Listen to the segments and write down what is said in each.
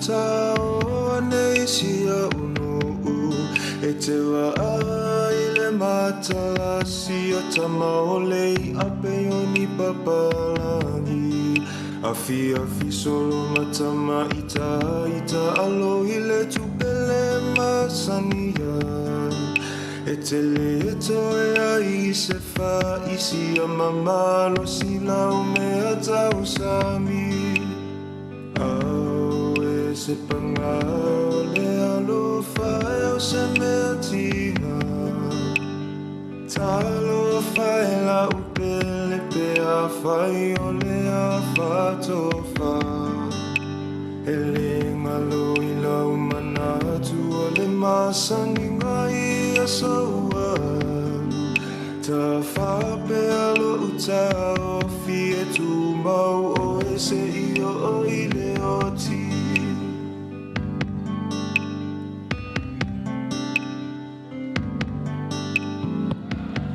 Tau ane isi au nuu e te waa i le Atalasi o tamaole i ape o ni papalangi. Afi afi solo matama ita ita alo ile tupele masania. E tele e toe ai se fa isi a mamalo sila o mea tausami. Au e se panga o le alofa e o se mea tinga. Talo fai la upele pe a fai o le a fatofa. Ele ngalo i lau manatu o le masaninga i a saualu. Ta whape alo uta o fie tu mau o e se i o i le o ti.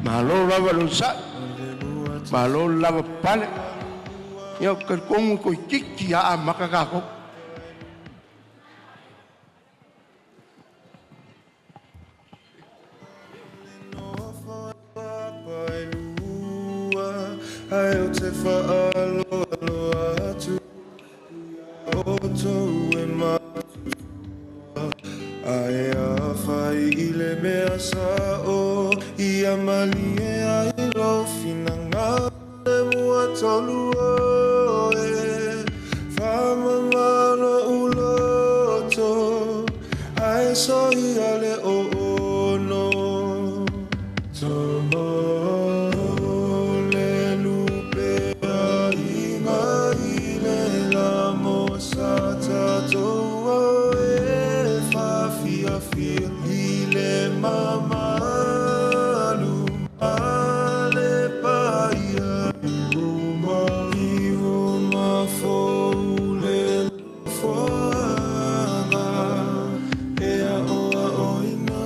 Malo lava lo sa, malo lava pale. Ia ka kongu ko kiki a makakako. Ai o te whaalo alo atu o tau e matua. Ai a whai i le mea sa o i a malie ai lo finanga le mua tolu o e. Whamamalo uloto ai so i ale o ono. Tama le lupe a inga i le la mo sa tatou o e whawhia fia i le mamalu ale paia. I ruma fō le foaga e a oa o ina.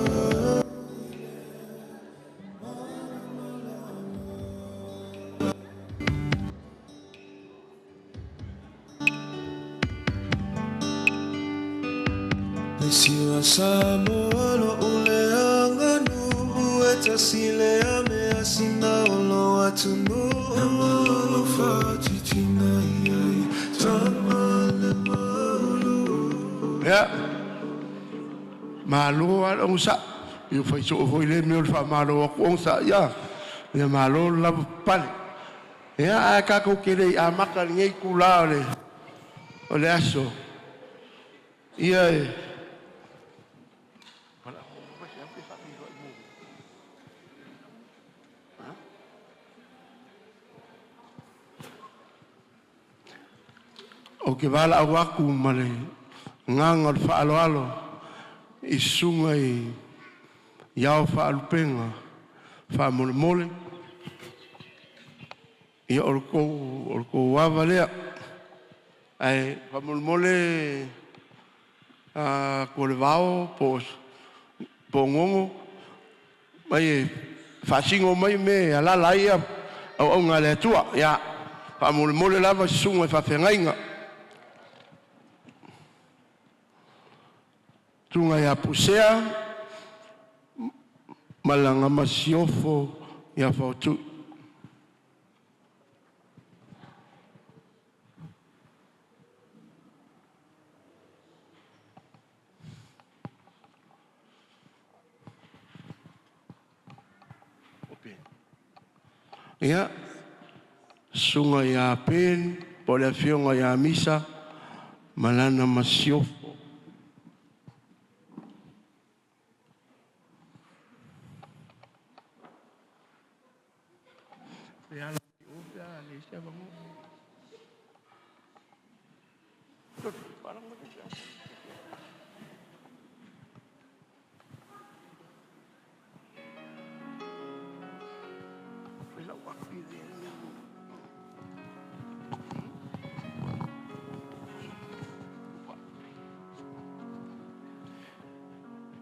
Le siwa Samoa lo ule anganu e tasile a mea sina o lo atunu. Namalo whatitina iai tama le maulu. Ia, malo a le sa. Ia fai so foi le mea o le faamalo aku o sa ia. Ia malo lava pale. Ia a kākou ke lei a maka lenei kula o le aso. Ia e o ke vala au aku ma le nganga o le faaloalo i susuga i iao faalupega faamolemole. Ia o le kou ava lea. Ae faamolemole a ko le vao po po ngongo mai e faasino mai me alala ai ia au au le Atua. Ia faamolemole lava susuga i faafeagaiga. Tunga ia Pusea malaga masiofo ia Fautu. Ia, susuga ia Pen, po o le afioga ia Misa, malana masiofo.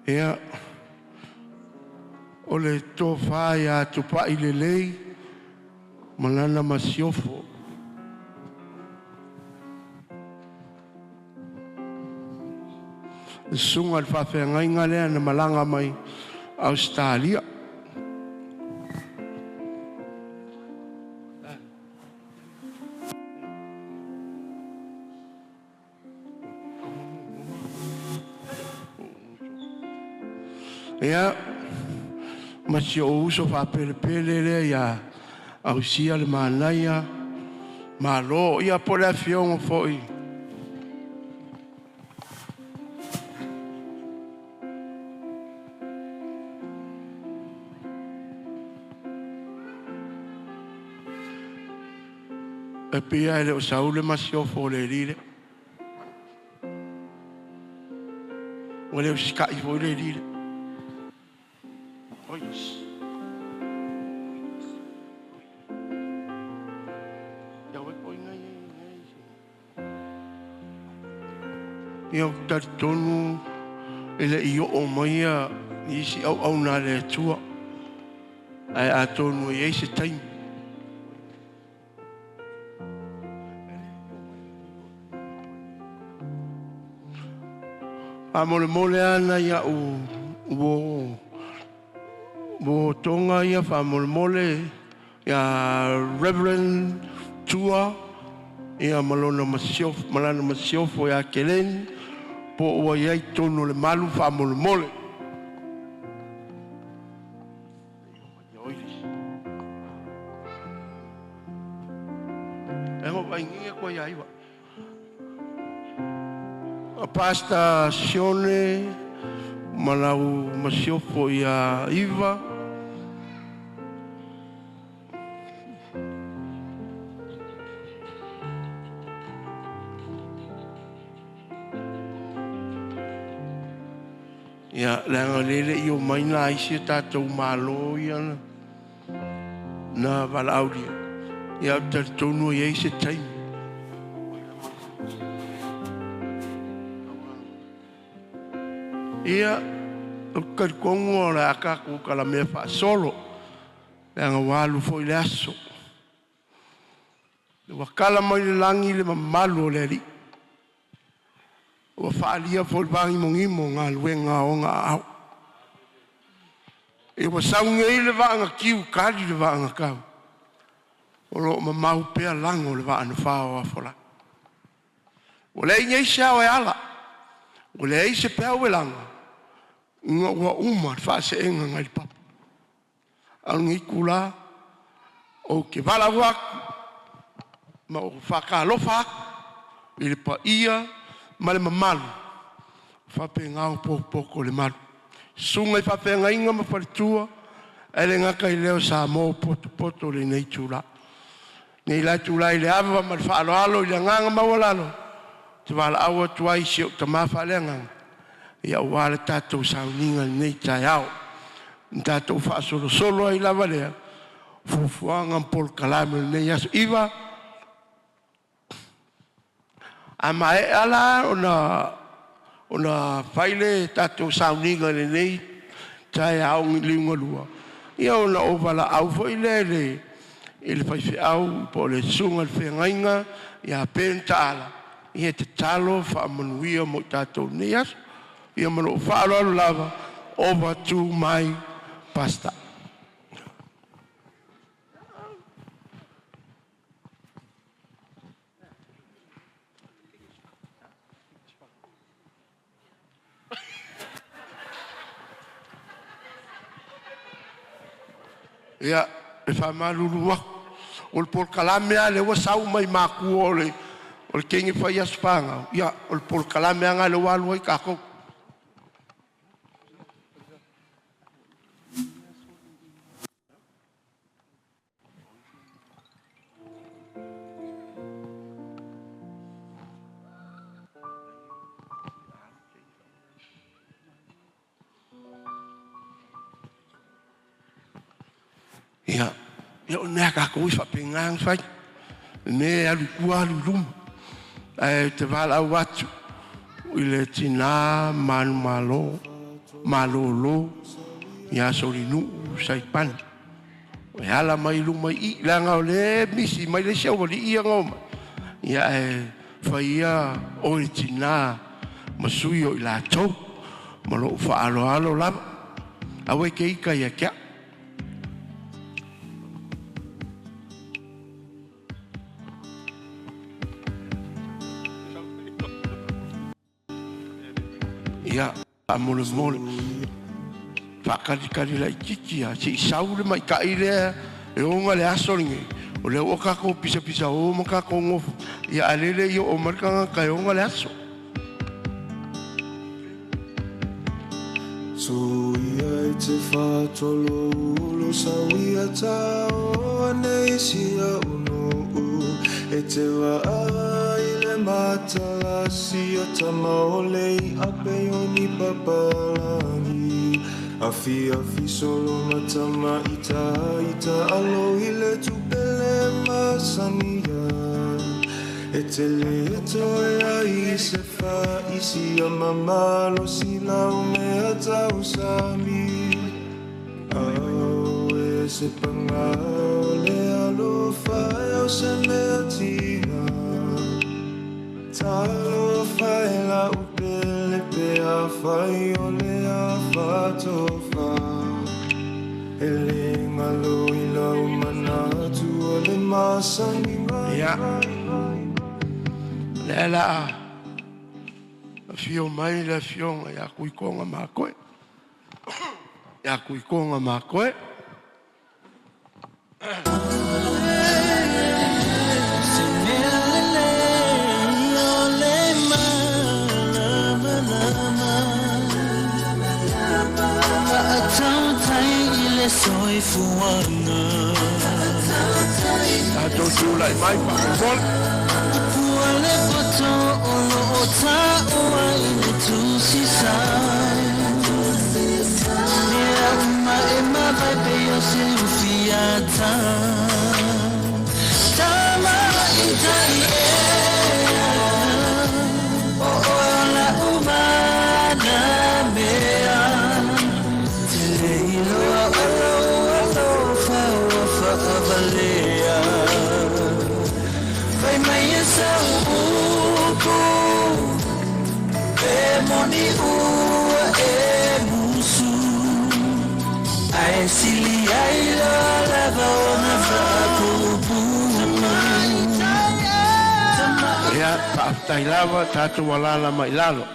Ia, o le tofa ia Tupai Lelei, malana masiofo. Le susuga i le faafeagaiga lea na malaga mai Ausetalia. Ia, ma si ou uso faapelepele lea ia Ausia le Manaia, malo, ia po o le afioga foi e pei lava e le o sau le masiofo o le alii lea. Ua le usitai foi le alii lea. Ia, ou te talitonu e le i oo mai isi auauna a le Atua, ae atonu e i ai se taimi. Faamolemole lava nai au uo toga ia faamolemole ia Reverend Tua ia ma lona masiofo, ma lana masiofo ia Keleni, po ua i ai i totonu o le malu faamolemole. Pastor Sione ma lau masiofo ia Iva. Ia, leaga o lea e le i omai nai isi o tatou malo ia na valaaulia. Ia, ou te talitonu e i ai se taimi. Ia, ou te talitonu o le a tatou talamea faasolo, leaga ua alu foi le aso. Ua tala mai le lagi le mamalu o le Alii, ua faaalia foi i le vanimonimo galuega a ona aao. Ua sau nei le vaa na tiu, tali le vaa na tau, o lo o mamao pea lago o le vaa na fao afola. Ua leai nei se ao e ala, ua leai se peau e laga, ina ua uma le faaseega nai le papa. A o lenei itula, ou te valaau atu ma ou faatalofa atu i le paia ma le mamalu faapena ona potopoto i le malu. Susuga i faafeagaiga ma faletua, ae le gata i lea o Samoa ua potopoto i lenei itula. Nei la itula i le ava ma le faaaloalo i le agaga maualalo, ou te valaau atu ai i si ou tama faaleagaga aua le tatou sauniga i lenei taeao. Na tatou faasolosolo ai lava lea o fuafuaga ma polokalame o lenei aso. Iva, a maea la ona fai le tatou sauniga i lenei taeao liugalua, ia ona ou valaau foi lea i le faifeau po o le susuga i le feagaiga ia Ben Taala e tatalo faamanuia mo i tatou i lenei aso. Ia ma lou faaaloalo lava, over to my pastor. Ia, e faamalulu atu, o le polokalame lava lea ua sau mai matua o le teine fai aso fanau, ia o le polokalame lava lena lea ua alu ai tatou. Ia, o le mea a tatou e faapena ona fai, o le mea e alu i tua alu i luma. Ae ou te valaau atu i le tina manumalo, malolo ia Solinuu Saipani e ala mai i luma i i, leaga o lea e misi mai le isi aualii ia na omai, ia ae fai ia oe le tina ma sui o i latou. Ma lou faaaloalo lava. Aua e te ita ia te au. Ia, faamolemole. Faakalikali laitiiti lava se'i sau le maita'i lea e oga le aso lenei, o lea ua tatou pisapisa o ma tatou nofo, ia ae lea e le i oo mai le tagata e ona le aso. Tuia e te whatolo ulu sawia tau ane isi a unu E te waa i le matalasi o tamaole i ape o ni papalangi Afi afi solo matama ita ita alo i le tupele masania E te le toe ai se fa isi a mamalo si lau mea tausami Au e se pangao le alofa e o se mea tina Talo fai la upele pe a fai o le a fatofa E le ngalo i lau manatu o le masani mai Ia lea la a afio mai le afioga ia Kuikoga Makoe. Ia Kuikoga Makoe. Tatou tulai mai faamolemole. Ia, faafetai lava, tatou alaala mai i lalo.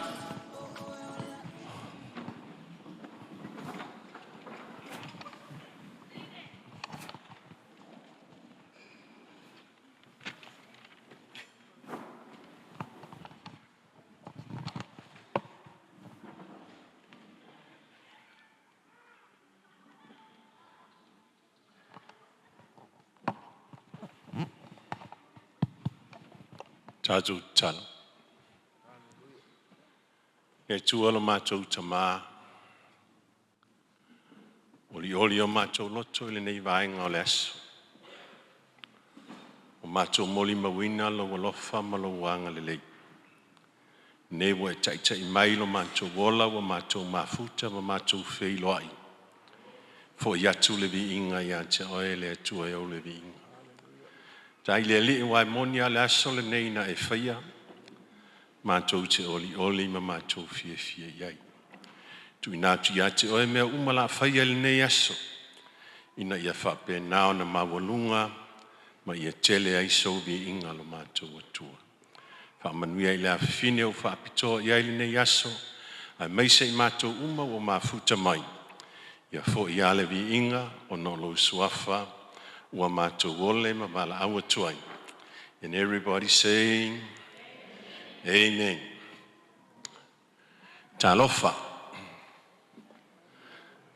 Tatou tatalo. Le Atua lo matou Tamā, olioli o matou loto i lenei vaega o le aso, ua matou molimauina Lou alofa ma Lou agalelei. Lenei ua e taitai mai lo matou ola ua matou mafuta ma matou feiloai, foi atu le viiga ia te Oe le Atua e ou le viiga. Faafetai i le Alii aua e moni lava o le aso lenei na e faia, matou te olioli ma matou fiafia i ai. Tuuina atu ia te Oe mea uma o le a faia i lenei aso, ina ia faapena ona maualuga ma ia tele ai sou viiga lo matou Atua. Faamanuia i le afafine ua faapitoa i ai lenei aso, aemaise i matou uma ua mafuta mai, ia foi lava le viiga ona o lou suafa ua matou ole ma valaau atu ai. And everybody say, Amen. Talofa.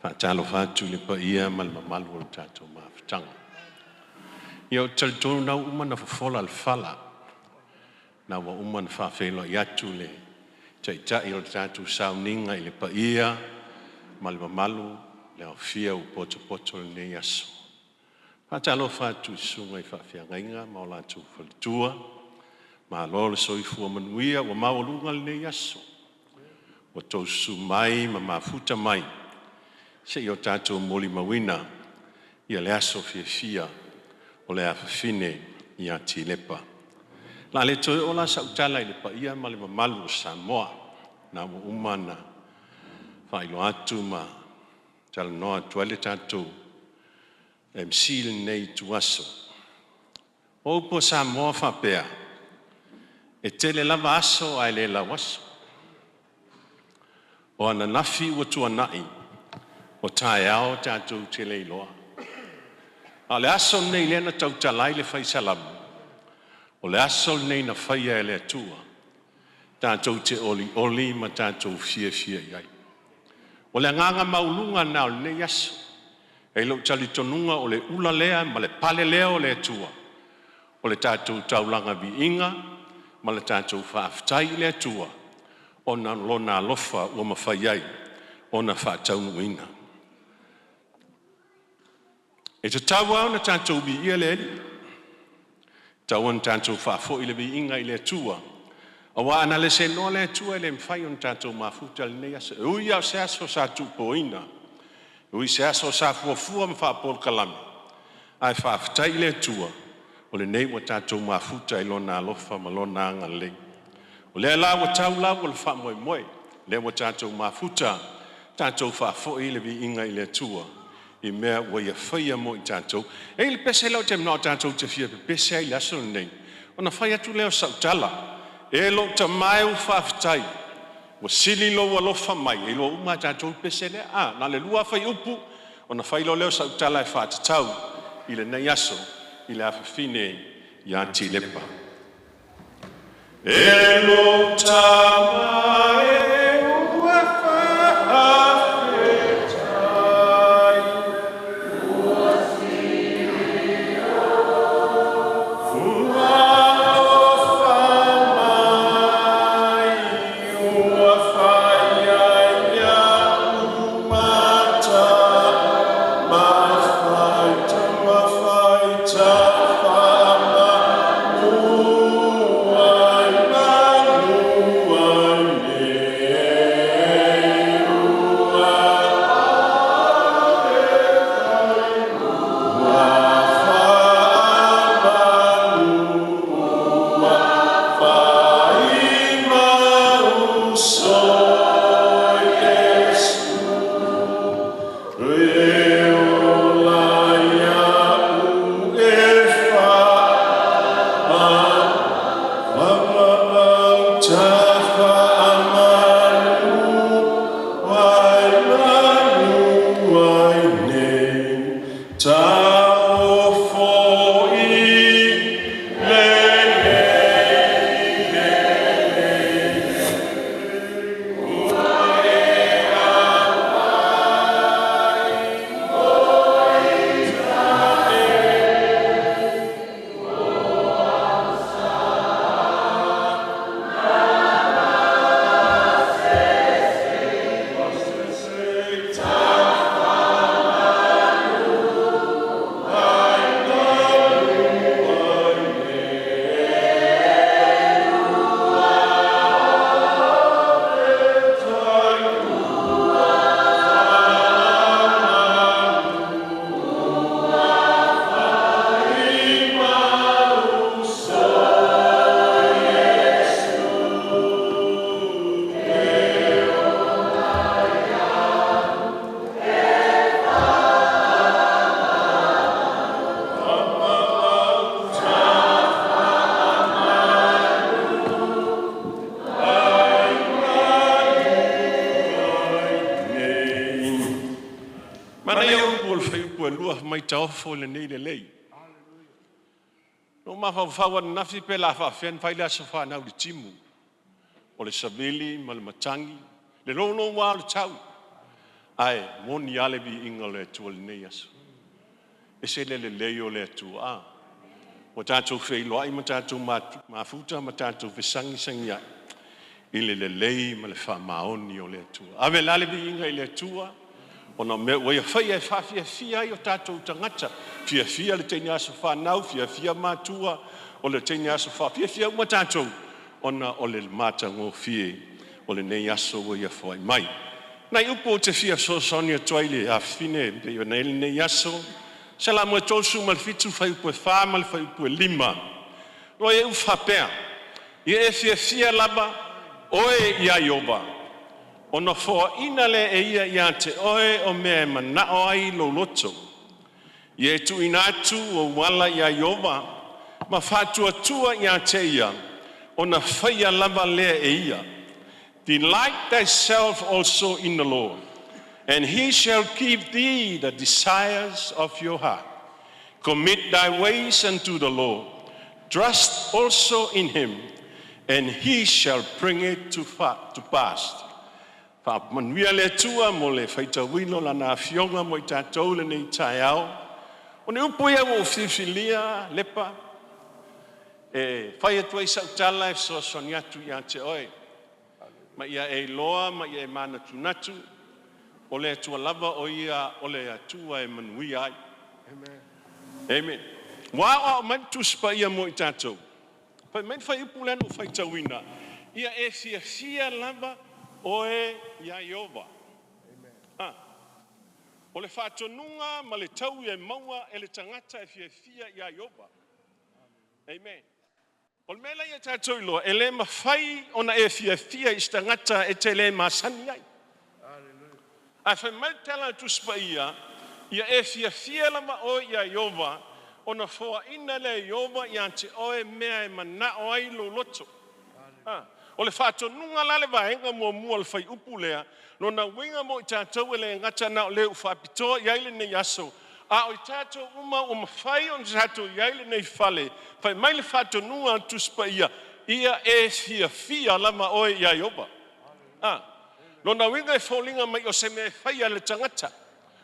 Faatalofa atu i le paia ma le mamalu o le tatou mafutaga. Ia ou te talitonu na ua uma ona fofola le fala, na ua uma ona faafeiloai atu le Taitai o le tatou sauniga i le paia ma le mamalu le aofia ua potopoto i lenei aso. Faatalofa atu i susuga i faafeagaiga ma o latou faletua, malo le soifua manuia ua maualuga lenei aso. Ua outou susu mai ma mafuta mai se i o tatou molimauina ia le aso fiafia o le afafine ia Tilepa. O le a le toe oo la sau tala i le paia ma le mamalu o Samoa, na ua uma ona faailoa atu ma talanoa atu ai le tatou MC i lenei ituaso. O upu a Samoa faapea, e tele lava aso ae le lauaso. O ananafi ua tuanai, O taeao tatou te le iloa. A o le aso lenei lea na tautala ai le Fai Salamo, o le aso lenei na faia e le Atua, tatou te olioli ma tatou fiafia i ai. O le agaga maualuga lena o lenei aso. E i ai lou talitonuga o le ula lea ma le pale lea o le Atua, o le tatou taulaga viiga ma le tatou faafetai i le Atua ona o Lona alofa ua mafai ai ona faataunuuina. E tatau lava ona tatou viia le Alii, e tatau ona tatou faafoi le viiga i le Atua, aua ana le seanoa le Atua e le mafai ona tatou mafuta i lenei aso. E ui lava o se aso sa tupoina, e ui o se aso sa fuafua ma faapolokalame, ae faafetai i le Atua o lenei ua tatou mafuta i Lona alofa ma Lona agalelei. O lea la ua tau lau o le faamoemoe, lea ua tatou mafuta tatou faafoi le viiga i le Atua i mea ua Ia faia mo i tatou. E i ai le pese lea ou te manao tatou te fia pepese ai i le aso lenei, ona fai atu lea o sau tala. E lou tama e, faafetai ua sili lou alofa mai. E iloa uma lava e tatou le pese lea, na o le lua lava fuaiupu, ona fai loa lea o sau tala e faatatau i lenei aso i le afafine ia Tilepa. E lou tama e ua faafetai, ua sili lou alofa mai, ua fai ai iaʻu ma tafaamanu ai manu ai nei ua faamanu ua fai ma uso Iesu e ola iaʻu e tafaamanu ai manu ai nei taofo i lenei. Manaia upu o le fuaiupu 2 fai mai, taofo i lenei lelei. Na ou mafaufau ananafi pe o le a faafefea ona fai le aso fanau i le timu, o le savili ma le matagi, le loulou lava o le tau, ae moni lava le viiga o le Atua i lenei aso. E ese le lelei o le Atua. Ua tatou feiloai ma tatou mafuta ma tatou fesagisagiai i le lelei ma le faamaoni o le Atua. Ave la le viiga i le Atua ona o mea ua Ia faia e faafiafia ai o tatou tagata. Fiafia le teine aso fanau, fiafia matua o le teine aso fiafia uma tatou ona o le matagofie o lenei aso ua Ia foai mai. Nai upu ou te fia fesoasoani atu ai i le afafine e pei ona i ai lenei aso. Salamo 37 fuaiupu 4 ma le fuaiupu 5. O lo o i ai upu faapea, “Ia e fiafia lava oe ia Ieova, ona foaina lea e ia ia te oe o mea e manao ai lou loto. Ia e tuuina atu ou ala ia Ieova ma faatuatua ia te ia, ona faia lava lea e ia.” Delight thyself also in the Lord, and he shall give thee the desires of your heart. Commit thy ways unto the Lord. Trust also in him, and he shall bring it to pass. Faamanuia le Atua mo le faitauina o Lana Afioga mo i tatou lenei taeao. O ni upu ia ua ou filifilia Lepa e fai atu ai sau tala e fesoasoani atu ia te oe, ma ia e iloa ma ia e manatunatu, o le Atua lava o Ia o le Atua e manuia ai. Amen. Ua aoao mai le Tusi Paia mo i tatou. Fai mai le fuaiupu lea na ou faitauina, ia e fiafia lava oe ia Ieova. O le faatonuga ma le taui e maua e le tagata e fiafia ia Ieova. Amen. O le mea la ia tatou iloa, e le mafai ona e fiafia i se tagata e te le masani ai. Ae fai mai le tala a le Tusi Paia, ia e fiafia lava oe ia Ieova, ona foaina lea e Ieova ia te oe mea e manao ai lou loto. O le faatonuga la le vaega muamua o le fuaiupu lea, lona uiga mo i tatou e le gata na o le ua faapitoa i ai lenei aso, a o i tatou uma ua mafai ona tatou i ai lenei fale, fai mai le faatonuga a le Tusi Paia, ia e fiafia lava oe ia Ieova. Lona uiga e foliga mai o se mea e faia le tagata,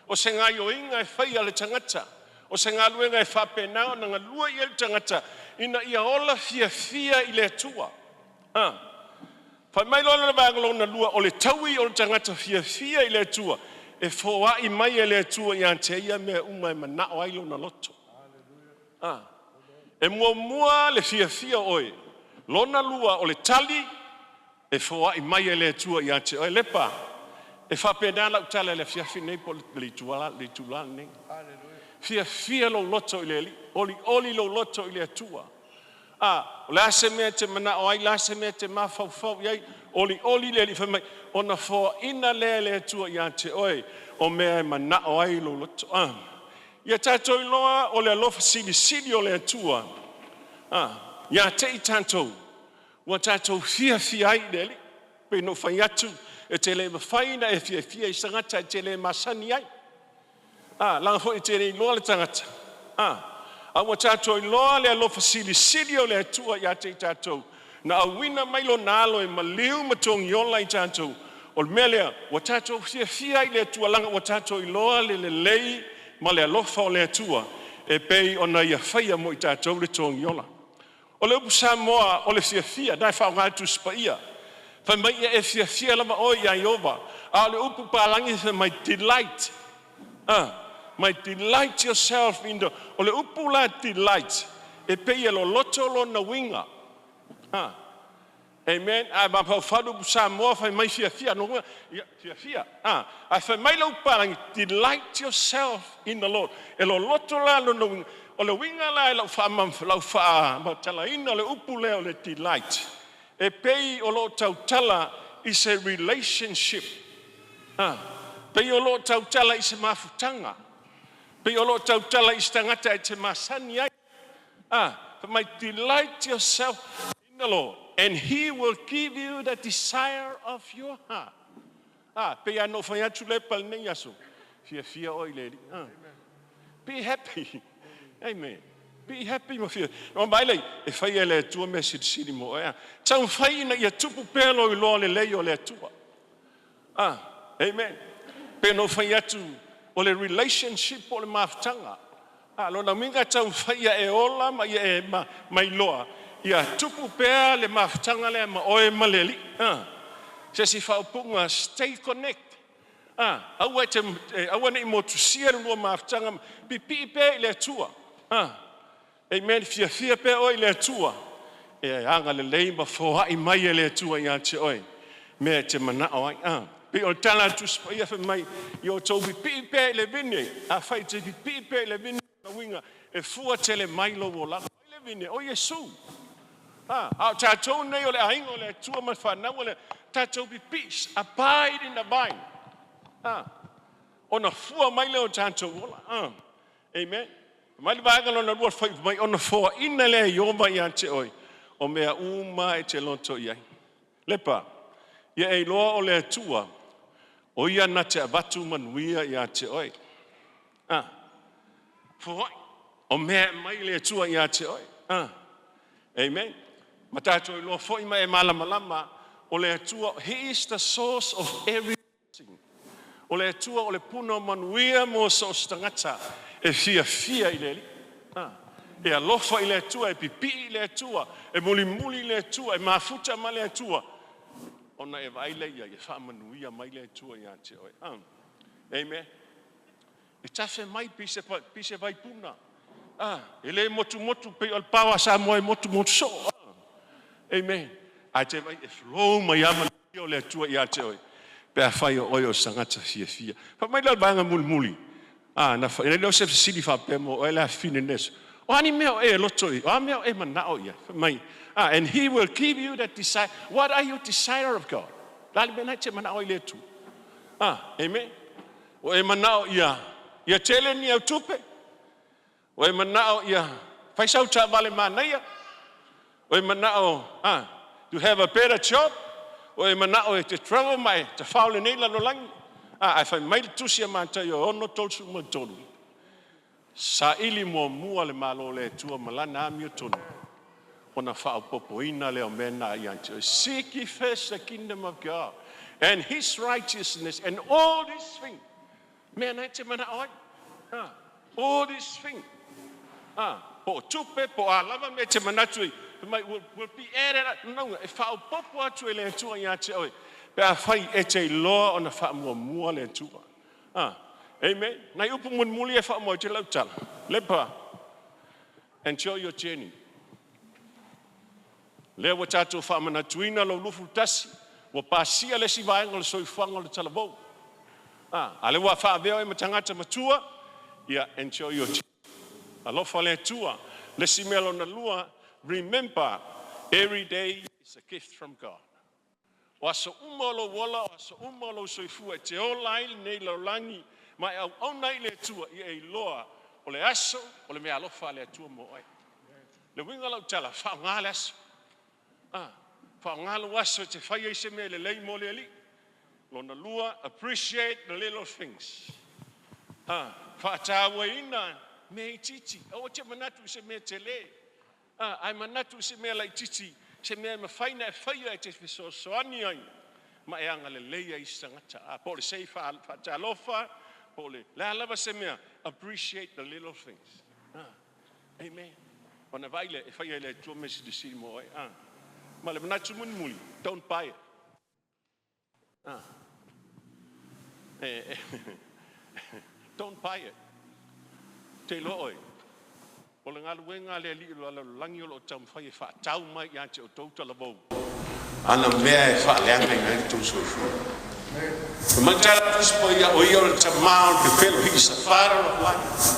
o se gaioiga e faia le tagata, o se galuega e faapena ona galue i ai le tagata ina ia ola fiafia i le Atua. Fai mai loa le vaega lona lua, o le taui o le tagata fiafia i le Atua, e foai mai e le Atua ia te ia mea uma e manao ai lona loto. E muamua le fiafia oe, lona lua o le tali e foai mai e le Atua ia te oe. Lepa, e faapena lau tala i le afiafi nei po o le itula lenei. Fiafia lou loto i le Alii, olioli lou loto i le Atua. O le a se mea e te manao ai, la se mea e te mafaufau i ai, olioli le Alii, fai mai, ona foaina lea e le Atua ia te oe, o mea e manao ai lou loto. Ia tatou iloa o le alofa silisili o le Atua, ia te i tatou, ua tatou fiafia ai i le Alii. Pei ona ou fai atu, e te le mafai ona e fiafia i se tagata e te le masani ai. Leaga foi e te le iloa le tagata. A ua tatou iloa le alofa silisili o le Atua ia te i tatou, na auina mai lona alo e maliu ma togiola i tatou. O le mea lea, ua tatou fiafia ai i le Atua, leaga ua tatou iloa le lelei ma le alofa o le Atua, e pei ona ia faia mo i tatou le togiola. O le upu Samoa o le fiafia, na e faaaoga e le Tusi Paia. Fai mai ia e fiafia lava oe ia Ieova. A o le upu palagi fai mai delight. My delight yourself in the... O le upu la delight, e pei e loloto lona uiga. Amen. A mafaufau upu Samoa fai mai fiafia. No, ia, fiafia. A fai mai le upu palagi, delight yourself in the Lord. E loloto la lona uiga. O le uiga la e lau faamatalaina le upu lea o le delight, e pei o lo tautala i se relationship. Pei o lo tautala i se mafutaga. Pei o lo tautala i se tagata e te masani ai. Fai mai, delight yourself in the Lord, and he will give you the desire of your heart. Pei ano fai atu le pal nei aso. Fiafia oe i le Alii. Be happy. Amen. Be happy ma fia. No mai lei, e fai e le Atua mea silisili mo oe. Tau fai ina ia tupu pea lou iloa lelei o le Atua. Amen. Pe no fai atu o le relationship o le mafutaga. Lona uiga tau fai ia e ola ma ia e mailoa, ia tupu pea le mafutaga lea ma oe ma le Alii. Se si faaupuga, stay connect. Aua aua nei motusia le lua mafutaga, pipii pea i le Atua. Amen. Fiafia pea oe i le Atua. E aga lelei ma foai mai e le Atua ia te oe, mea e te manao ai. Pei o le tala a Tusi Paia fai mai, i o tou pipii pea i le vine, a fai te pipii pea i le vine, na uiga, e fua tele mai lou olaga. Ai le vine, o Iesu. A o tatou nei o le aiga o le Atua ma le whanau o le tatou pipii, abide in the vine. Ona fua mai le o tatou ola. Amen. Mai le vaega lona lua fai mai ona foaina lea e Ieova ia te oe, o mea uma e te loto i ai. Lepa, ia e iloa o le Atua, O ia na te avatu manuia ia te oe. Ah, foai. O mea mai le Atua ia te oe. Ah, amen. Ma tatou iloa foi ma e malamalama o le Atua, He is the source of every blessing. O le Atua o le puna o manuia mo so o se tagata e fiafia i le Alii. Ah, e alofa i le Atua, e pipii i le Atua, e mulimuli i le Atua, e mafuta ma le Atua. Ona e vaai lea i ai, e faamanuia mai le Atua ia te oe. Ah, amen. E tafe mai pise vaipuna. Ah, e le motumotu pei o le pao a Samoa e motumotu soo. Ah, amen. Ae te vaai e flow mai lava manuia o le Atua ia te oe. Pe afai o oe o se tagata fiafia. Fai mai le vaega mulimuli. Ah, na fa, le o se fesili faapea mo oe le afine neso. O a ni mea o e loto i, o a mea o e manao ia. Fai mai, ah, and He will give you that desire. What are you desire of God? La le mea na te manao i le Atua. Ah, amen. O e manao ia, ia tele ni au tupe. O e manao ia, fai sau taavale manaia. O e manao, ah, to have a better job. O e manao e te travel mai, te fao lenei lalolagi. Ah, ai fai mai le tusi a Mataio 6:33. Saili muamua le malo o le Atua ma lana amiotonu. Ona faaopoopoina lea o mea na ia te oe. Seek ye first the kingdom of God and His righteousness, and all these things. Mea na e te manao ai. Ah, all these things. Ah, po o tupe, po o a lava mea te manatu i, mai will be added. No, e faaopoopo atu e le Atua ia te oe. Pe afai e te iloa ona faamuamua le Atua. Ah, amen. Nai upu mulimuli e faamoe te lau tala. Lepa, enjoy your journey. Lea ua tatou faamanatuina lou 21, ua pasia le isi vaega o le soifuaga o le talavou. Ah, a le ua faavea e ma tagata matua, ia enjoy your journey. Alofa le Atua. Le isi mea lona lua, remember, every day is a gift from God. O aso uma o lou ola, o aso uma o lou soifua, e te ola ai lenei lalolagi, ma e auauna i le Atua, ia e iloa, o le aso, o le mea alofa a le Atua mo oe. Le uiga lau tala, faaaoga le aso. Ah, faaaoga lou aso e te fai ai se mea lelei mo le Alii. Lona lua, appreciate the little things. Ah, faatauaina mea itiiti. Aua te manatu i se mea tele. Ah, ae manatu i se mea laitiiti, se mea e mafai na e faia e te fesoasoani ai ma e agalelei ai i se tagata. Ah, po o le sei faatalofa, po o le a lava se mea, appreciate the little things. Ah, amen. Ona vaai le e fai ai le Atua mea silisili mo oe. Ah, ma le manatu mulimuli, don't buy it. Ah. Don't buy it. Te iloa oe. O le galuega a le Alii o le lalolagi o loo taumafai e faatau mai ia te outou talavou. Ana mea e faaleaga ina ai le tou soifua. Matala tusi ia o ia o le tamā o le pepelo. He is the father of lies.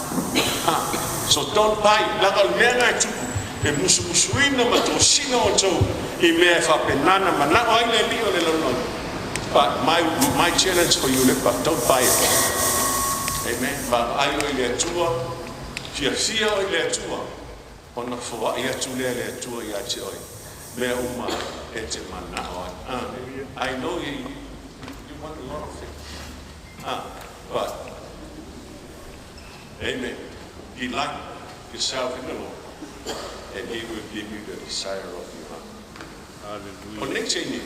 Ah, so don't buy it. Leaga o le mea na e tupu, e musumusuina ma tosina outou i mea e faapenana manao ai le Alii o le lalolagi. But my challenge for you, Lepa, don't buy it. Amen. Vaavaai oe i le Atua, fiafia oe i le Atua, ona foai atu lea le Atua ia te oe. Mea uma e te manao ai. Ah, I know you want a lot of things. Ah, but, amen. Delight yourself in the Lord, and He will give you the desire of your heart. Hallelujah. O nei teine,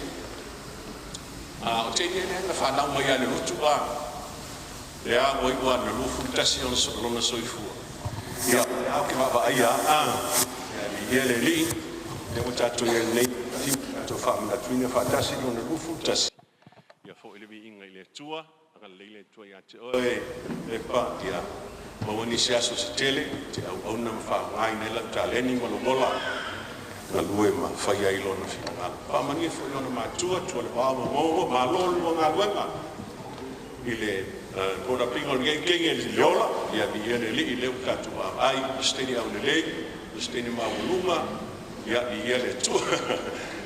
ah, o teine lea na whanau mai a le lotu a, le a ua iua na 21 o lona soifua. Ia, o le ao ke vaavaai a, ah, ia le Alii, le ua tatou ia nei, tatou faamanatuina faatasi lona 21. Ia foi le viiga i le Atua, agalelei le Atua ia te oe, Lepa, ia, maua nisi aso se tele, te auauna ma faaaogaina ai lau taleni ma lou ola, galue ma fai ai lona finagalo. Faamanuia foi lona matua, tua le vao ma maua, malo le lua galuega i le ponapiga o lenei kenge le ola, ia viia le Alii lea ua tatou vaavaai, o se teine aulelei, o se teine maualuga, ia viia le Atua.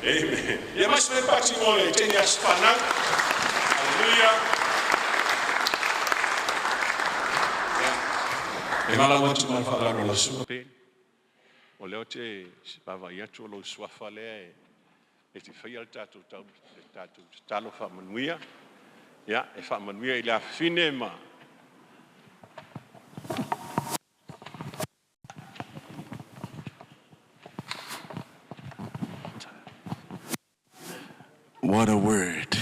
Amen. Ia mai se pati mo le teine aso fanau. Hallelujah. Ia, e valaau atu ma le faaaloalo lau susuga pe. O lea o te vaavaai atu o lou suafa lea e te faia le tatou tau le tatou tatalo faamanuia. Ia, e faamanuia i le afafine ma What a word.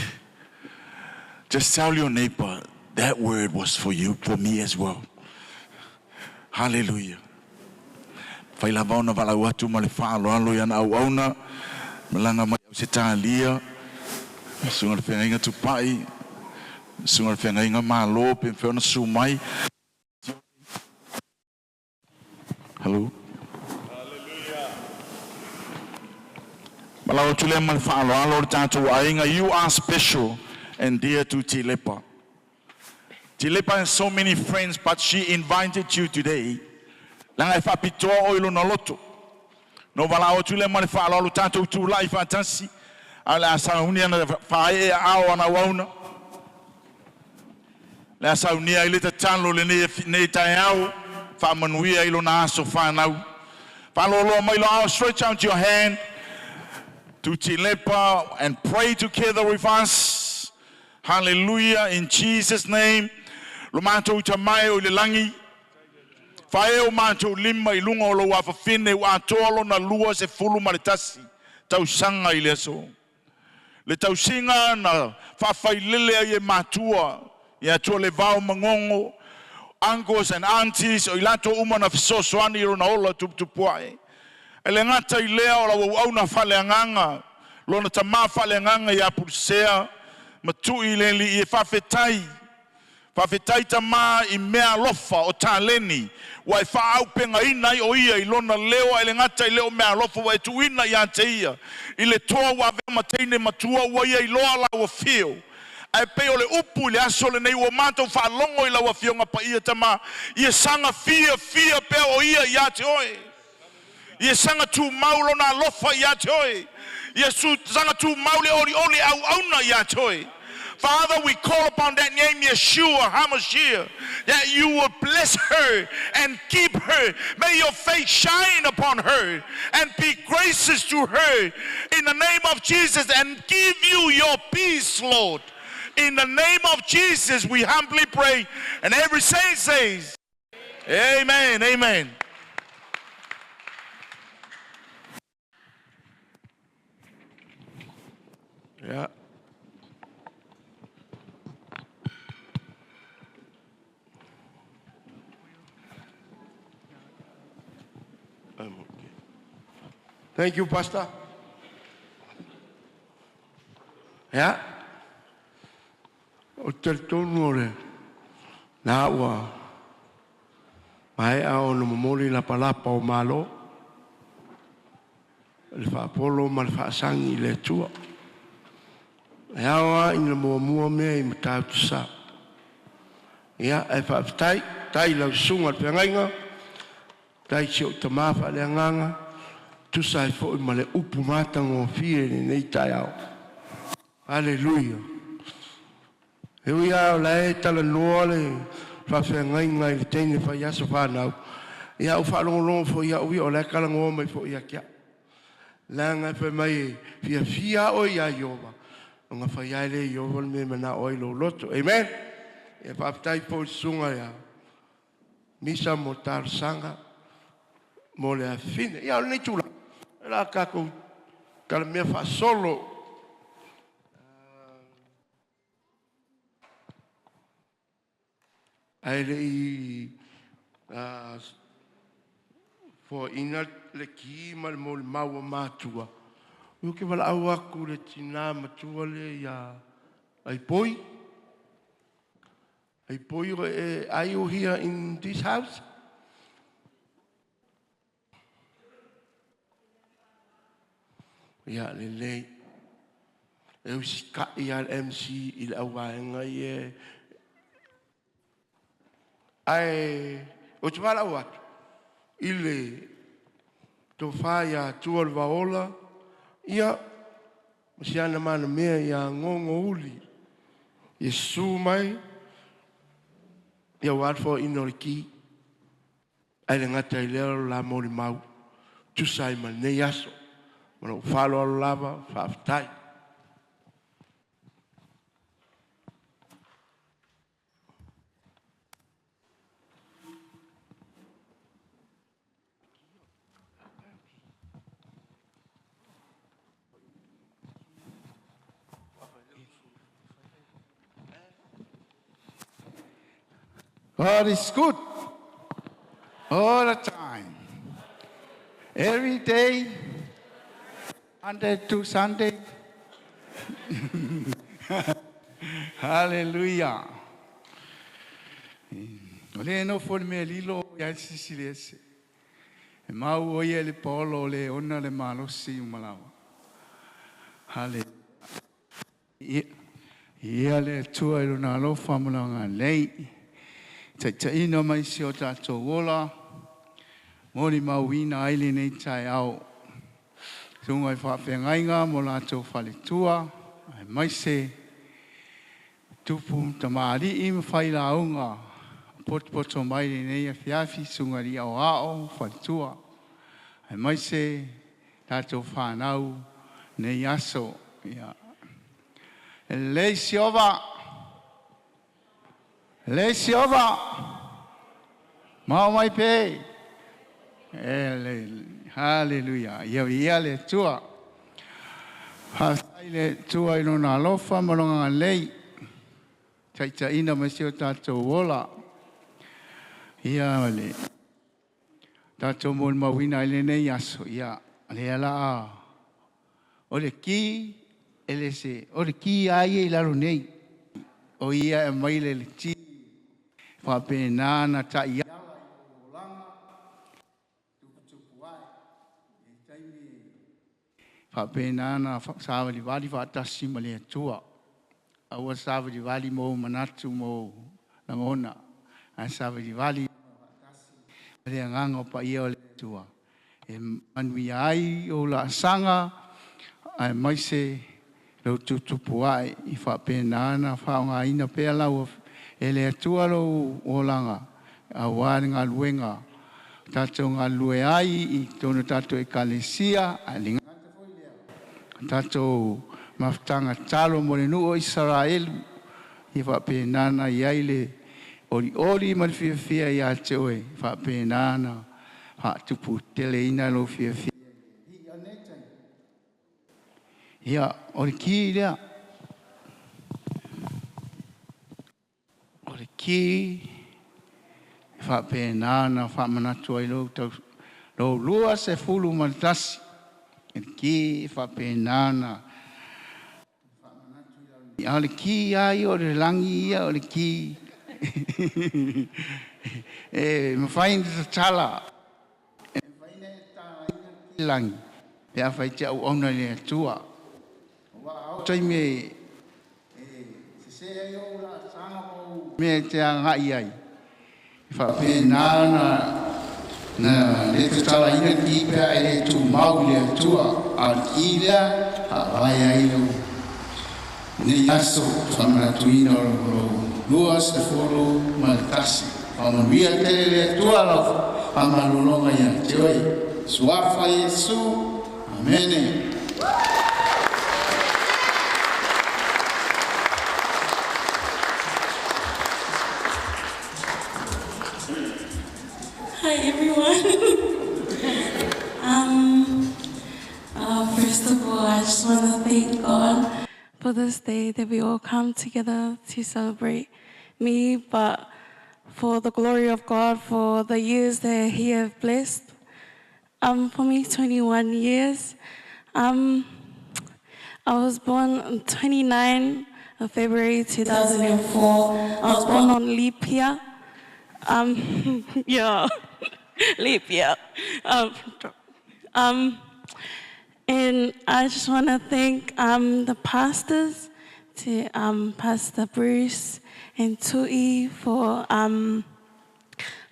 Just tell your neighbor that word was for you, for me as well. Hallelujah. Fai lava ona valaau atu ma le faaaloalo i ana auauna, malaga mai Ausetalia, susuga i le feagaiga Tupai, susuga i le feagaiga Malo, pe mafai ona susu mai. Hello. Valaau atu lea ma le faaaloalo le tatou aiga. You are special and dear to Tilepa. Tilepa has so many friends, but she invited you today. Leaga e faapitoa oe i lona loto. No valaau atu lea ma le faaaloalo tatou tulai faatasi, a o le a sauni ana faaee aao ana auauna. Le a saunia ai le tatalo lenei nei taeao, faamanuia i lona aso fanau. Faaloaloa mai lo ao, stretch out your hand to Tilepa and pray together with us. Hallelujah, in Jesus' name. Lo matou Tama e o i le lagi, faaee o matou lima i luga o lou afafine ua atoa lona 21 tausaga i le aso. Le tausiga na faafailele ai e matua ia tua le vao magogo, uncles and aunties, o i latou uma na fesoasoani i lona ola tuputupuae. E le gata i lea o lau auauna faaleagaga, lona tamā faaleagaga ia Pulisea ma Tui le Alii e faafetai. Faafetai tamā i mea alofa o taleni ua e faaaupegaina ai o ia i lona leo ae le gata i leo o mea alofa ua e tuuina ia te ia i le toa ua avea ma teine matua ua ia iloa lau afio. Ae pei o le upu i le aso lenei ua matou faalogo i lau Afioga Paia Tama, ia saga fiafia pea o ia ia te oe. Ia saga tumau lona alofa ia te oe. Ia saga tumau le olioli e auauna ia te oe. Father, we call upon that name, Yeshua HaMashiach, that you will bless her and keep her. May your face shine upon her and be gracious to her in the name of Jesus and give you your peace, Lord. In the name of Jesus, we humbly pray. And every saint says, Amen, amen. Yeah. I'm okay. Thank you, Pastor. Yeah. O talitonu o le na ua maea ona momoli lapalapa o malo le faapolo ma le faasagi i le Atua. E ao lava ina muamua mea i Matautu Sa. Ia, ae faafetai, tai i lau susuga i le feagaiga, tai si ou tamā faaleagaga, tusa ai foi ma le upu matagofie i lenei taeao. Aleluia. E ui lava o la e talanoa le faafeagaiga i le teine faiaso fanau, ia ua faalogologo foi au ia o la e talanoa mai foi ia te au. Leaga e fai mai e fiafia oe iā Ieova, ona fai lava lea e Ieova le mea e manao ai lou loto. Amen. Ia faafetai foi i le susuga ia Misa mo talosaga mo le afafine. Ia o lenei tulaga, o le a tatou talamea faasolo. Ae le i foaina le ki ma le molimau a matua, ou te valaau atu le tina matua lea ia Aipoi. Aipoi, are you here in this house? Ia lelei. E usitai lava le MC i le auvaega ia. Ae ou te valaau atu i le tofa ia Tua le Vaola, ia, ma si ana manamea ia Gogouli. Ia susu mai, ia aua le foaiina o le ki. Ae le gata i lea o le la molimau, tusa ai ma lenei aso. Ma lou faaaloalo lava, faafetai. God is good all the time. Every day, Monday to Sunday. Hallelujah. O le nofo le mea lilo ia sisi le ese. E mau o ia le paolo o le ona le malosi umalawa. Hallelujah. Ia le Atua i lona alofa ma lona agalelei. Taitaiina mai si o tatou ola. Molimauina ai lenei taeao. Susuga i faafeagaiga mo latou faletua. Aemaise tupu tamalii ma failauga. Potopoto mai lenei afiafi susuga i aoao faletua. Aemaise tatou fanau nei aso. Ia. E lelei Siova. Lelei Siova. Mau mai pe. E le hallelujah. Ia ia le Atua. Faafetai le Atua i lona alofa ma lona agalelei. Taitaiina mai si o tatou ola. Ia le tatou molimauina ai lenei aso. Ia lea la o le ki e le se o le ki ai i lalo nei. O ia e mai le ti faapena na tai ala i lou olaga tuputupu ai i taimi faapena na savalivali faatasi ma le Atua. Aua savalivali mo manatu mo lagona, ae savalivali ma le agaga o paia o le Atua. E manuia ai o laasaga aemaise lou tutupu ae i faapena na faaaogaina pea lau e le Atua lou olaga auā le galuega tatou galulue ai i totonu o tatou ekalesia ae le gata foi lea tatou mafutaga tatalo mo le nuu o Isaraelu ia faapena na i ai le olioli ma le fiafia ia te oe faapena na faatuputeleina lou fiafia. Ia o le ki lea. O le ki e faapena na faamanatu ai lou tau lou 21. E le ki e faapena na a o le ki a ia o le lagi ia o le ki e mafai ona tatala e mafai ona e tatalaina le lagi pe afai te auauna i le Atua. Aua ao taimi e sese ai ou laasaga ma ou mea e te agai ai. E faapena na na le tatalaina le ki pe a e le tumau i le Atua. A o le ki lea faavae ai lou nei aso faamanatuina o lou 21. Faamanuia tele le Atua lau faamalologa ia te oe. Suafa Iesu. Amene. Hi everyone. First of all, I just want to thank God for this day that we all come together to celebrate me, but for the glory of God, for the years that He have blessed. For me, 21 years. I was born on 29 of February 2004. I was born on leap year. Yeah, leap year. And I just want to thank the pastors, to Pastor Bruce and Tui for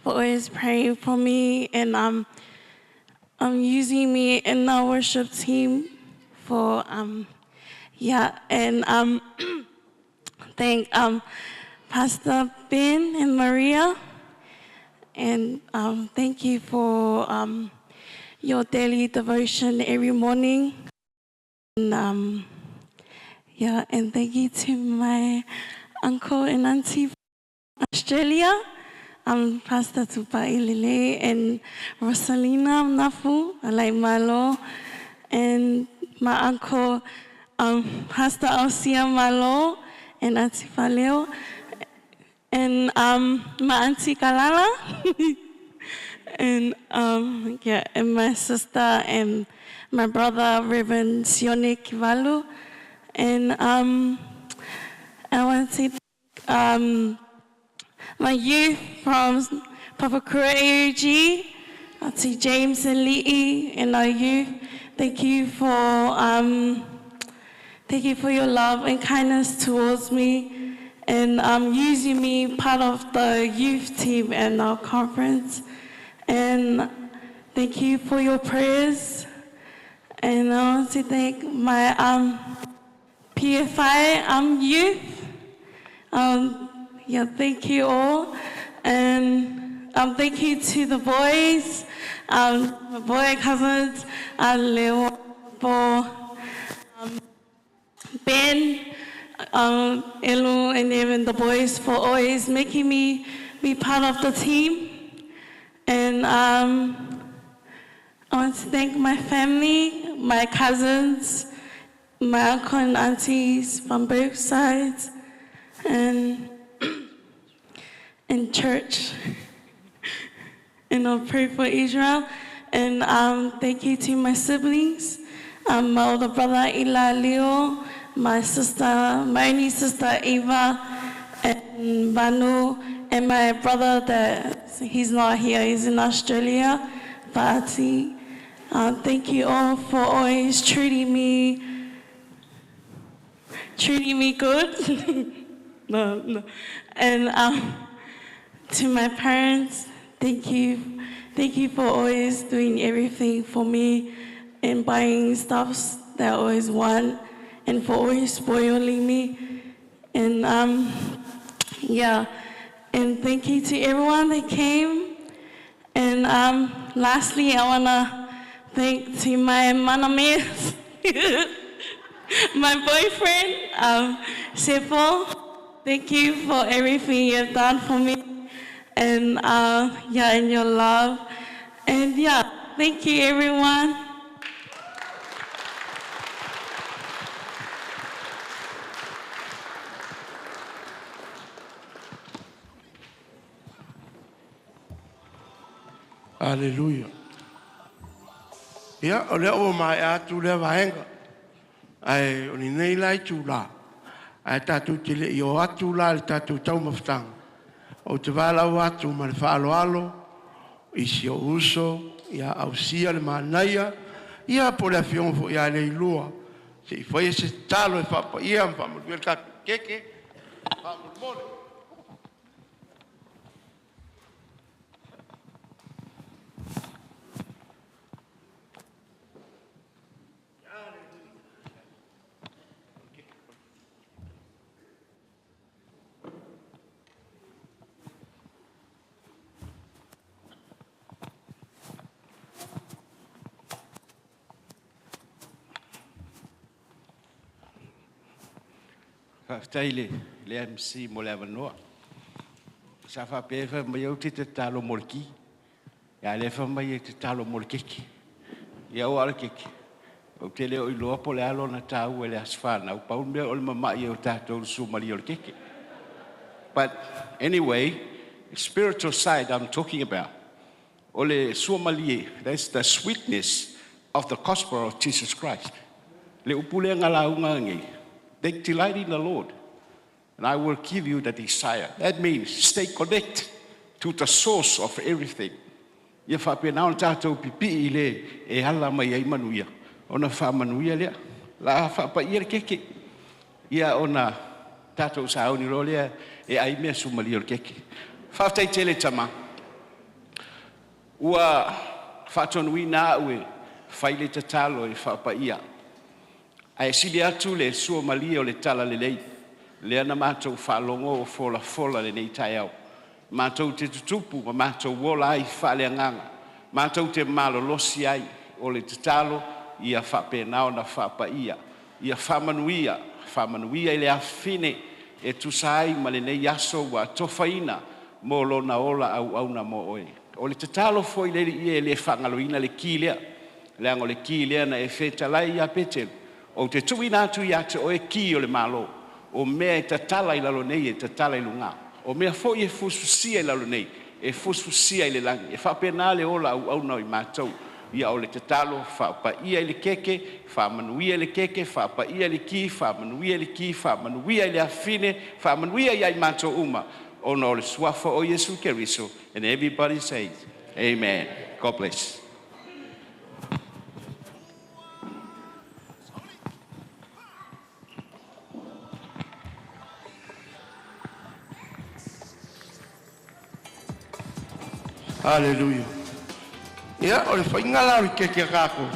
always praying for me and using me in the worship team for yeah, and thank Pastor Ben and Maria, and thank you for your daily devotion every morning. And yeah, and thank you to my uncle and auntie from Australia, Pastor Tupa Ilile and Rosalina Nafu, Malo, and my uncle, Pastor Alcia Malo and Auntie Faleo. And my auntie Kalala. And yeah, and my sister and my brother, Reverend Sione Kivalu. And I want to thank my youth from Papakura AUG, to James and Li'i and our youth. Thank you for your love and kindness towards me, and using me part of the youth team and our conference. And thank you for your prayers. And I want to thank my PFI youth. Yeah, thank you all. And thank you to the boys, my boy cousins, Leo, Bo, Ben, Elu, and even the boys for always making me be part of the team. And I want to thank my family, my cousins, my uncle and aunties from both sides, and church. And I'll pray for Israel. And thank you to my siblings, my older brother Ila Leo, my sister, my only sister Eva, and Banu, and my brother that he's not here, he's in Australia, Fati. Thank you all for always treating me good. No. And to my parents, thank you. Thank you for always doing everything for me and buying stuff that I always want, and for always spoiling me. And yeah, and thank you to everyone that came. And lastly, I wanna thank to my manames, my boyfriend, Sefo. Thank you for everything you've done for me, and yeah, and your love. And yeah, thank you everyone. Hallelujah. Ia, o lea ua maea atu lea vaega. Ae o lenei la itulā, ae tatou te le i o atu la i le tatou taumafataga, ou te valaau atu ma le faaaloalo i si ou uso ia ausia le manaia, ia po o le afioga foi ia Leilua, se i faia se tatalo e faapaia ma faamanuia le tatou keke. Faamolemole. Faafetai le MC mo le avanoa. Sa faapea fai mai au te tatalo mo le ki. Ia lea fai mai e tatalo mo le keke. Ia ua o le keke. Ou te le o iloa po o le a lona taua i le aso fanau. Pau le mea o le mamai o tatou le suamalie o le keke. But anyway, spiritual side I'm talking about. O le suamalie, that's the sweetness of the gospel of Jesus Christ. Le upu lea na lauga nei. Take delight in the Lord, and I will give you the desire. That means stay connected to the source of everything. Ia faapena ona tatou pipii i le e ala mai ai manuia, ona faamanuia lea. La faapaia le keke. Ia ona tatou sauni loa lea e ai mea suamalie o le keke. Faafetai tele tama. Ua faatonuina au e fai le tatalo e faapaia. Ae sili atu le suamalie o le talalelei, lea na matou faalogo o folafola lenei taeao. Matou te tutupu ma matou ola ai faaleagaga. Matou te malolosi ai o le tatalo ia faapena ona faapaia. Ia faamanuia, faamanuia i le afafine e tusa ai ma lenei aso ua atofaina mo lona ola auauna mo oe. O le tatalo foi le Alii e le faagaloina le ki lea. Leaga o le ki lea na e fetalai ia Petelo. Ou te tuuina atu ia te oe ki o le Malo. O mea e tatala i lalo nei e tatala i luga. O mea foi e fusifusia i lalo nei, e fusifusia i le lagi. E faapena le ola auauna o i matou. Ia o le tatalo, faapaia i le keke, faamanuia i le keke, faapaia i le ki, faamanuia i le ki, faamanuia i le afafine, faamanuia ia i matou uma ona o le suafa o Iesu Keriso. And everybody says, Amen. God bless. Aleluia. Ia, o le faiga la o le keke a kākou.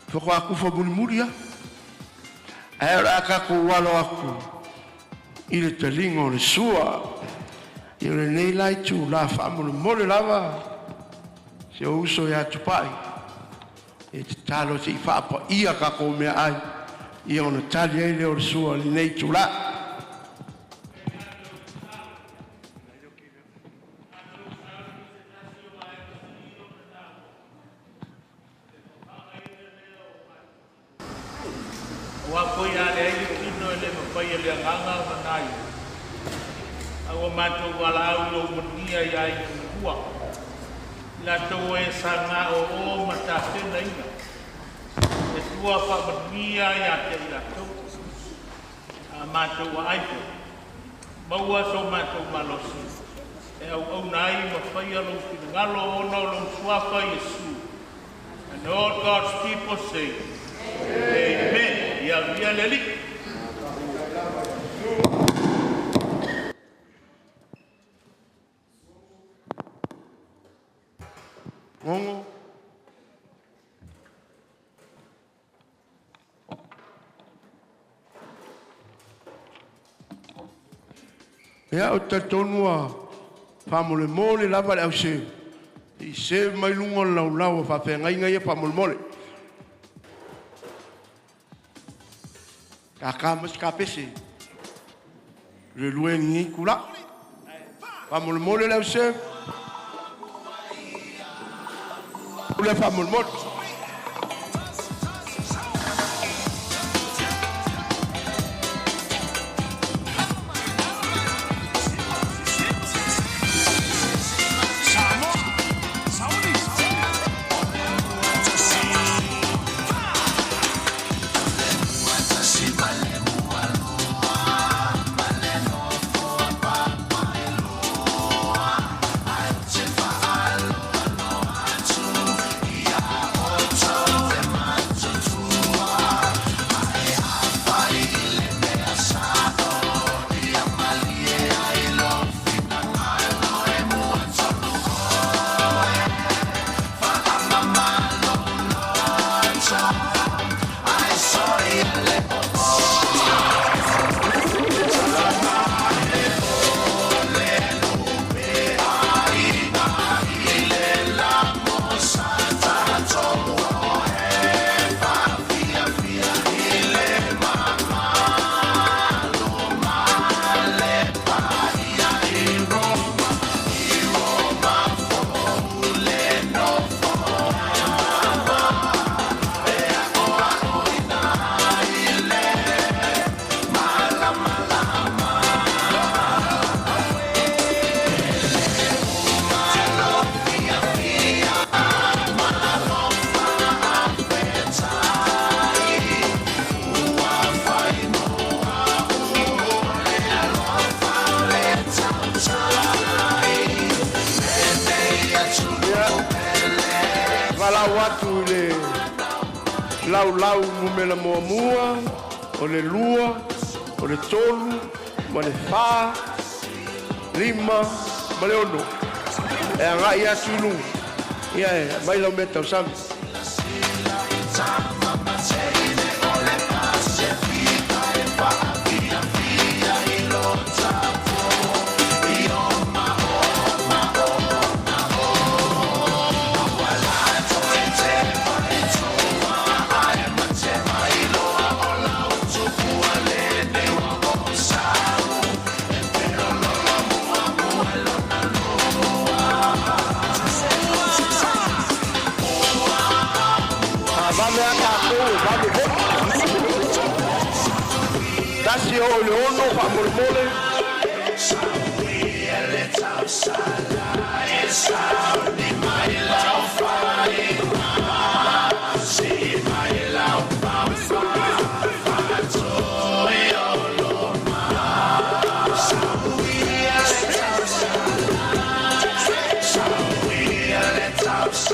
Faatoa tufa mulimuli lava. Ae o le a tatou alo atu i le taliga o le sua. Ia o lenei la itula faamolemole lava si ou uso ia Tupai e tatalo se i faapaia tatou meaai ia ona tali ai lea o le sua i lenei itula. Aua foi a leai le tino e le mafai e le agaga ona gaio, a ua matou valaau i lou manuia i aiga matua, i latou o e sa gaoo ma tapenaina. Le Atua faamanuia ia te i latou. A matou aai foi, maua so matou malosi e auauna ai ma faia lou finagalo ona o lou suafa Iesu. And all God's people say, Amen. Ia viia le Alii. Gogo. Ia, ou te talitonu ua faamolemole lava le ause i se mai luga o le laulau a faafeagaiga ia faamolemole. Tata mai se kapese. Le lue ni kula. Faamolemole le ause. Le faamolemole. Valaau atu i le laulau numera muamua, o le lua, o le tolu, ma le fa, lima, ma le ono. E agai atu i luga. Ia e mai lau mea tausami. Kasi o le ono faamolemole.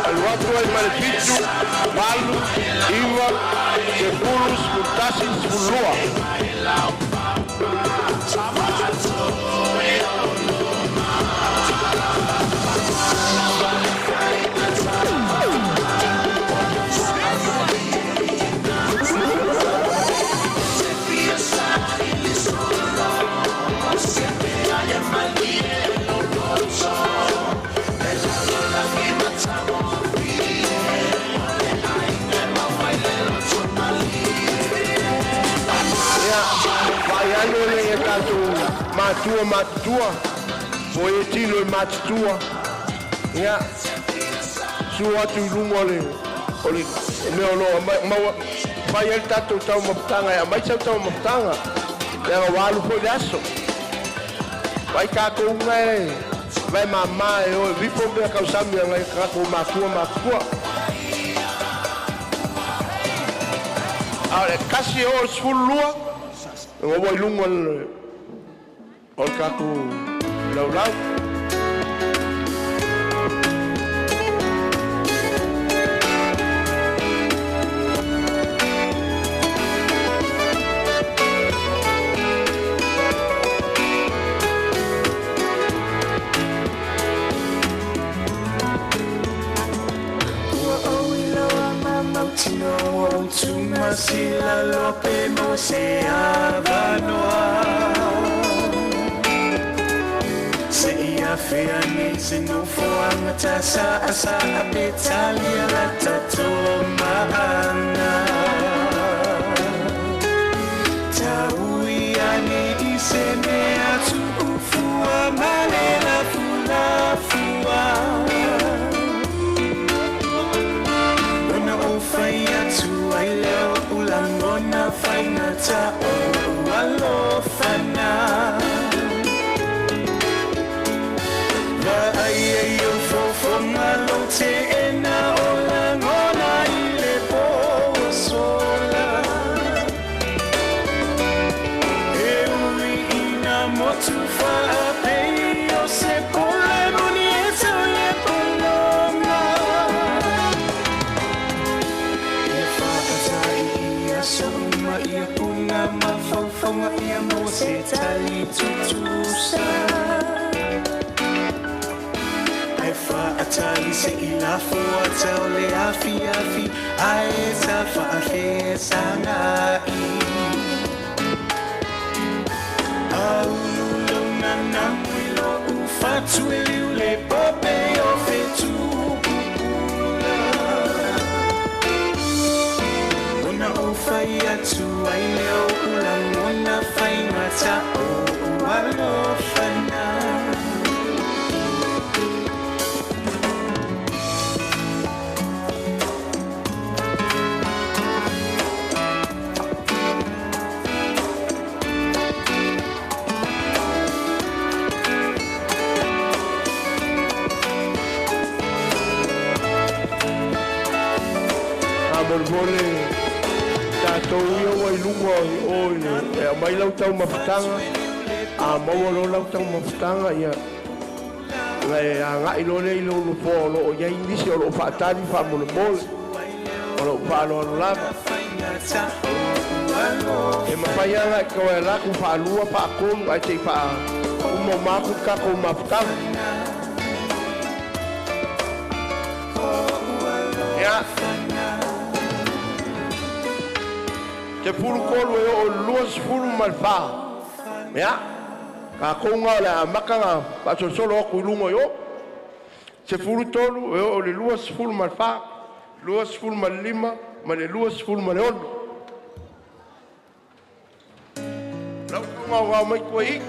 Alu atu ai ma le 7, 8, 9, 10, 11, 12. Ia, vaai ane le e tatou matua matutua, po e tino e matutua. Ia, sua atu i luga o le mea o loo maua fai ai le tatou taumafataga e aumai sau taumafataga leaga ua alu foi le aso. Vai tatou uga e vai mamā e o e vifo mea kausami agai tatou matua matutua. A o le 1 e oo i le 12, ua ua i luga o le tatou laulau. Ua oiloa mamautino o tumasila lope mo se avanoa. Se ia fea nei se nofoaga tasa asa a petalia la tato maanga. Taui ane i se mea tuufua ma le lafulafua. Ona o fai atu ai leo ulangona faigata o alofana. Vaai ai o fofoga lo te ena o langona i le po sola. E ui ina motu faapei o se pole moni e tau le polonga. Ia whaatai ia sauma ia puna mawhauwhaunga ia mo se tali tutusa. Ai whaatali se i lafo a tau le afi afi ai ta whaafe sanga i. Aulu lona namui lo ufatu e liu le pope o fetu pupula. Ona o fai atu ai leo ulangona faigata o alofana. Faamolemole tatou ia ua i luga o i le e aumai lau taumafataga. A maua loa lau taumafataga, ia na e agai loa lea i lou nofoa o loo i ai nisi o loo faatali faamolemole o loo faaloalo lava. E mafai aga e kau e laku faalua faatolu ae sei faa uma o maku le tatou mafutaga. Ia 13 e oo i le 24. Ia tatou ga o le amata na faasolosolo atu i luga i o. 13 e oo i le 24, 25 ma le 26. Lau tauga o gao mai tua i.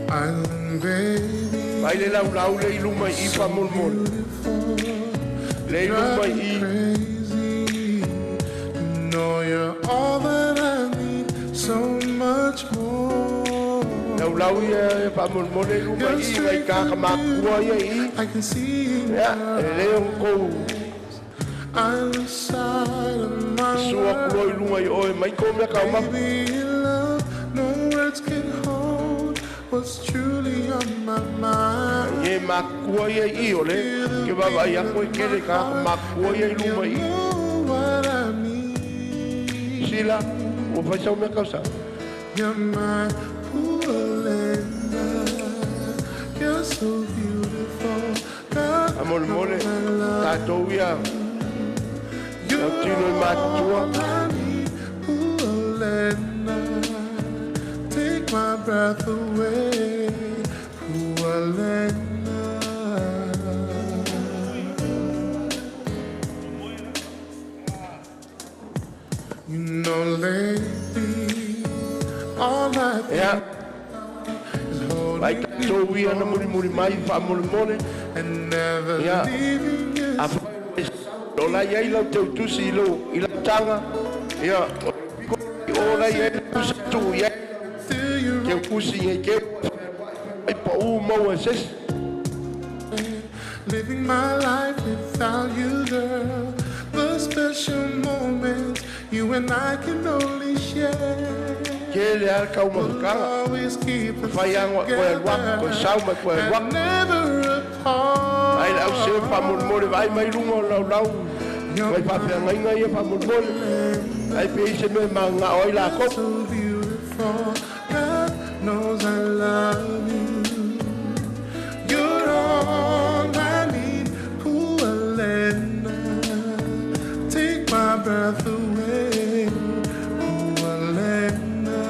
Island baby, Mai le laulau le i luma i faamolemole. Le i luma Drive me i. crazy. You know you're all that I need, so much more. Lau lau ia e whaamolmole i luma Your i, mai strength kaka and makua ia i. beauty, I can see in Ia, your e le o kou eyes. I lose sight of my sua kulo i world. lunga i oe, mai kou mea kau mapu. Baby, in love, no words can hold what's truly on my mind. Ye makua ia i o le, Feel the ke wawa beat i of ako i my kere kaka heart, makua ia i and you luma i. know what I need. Sila, ua whaisau mea kau sa. You're my Pualena. You're so beautiful. God A molemole, knows I love tātou ia, you. lau tino i mātua. All I need, Pualena. Take my breath away, Pualena. You know lately, all I Ia, think is vai holding tātou you ia na muri muri mai whaamolomole. and never Ia, leaving your a o lai ai lau teu tusi i lau, i lau tanga. Ia, o piko o lai ai lau tusi tu ia, Still you're keu kusi ngai keu. Ai pa u mau e sesi. living my life without you, girl. The special moments you and I can only share. Ke le al kau Will mahukanga. always keep us Whai angoa koe ruak, koe together sau mai koe ruak. and never Ai lau se apart. whaamolomole vai mai runga o lau lau. You're Vai whawhea ngai ngai e whaamolomole. Ai pe i se me maa ngā oi la kop. so beautiful. God knows I love you. You're all I need, Pualena. Take my breath away, Pualena.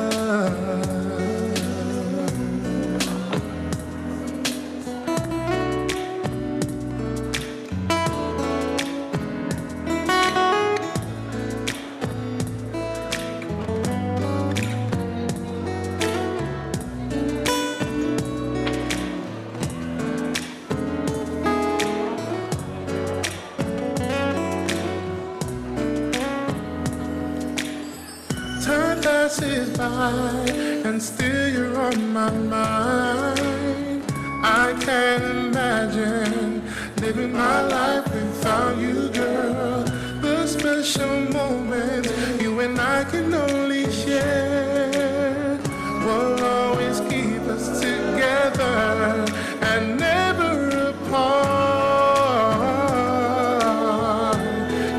Time passes by, and still you're on my mind. I can't imagine living my life without you, girl. The special moments you and I can only share will always keep us together and never apart.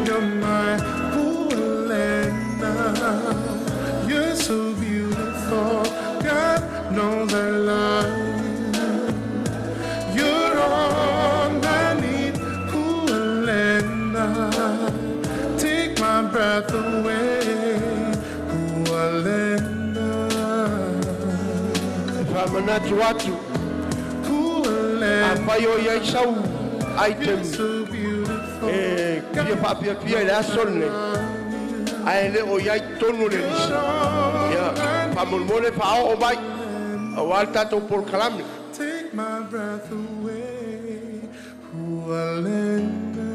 You're my Pualena. You're so beautiful. God knows I love you. You're all I need, Pualena. Take my breath away, Pualena. Whamanatu atu. Pualena. A whai o iai sau item. You're so beautiful. E pia whaapia pia i le aso le. Ai le o iai tonu le lisa. Ia, whaamolomole whaao o mai. A wā le tātou por kalame. Take my breath away, Pualena.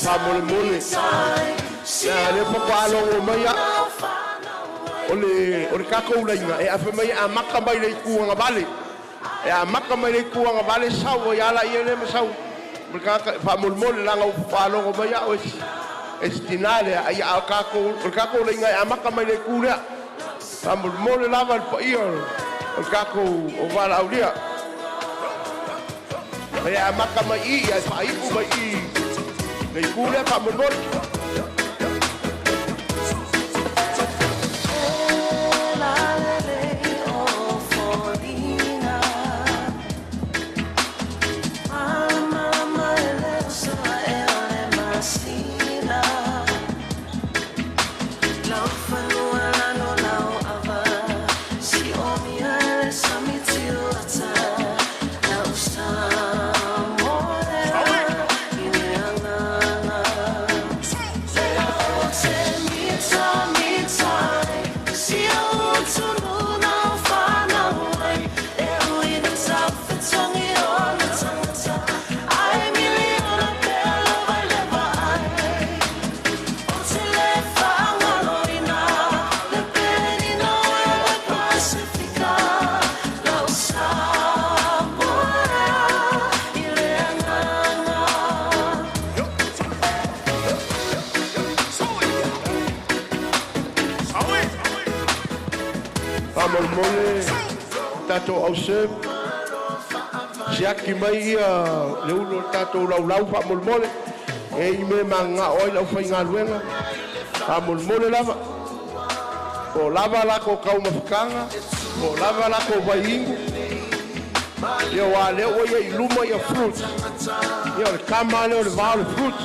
Whaamolomole. Ia, le poko alongo mai a. O le, o le kākou lainga, e awhe mai a maka mai le kuanga vale. E a maka mai le kuanga vale sau o iala ia le masau. O le kāka, whaamolomole langa o whaalongo mai a o e stinale ai a kākou, o le kākou lainga e a maka mai le kūlea. Whaamolomole lava le paia o le kākou o wala aulia. E a maka mai i, e whaipu mai i. Le kūlea whaamolomole. Samoa. Faamolemole tatou au serve siaki mai ia le ulu o le tatou laulau faamolemole e i mea magagao ai le aufaigaluega faamolemole lava po o lava lakou taumafataga po o lava lakou vaiinu ia uā lea ua ia i luma ia fruits ia o le kama lea o le vao le fruits.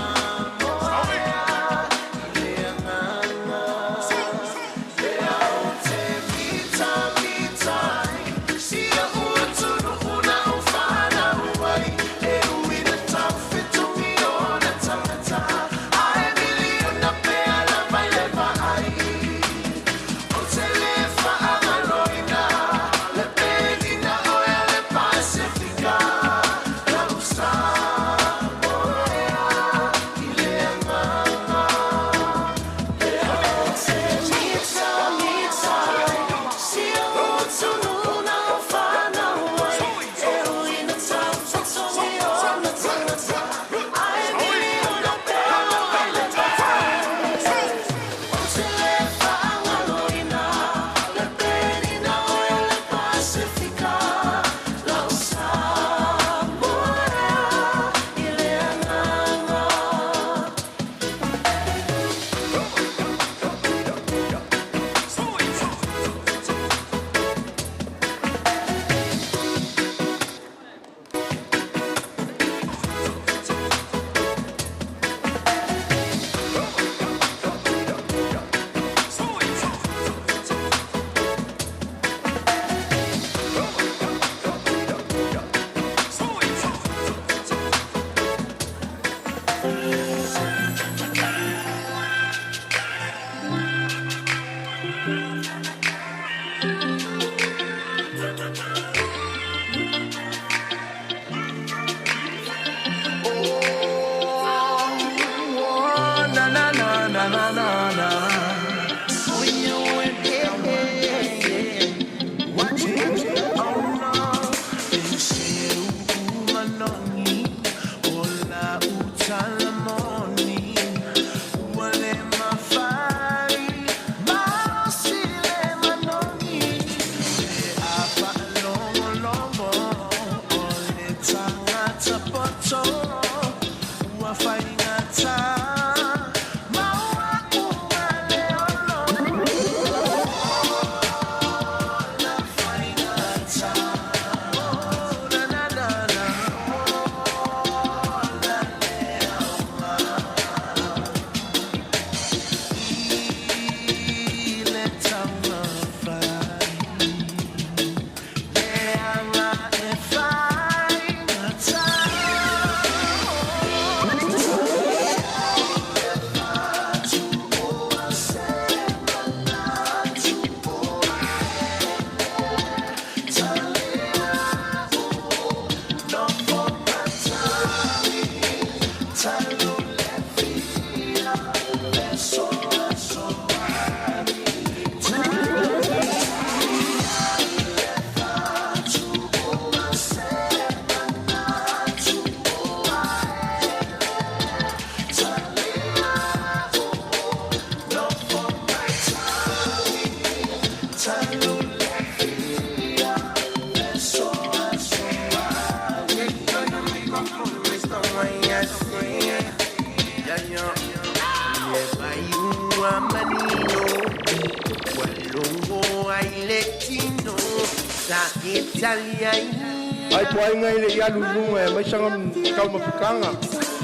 Ai po ai ngai le ialu i luga e mai sanga taumafataga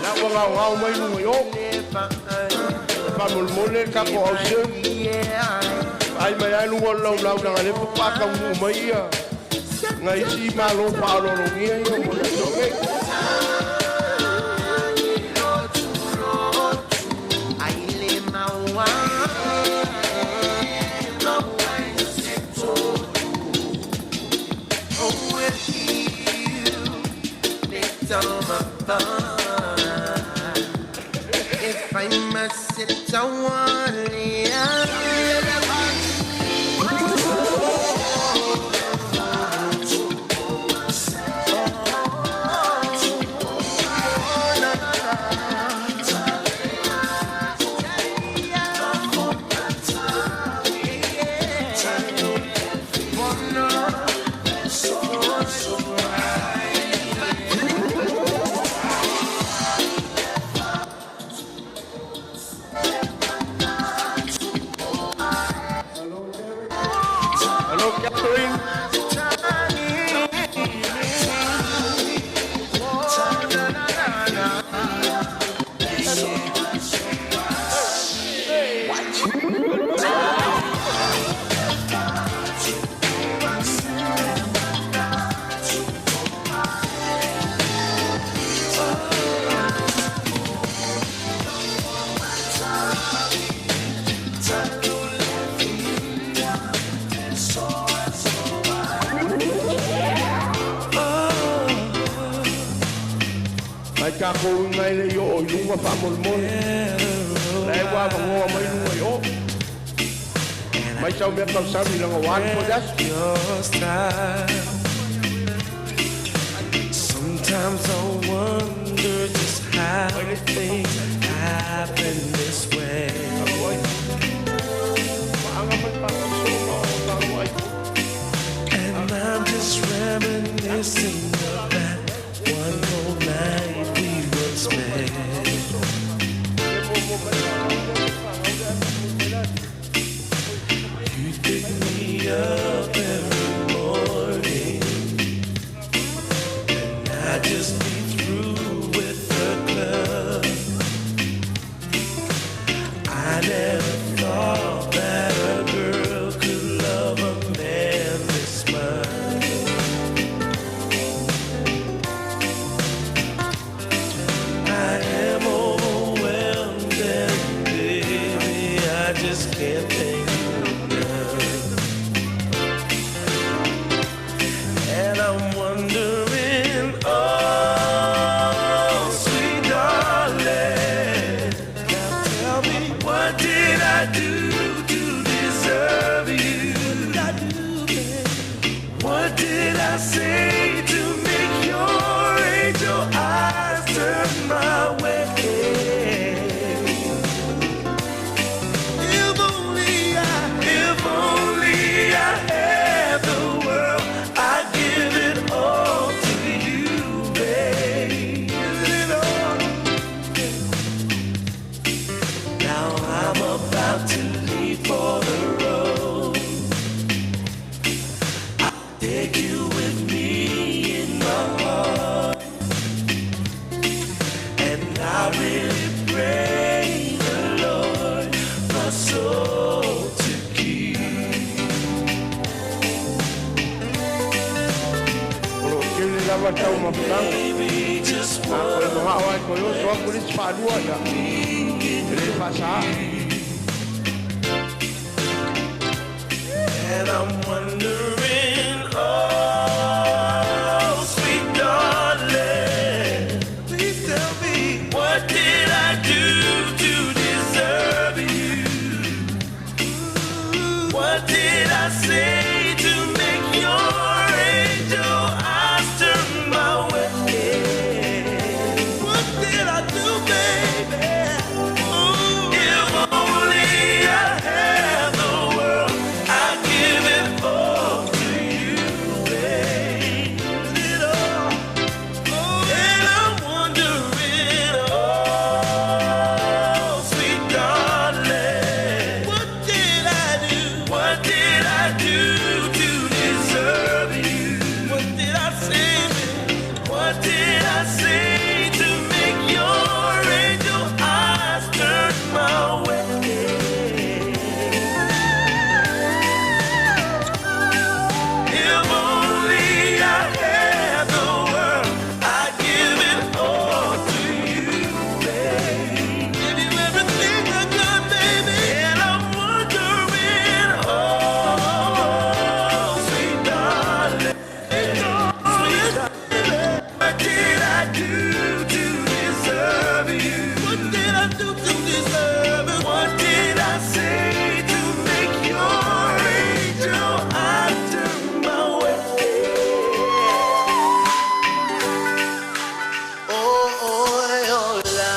la ua gaogao mai luga i o faamolemole le tatou au serve ai mai ai luga o le laulau laga lea papakaunuu mai ia ngai isi malo faaaloalogia ia mo le aso nei. Mai kākou ngai le i o i lunga whaamolmole. Lai wā wangoa mai lunga i o. Mai sau mea tau sami langa wāni po das. Your style. Sometimes I wonder just how things happen this way. And I'm just reminiscing of that one whole night we once met. You'd pick me up every morning, and I'd just be through with the club. I never thought that a girl could love a man this much. I am overwhelmed, and baby, I just can't thank you enough. And I'm wondering, oh, sweet darling, now tell me, what did I do to deserve you? What did I say to make your angel eyes turn my way? If only I had the world, I'd give it all to you, babe. Give it all. Now I'm about to leave for the road. I'll take you with me in my heart, and I really pray the Lord my soul to keep. O lo kele lava tau mafutanga. Baby, just O le mga awai ko yo soa kulis whaalua ia. E le whaasa. And I'm wondering, oh, sweet darling, please tell me, what did I do to deserve you? What did I say to make your angel eyes turn my way? What did I do, baby? Ooh, if only I had the world, I'd give it all to you, babe. It all. And I'm wondering, oh, sweet darling, what did I do? What did I do to deserve you? What did I say? What did I say to make your angel eyes turn my way? If only I had the world, I'd give it all to you, babe. Give you everything I got, baby. And I'm wondering, oh, sweet darling, sweet darling, what did I do to deserve you? What did I do to deserve it? What did I say to make your angel eyes turn my way? O oe o la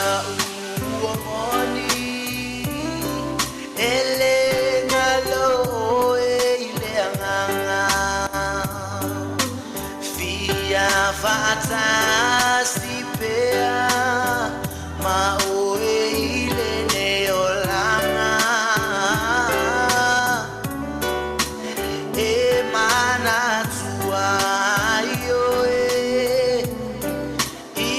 ua moni E le ngalo oe i le agaga Fia faatasi pea Ma oe i lenei olaga E manatua ai oe i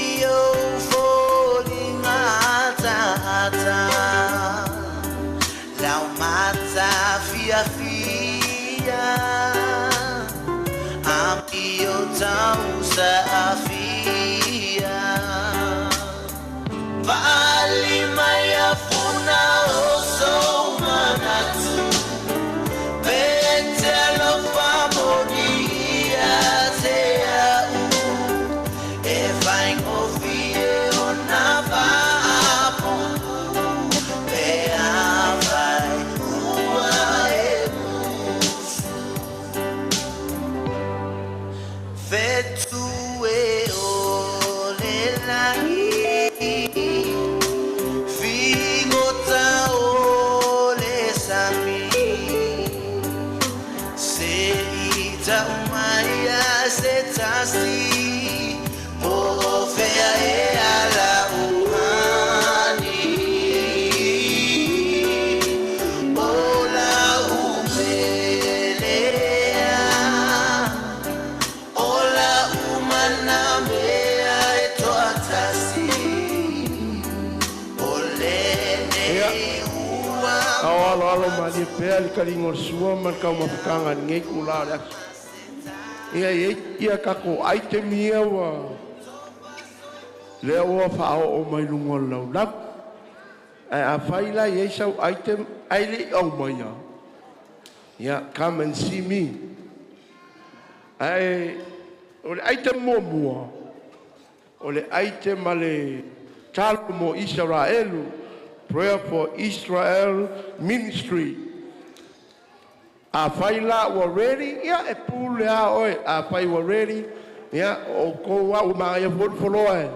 Figota o le sami Se i tau mai a se tasi Po o fea e ala uhani O la upelea O la umana mea e toatasi O lenei ua Ao alo alo malie pea le kaliga o le sua ma le taumafataga i lenei itulā o le aso. Ia e i ai ia tatou item ia ua lea ua faaoo mai luga o le laulau. Ae afai la e i ai sau item ae le i aumaia, ia come and see me. Ae o le item muamua, o le item a le Tatalo mo Isaraelu, Prayer for Israel Ministry. Afai la ua ready, ia e pule lava oe. Afai ua ready, ia o outou lava ua manaia foi le foloa e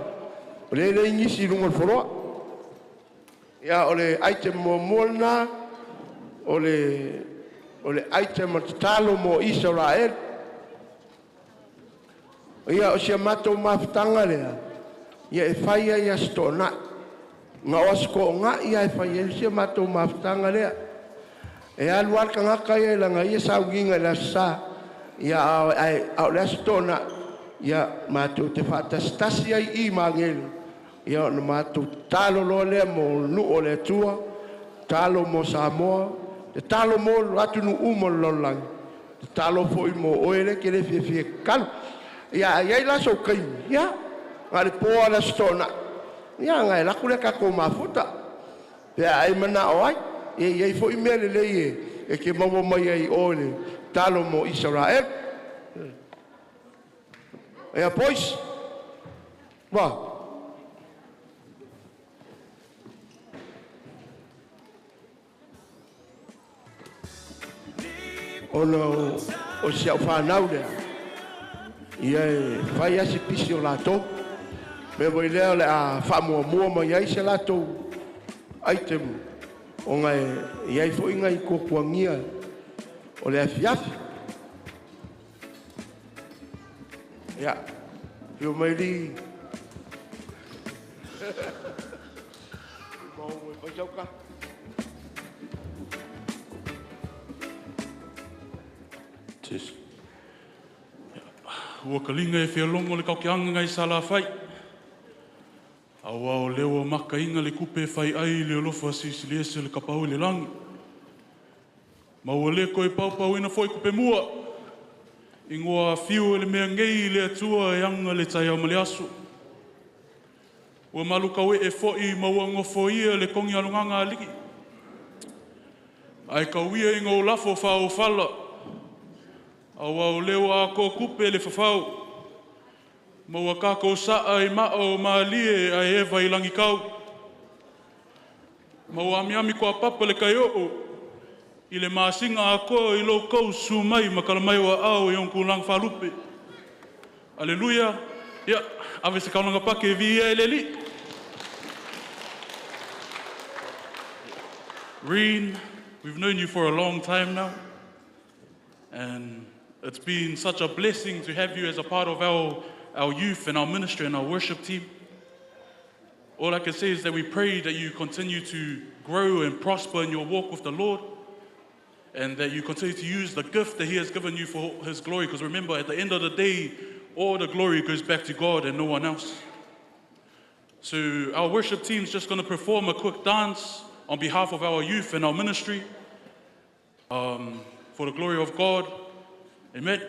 o lea e leai nisi i luga o le foloa. Ia o le item muamua lena, o le item a le tatalo mo Isaraelu. Ia o si a matou mafutaga lea, ia e fai lava i Aso Toonai. Na o Aso Toonai lava e fai ai si a matou mafutaga lea. E alu lava le tagata ia i lana ia sauniga i le Aso Sa, a o le Aso Toonai, ia matou te faatasitasi ai i Magele, ia ona matou tatalo loa lea mo le nuu o le Atua, tatalo mo Samoa, tatalo mo atunuu uma o le lalolagi, tatalo foi mo oe lea e te le fiafia e tatalo. Ia a i ai la sou taimi, ia, na o le po lava o le Aso Toonai, ia ona e alu atu lea tatou mafuta pe a e manao ai. E i ai foi mea lelei e te maua mai ai i o i le tatalo mo Isaraelu. Ia boys, wa. Ona o si au fanau lea, ia e fai lava si pisi o latou. Mea foi lea o le a faamuamua mai ai se latou item ona e i ai foi nai tuatuagia o le afiafi. Ia, afio mai alii. Tes. Ua kaliga e fialogo le taukiaga nai Salafai. Aua o lea ua makaina le kupe fai ai le alofa silisiliese le kapau i le lagi. Ma ua le toe paupauina foi kupe mua. Igoa fiu e le mea nei le Atua e aga le taeao ma le aso. Ua malukauee e foi ma ua nofoia le togi alugaga alii. Ae tauia ina o lafo faaofala. Aua o lea ua atoa tupe le fafau. Ma ua tatou saa i maa o malie ae eva i lagitau. Ma ua amiami kuapapa le kai oo. I le masina atoa i lou tou susu mai ma tala mai o aao i ona tulaga faalupe. Aleluia. Ia, ave se kaulaga pake e viia e le Alii. Reen, we've known you for a long time now. And it's been such a blessing to have you as a part of our youth and our ministry and our worship team. All I can say is that we pray that you continue to grow and prosper in your walk with the Lord, and that you continue to use the gift that He has given you for His glory. Because remember, at the end of the day, all the glory goes back to God and no one else. So our worship team's just going to perform a quick dance on behalf of our youth and our ministry for the glory of God. Amen.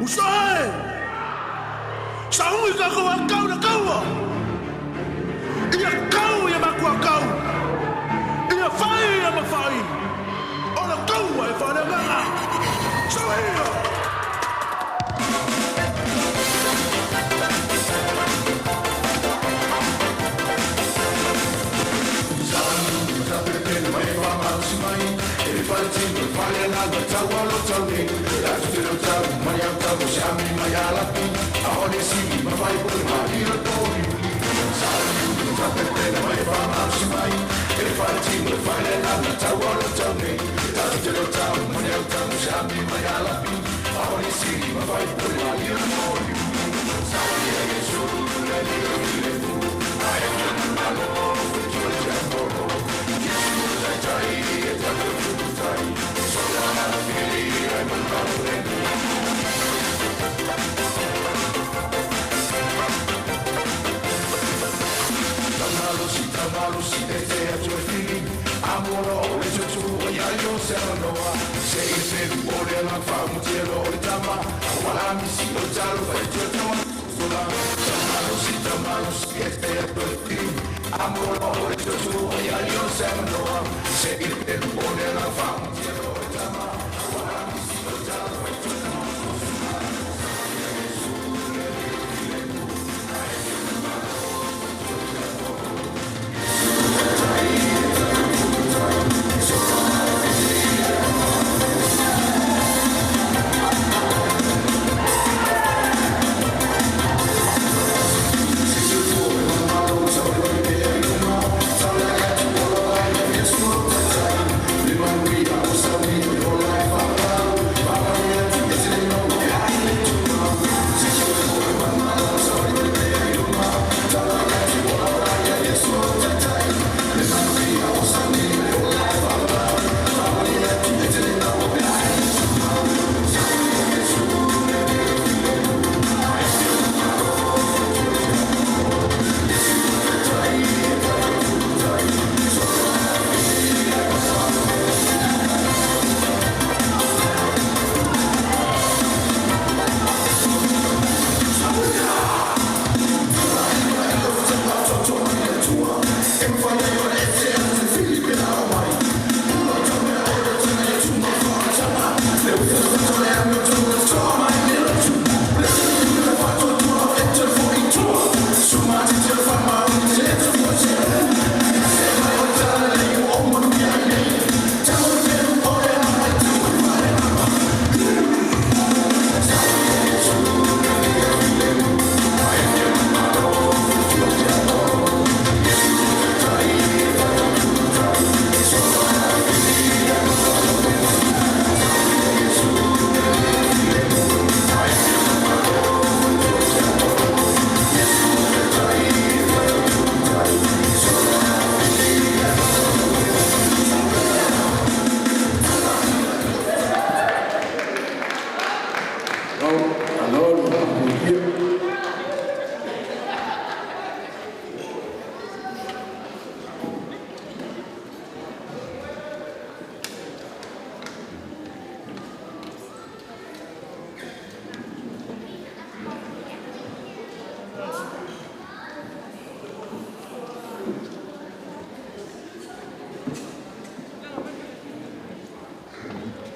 Uso e! Saui ka kau kau na kaua! Ia kau ia makua kau! Ia fai ia mawhai! O le kaua e whare nganga! Saui ia!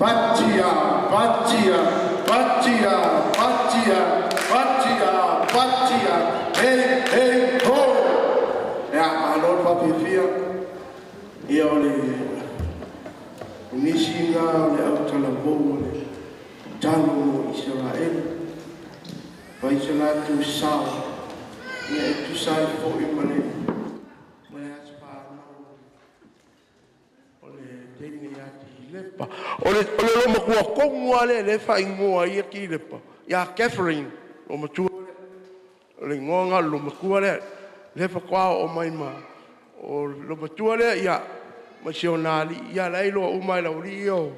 Patia, patia, patia, patia, patia, patia, hei, hei, ho! Ia, malo le faapefia, ia o le nisi ga o le autalavou o le talo mo Iseraele. Fai se latou sao, ia e tusa ai foʻi ma le ma le aso fanau o le teine ia Tilepa. O le o le lo matua kongu ale le faaigoa ia Tilepa. Ia Catherine, lo matua o le igoa lo matua lea. Le faatoa oo mai ma o lo matua lea ia ma si ona alii ia la iloa uma e le aualii ia o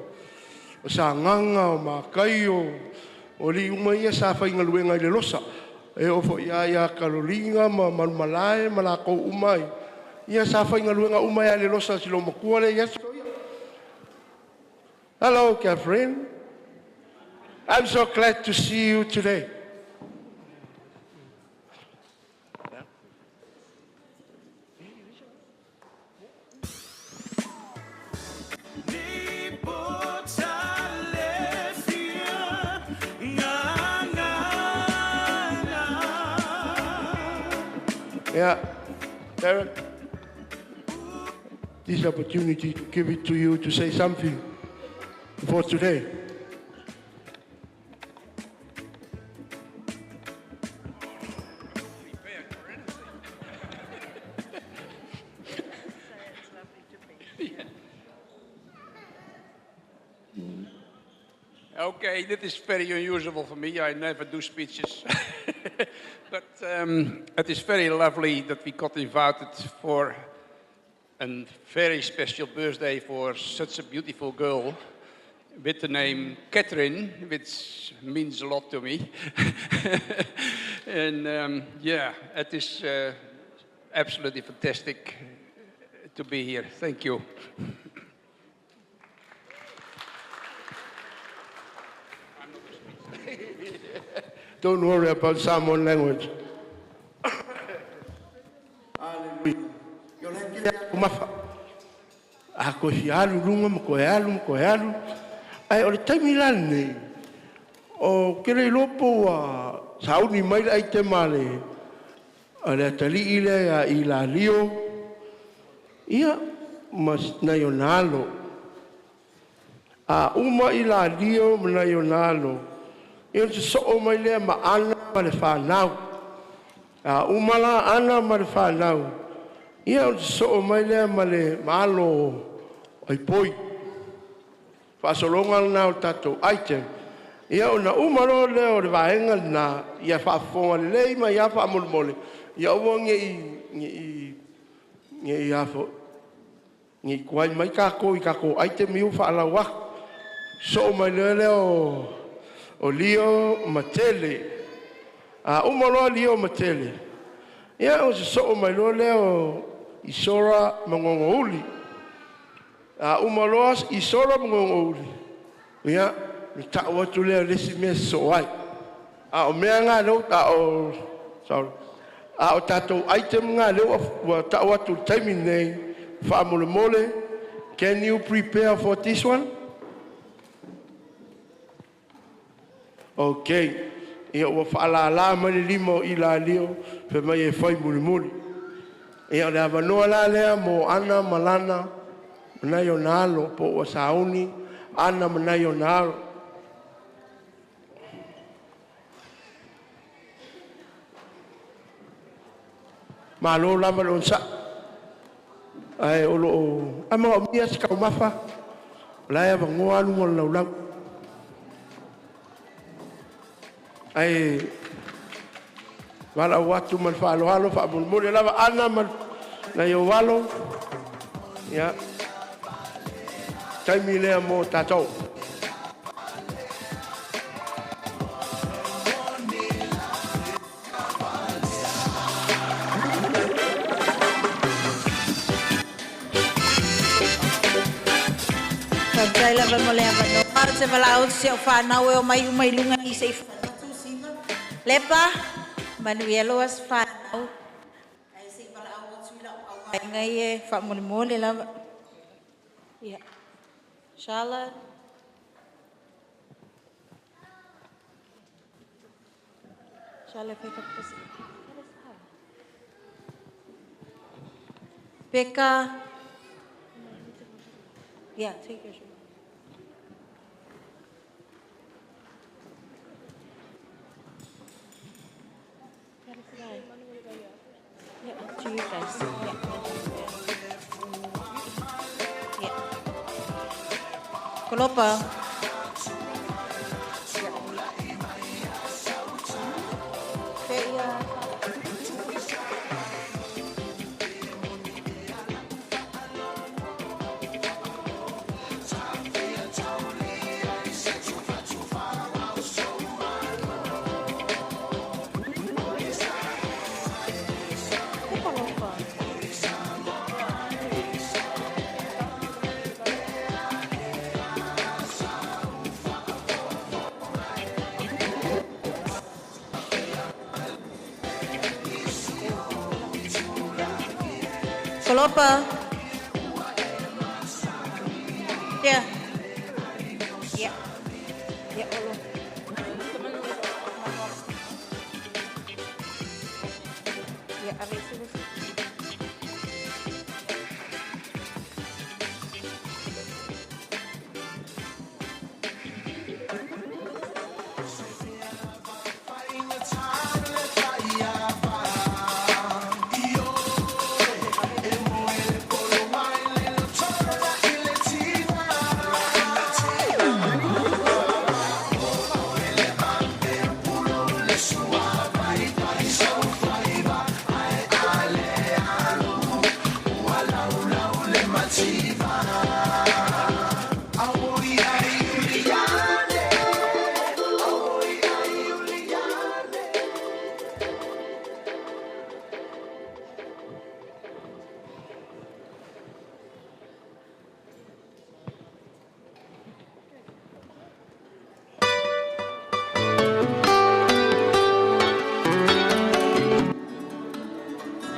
Sagaga o Makai o o alii uma ia sa faigaluega i le losa. E oo foi ia ia Karolina ma Malumalae ma lakou uma ai. Ia sa faigaluega uma ia le losa si lo matua lea ia. Hello, Catherine. I'm so glad to see you today. Yeah, Derek, this opportunity to give it to you to say something for today. Okay, that is very unusual for me. I never do speeches. But it is very lovely that we got invited for a very special birthday for such a beautiful girl with the name Catherine, which means a lot to me. And yeah, it is absolutely fantastic to be here. Thank you. Don't worry about Samoan language. Hallelujah. Mafa. A ko si alu lunga ma ko e alu ma ko e alu. Ai o le taimi la nei. O ke le lopo ua sauni mai le ai te male. O le atali i le a i la lio. Ia, ma nai o nalo. A uma i la lio ma nai o nalo. Ia se so mai lea ma ana ma le whanau. A uma la ana ma le whanau. Ia o se so mai lea ma le malo ai poi. Whaasolonga na o tātou item. Ia o na uma lo lea o le vaenga na ia whaafonga le lei ma ia whaamolemole. Ia ua nge i afo. Nge i kuai mai kako i kako item iu whaalauak. So mai lea lea o lio matele. A uma loa lio matele. Ia o se soo mai loa lea o Isora Mangongouli. A uma loa Isora Mangongouli. Ia, le tau atu lea lesi mea so ai. A o mea ngā leo, a o, sorry. A o tātou item ngā leo ua tau atu le taimi nei, whaamolemole. Can you prepare for this one? Okay. Ia ua whaalala mai le lima o i la lio, fe mai e whai muli muli. Ia o le awanoa la lea mo ana malana, manai o nalo, po ua sauni, ana manai o nalo. Malo lava le onsa. Ai olo o, ama o mia si kaumafa, o la e wangoa alu mo lau lau. Ai wala watu mal falo halo fa mulmule lava ana mal na yo walo ya taimi lea mo tatou. Faafetai lava mo le avanoa. Ou te valaau atu si au whanau e o mai uma i luga i se i Lepa, manuia loa se whanau. Ai se i valaau atu i lau au aiga i e whaamolemole lava. Yeah. Charlotte. Charlotte, pick up this. Pekka. Yeah, take your shoe. Yeah, up to you guys. Yeah. Yeah. Kolopa. Yeah. Olopa. Yeah. Yeah. Yeah, Olo. Yeah, ave se.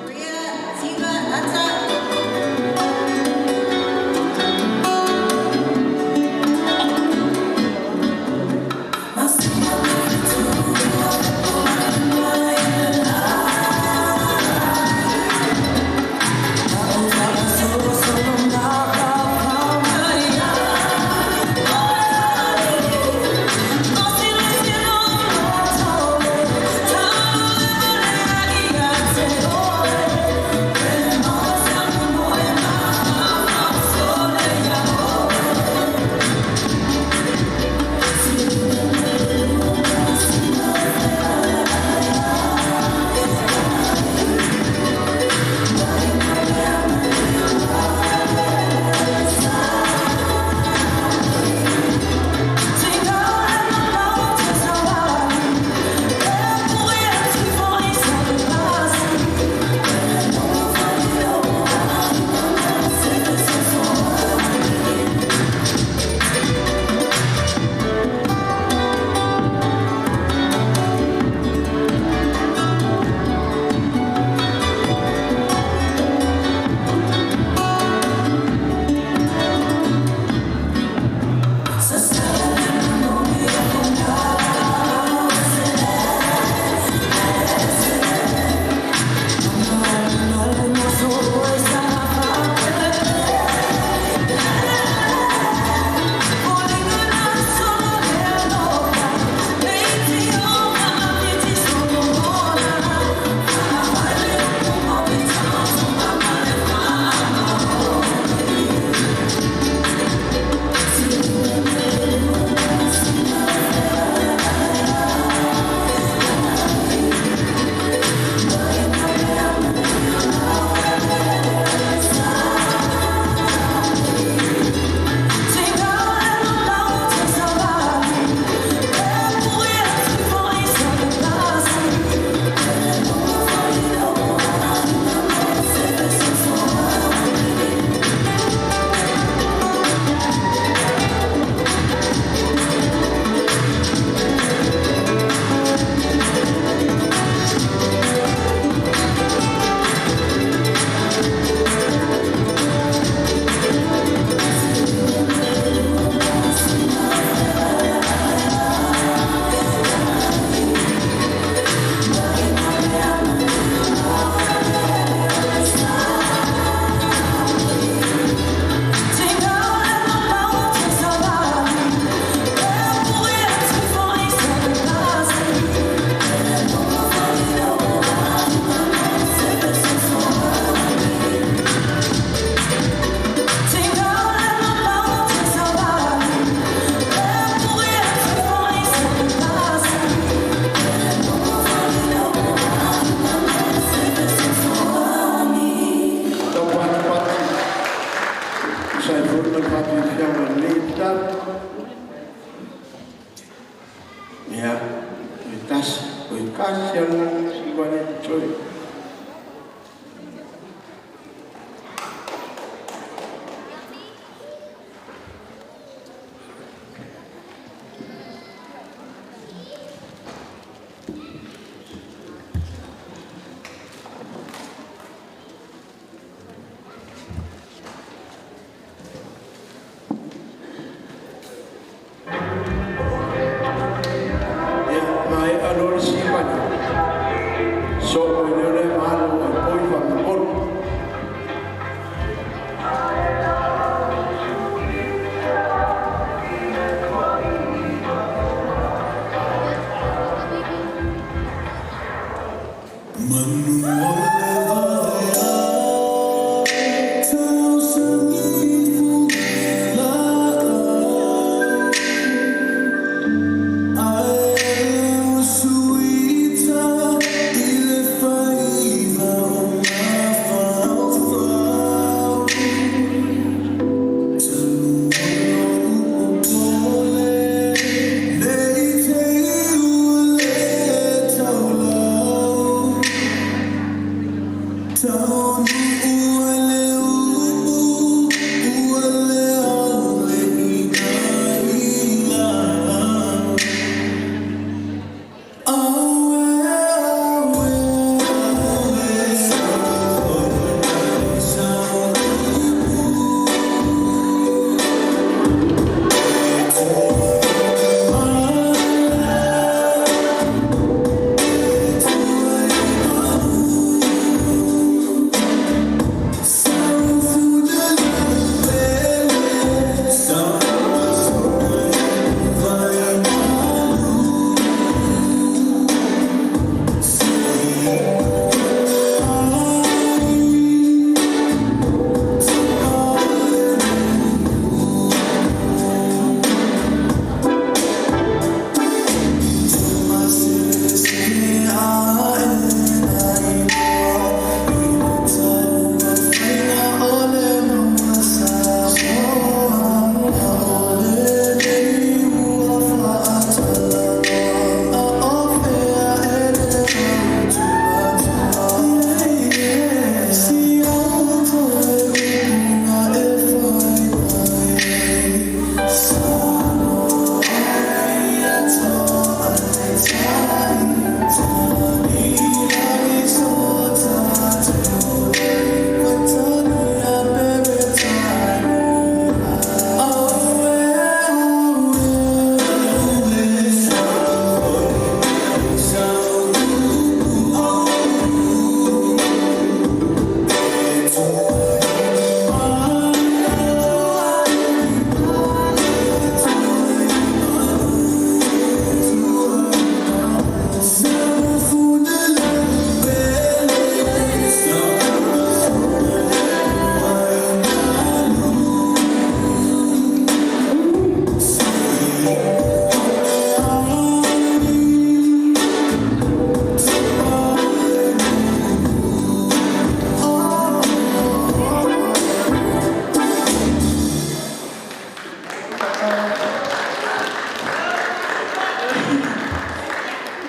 Maria Tiva Ata.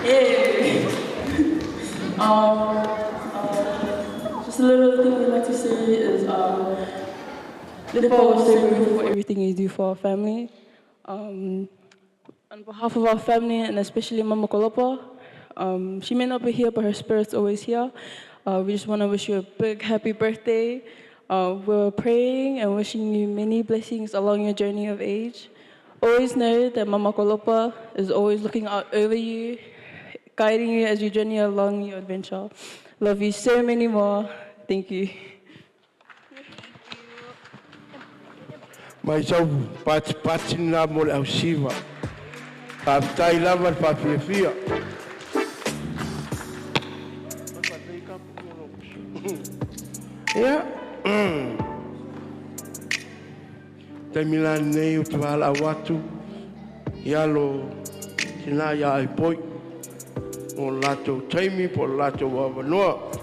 Hey. Just a little thing we'd like to say is Lepa, we're so grateful for everything you do for our family. On behalf of our family, and especially Mama Kolopa, she may not be here, but her spirit's always here. We just want to wish you a big happy birthday. We're praying and wishing you many blessings along your journey of age. Always know that Mama Kolopa is always looking out over you, guiding you as you journey along your adventure. Love you so many more. Thank you. Mai sau patipati na mo le ausiva. Faafetai lava le faafiafia. Ia. Taimi lanei o te valaau atu ia lo tina ia ai poi o latou taimi po o le latou avanoa.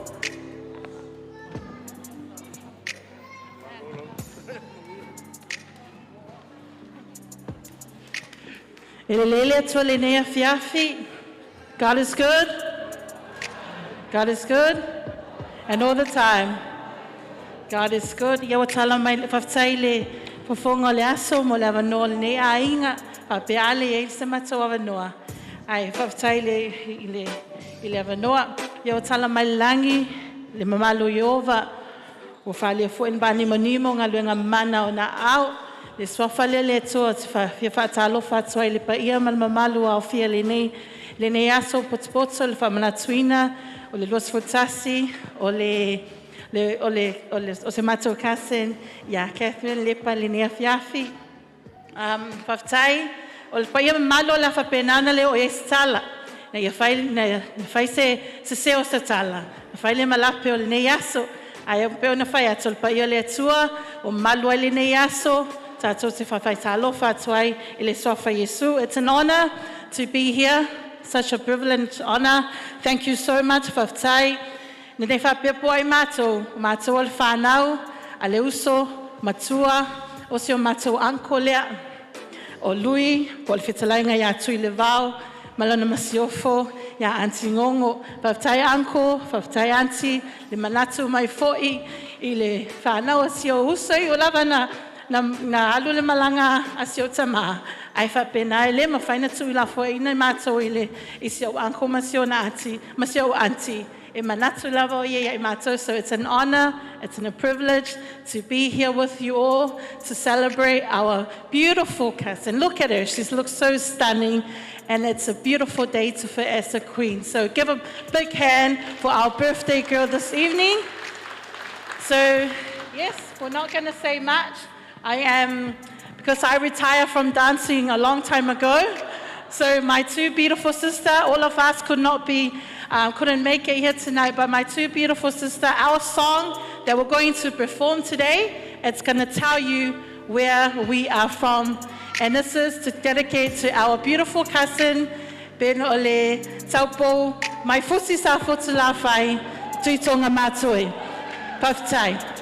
E le lele atua lenei afiafi. God is good. God is good. And all the time. God is good. Ia ua tala mai le faafetai le fofoga o le aso mo le avanoa o lenei aiga. Faapea ale i ai se matou avanoa. Ae faafetai le i le i le avanoa. Ia ua tala mai le lagi le mamalu o Ieova. Ua faaalia foi le vanimonimo o galuega mamana o ona aao. Le suafa lea o le Atua ou te fia faatalofa atu ai i le paia ma le mamalu ua aofia i lenei lenei aso potopoto i le faamanatuina o le 21 o le le o le o le o se matou cousin ia Catherine Lepa i lenei afiafi. Um, faafetai. O le paia mamalu o le a faapena ona le oo i ai se tala, ina ia fai, ina fai se se o se tala, na fai le malape o lenei aso. Ae pei ona fai atu, o le paia o le Atua ua mamalu ai lenei aso, tatou te faafaitalofa atu ai i le suafa Iesu. It's an honor to be here, such a privilege honor. Thank you so much, faafetai. Ina ne i faapea po ai matou, o matou o le fanau a le uso matua o si o matou uncle lea, o Lui, po o le fetalaiga ia Tuilevao ma lana masiofo ia Aunty Gogo. Faafetai uncle, faafetai aunty le manatu mai foi i le fanau a si ou uso. E ui lava na na alu le malaga a si ou tama, ae faapena e le mafai ona tuulafoaiina matou i le i si ou uncle ma si ona aunty ma si ou aunty e manatu lava o ia ia i matou. So it's an honor, it's a privilege to be here with you all to celebrate our beautiful cousin. Look at her, she looks so stunning, and it's a beautiful day to for as a queen. So give a big hand for our birthday girl this evening. So yes, we're not going to say much. I am, because I retired from dancing a long time ago. So my two beautiful sister, all of us could not be, couldn't make it here tonight, but my two beautiful sister, our song that we're going to perform today, it's going to tell you where we are from. And this is to dedicate to our beautiful cousin, Ben Ole Taupo, mai fusi sa fotu la whai, Tuitonga Mātoi. Paftai.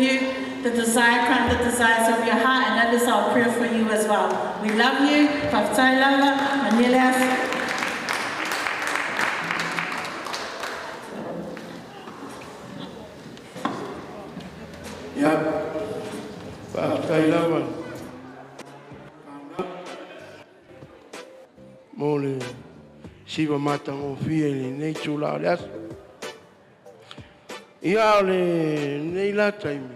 you the desire, grant the desires of your heart, and that is our prayer for you as well. We love you. Fa'afetai lava, manuia le aso. Ia, faafetai lava mo le siva matagofie i lenei itulā o le aso. Ia o lenei la taimi,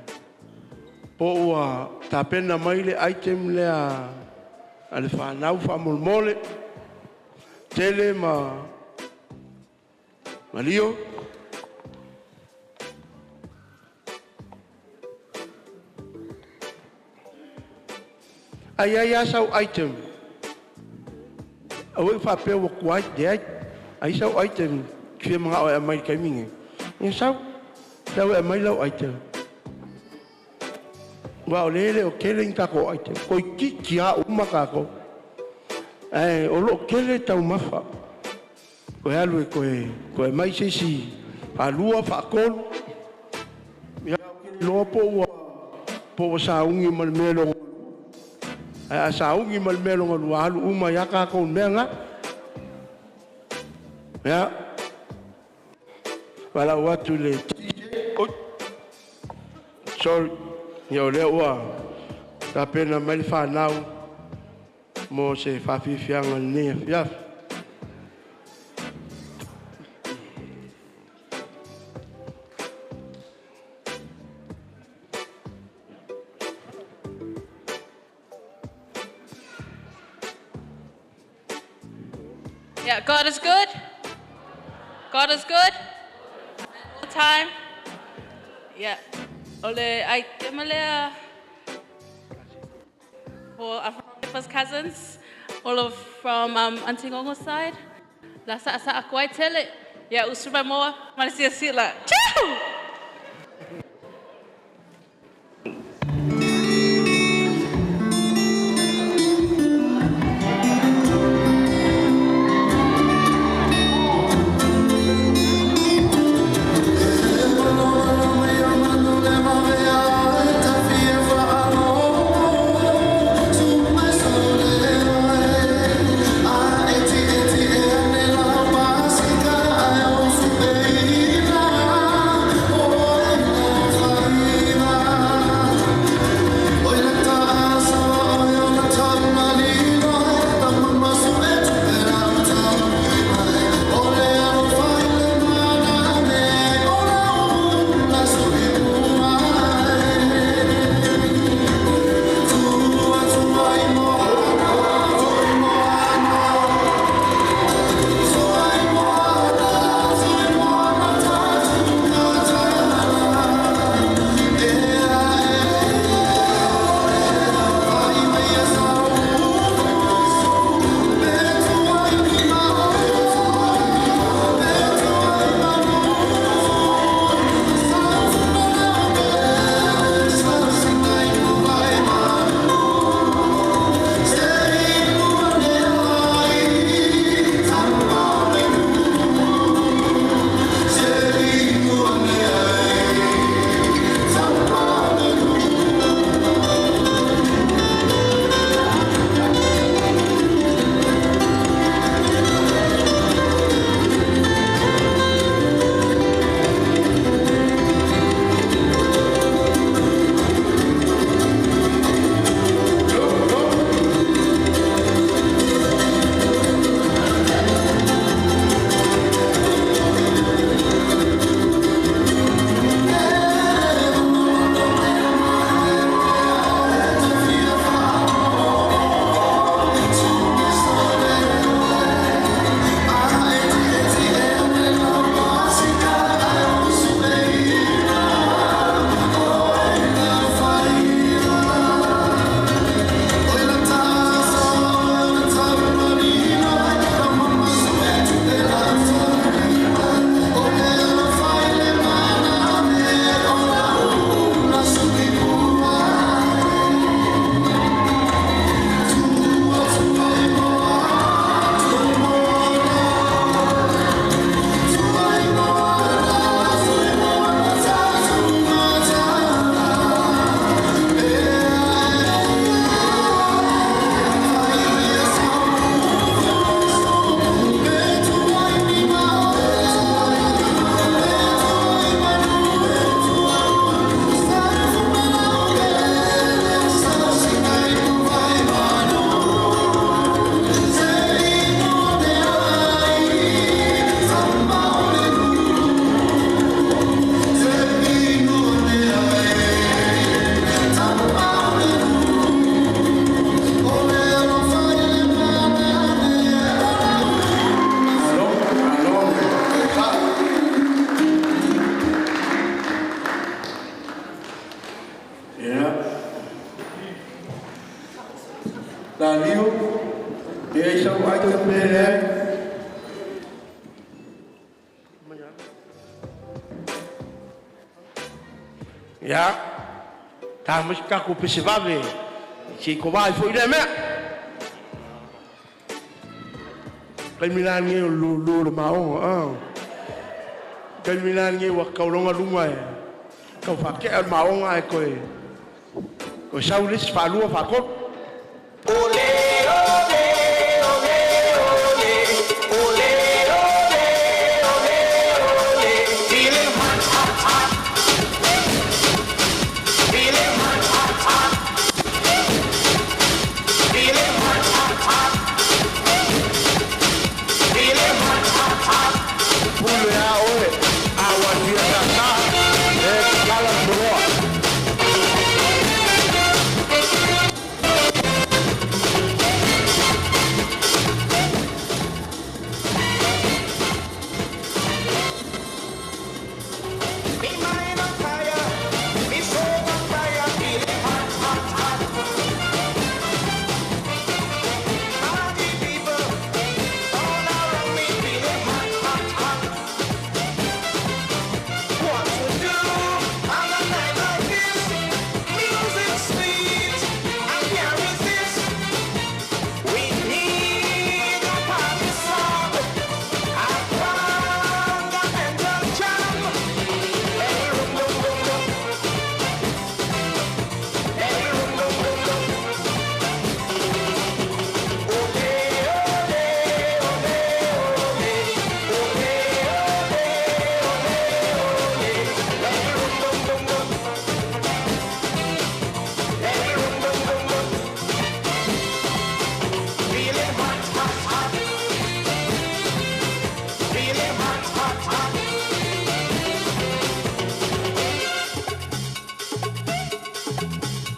po ua tapena mai le item lea a le fanau faamolemole, Tele ma Lio. Ai ai lava sau item. Aua e faapea ua tuai, leai. Ai sau item fia manao e aumai i le taimi lenei. Ia sau, sau e aumai lau item. Aua o lea e le o tele ni tatou item, toeitiiti lava uma tatou. Ae o lo o tele taumafa. Toe alu e toe toe aumai se isi faalua, faatolu. Ia ou te le iloa po ua sauni ma le mea lona lua. Ae a sauni ma le mea lona lua, alu uma ai lava tatou i le mea lena. Ia, valaau atu i le DJ. Oi, sorry. Ia o lea ua tapena mai le fanau mo se faafiafiaga i lenei afiafi. Yeah, God is good. God is good. All the time. Yeah. O le item lea for our first cousins, all of from Auntie Ngongo's side. La sa sa akuai tele. Yeah, usu mai moa. Mana sia sila. Choo! Ia. La liu, e ai sau ai te pere. Ia, tā mas kako pese vave, si ko vai foi le mea. Kai mila nge o lu lu le maonga, ah. Kai mila nge wa kaulonga lunga e. Kau whakea o le maonga e koe. Koe sau lisi whaalua whaakolu. Ole, ole, ole, ole, ole, ole, ole, ole. Feeling hot, hot, hot. Feeling hot, hot, hot. Feeling hot, hot, hot. Feeling hot, hot, hot. Pule a oe, a wa tia tata, e kala poloa. Me mind on fire, me soul on fire, feeling hot, hot, hot. Party people, all around me, feeling hot, hot, hot. What to do on a night like this? Music sweet, I can't resist. We need a party song, a fundamental jam. Let me room, room, room, room. Let me room, room, room, room. Ole, ole, ole, ole. Ole, ole, ole, ole. Let me room, room, room, room. Let me room, room, room, room. Feeling hot, hot, hot. Feeling hot, hot, hot.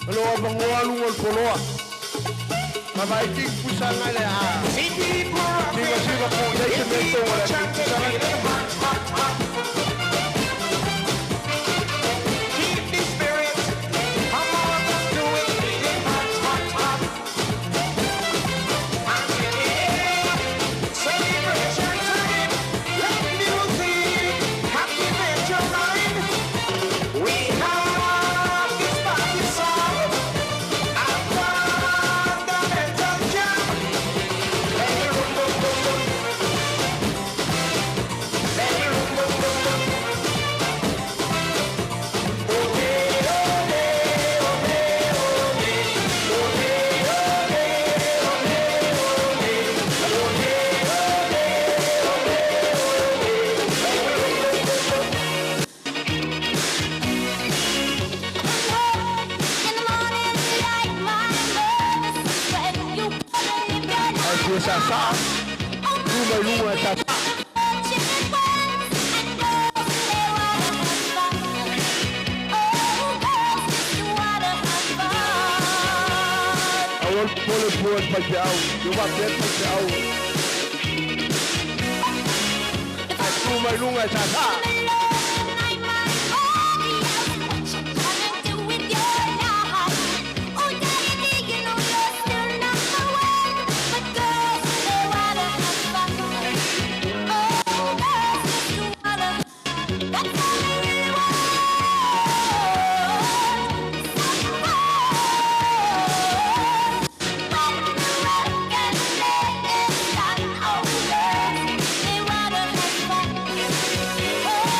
Aloha mangoa lunga o le poloa. Ma vai ting pusanga le a. See people rocking, Siva siva ko yai se me tonga le chanting, pusanga. feeling hot, hot, hot. Keep the spirit, come on, let's do it, feeling hot, hot, hot. I'm in the air, celebration time. Let music captivate your mind. We have this party song, a fundamental jam. Let me room, room, room, room. Let me room, room, room, room. Ole, ole, ole, ole. Ole, ole, ole, ole. Ole, ole, ole, ole. Let me room, room, room, room. A tia sa sa. Luma lunga sa sa. Awal pole pole pa te au. Yo wa pe pa te au. A luma lunga sa sa. Oh.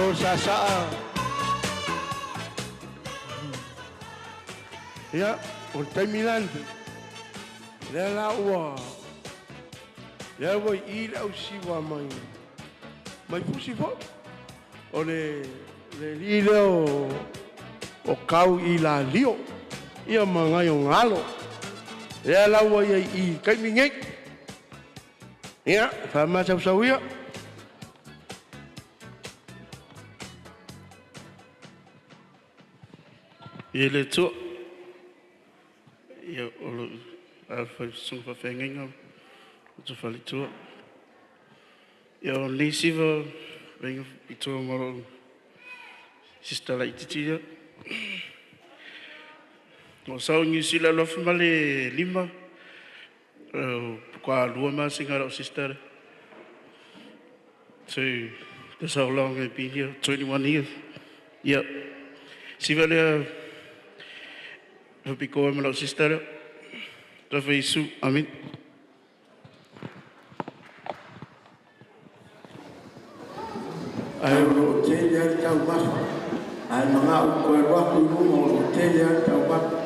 Malo saasaa. Ia, o le taimi la lenei, lea la ua lea ua i i le ausiva mai mai fusi foi. O le le alii lea o kau i la lio, ia ma ngai o galo. Lea la ua ia i i taimi nei. Ia, faamasausau ia. Ia le Atua, ia o lo alaalafa ai le susuga i le faafeagaiga ma le faletua. Ia o lenei siva vaega i tua ma lou sista laitiiti ia. Na ou sau i Niu Sila i le 2005, faatoa 2 masina o lau sister lea. So that's how long I've been here, 21 years. Ia, siva lea faapitoa ma lau sister lea. Alofa Iesu, amene. Ae o lo o tele lava le taumafa. Ae manao ou toe alu atu i luga o lo o tele lava le taumafa.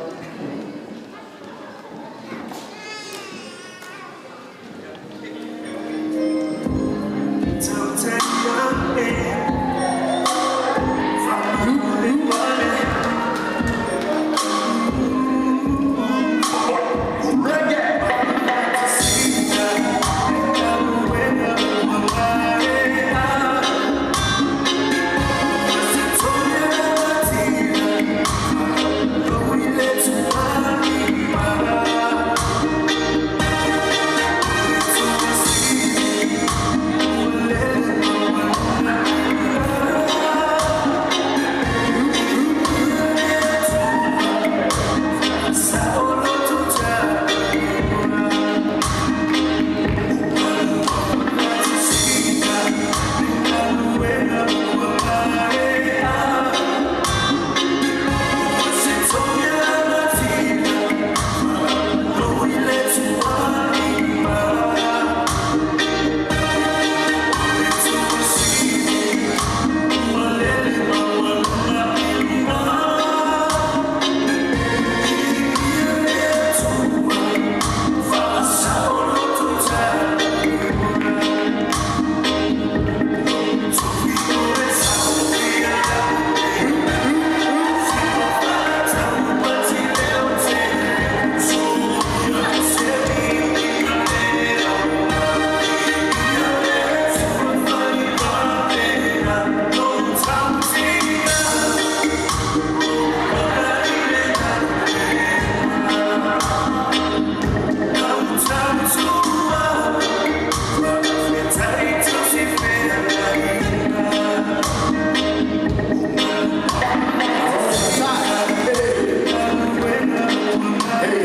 Hey,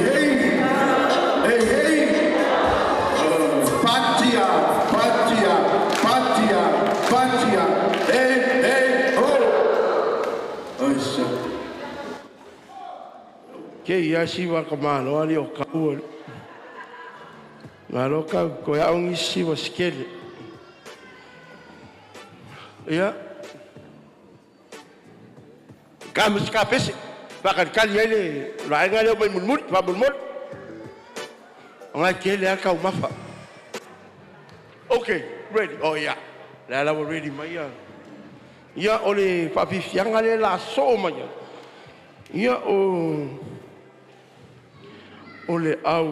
hey! Patia, patia, patia, patia, hey, hey, ho! Aisa. Ke ia siva ka malo ali o kau. Malo kau, ko ia ongi siva sikele. Ia. Ka musika pese. Whakalikali ai le vaega lea mai mulimuli, faamolemole. O ngai tele lava taumafa. Okay, ready. Oh yeah. Le la ua ready mai ia. Ia o le faafiafiaga lea o le a soo mai ai. Ia o o le au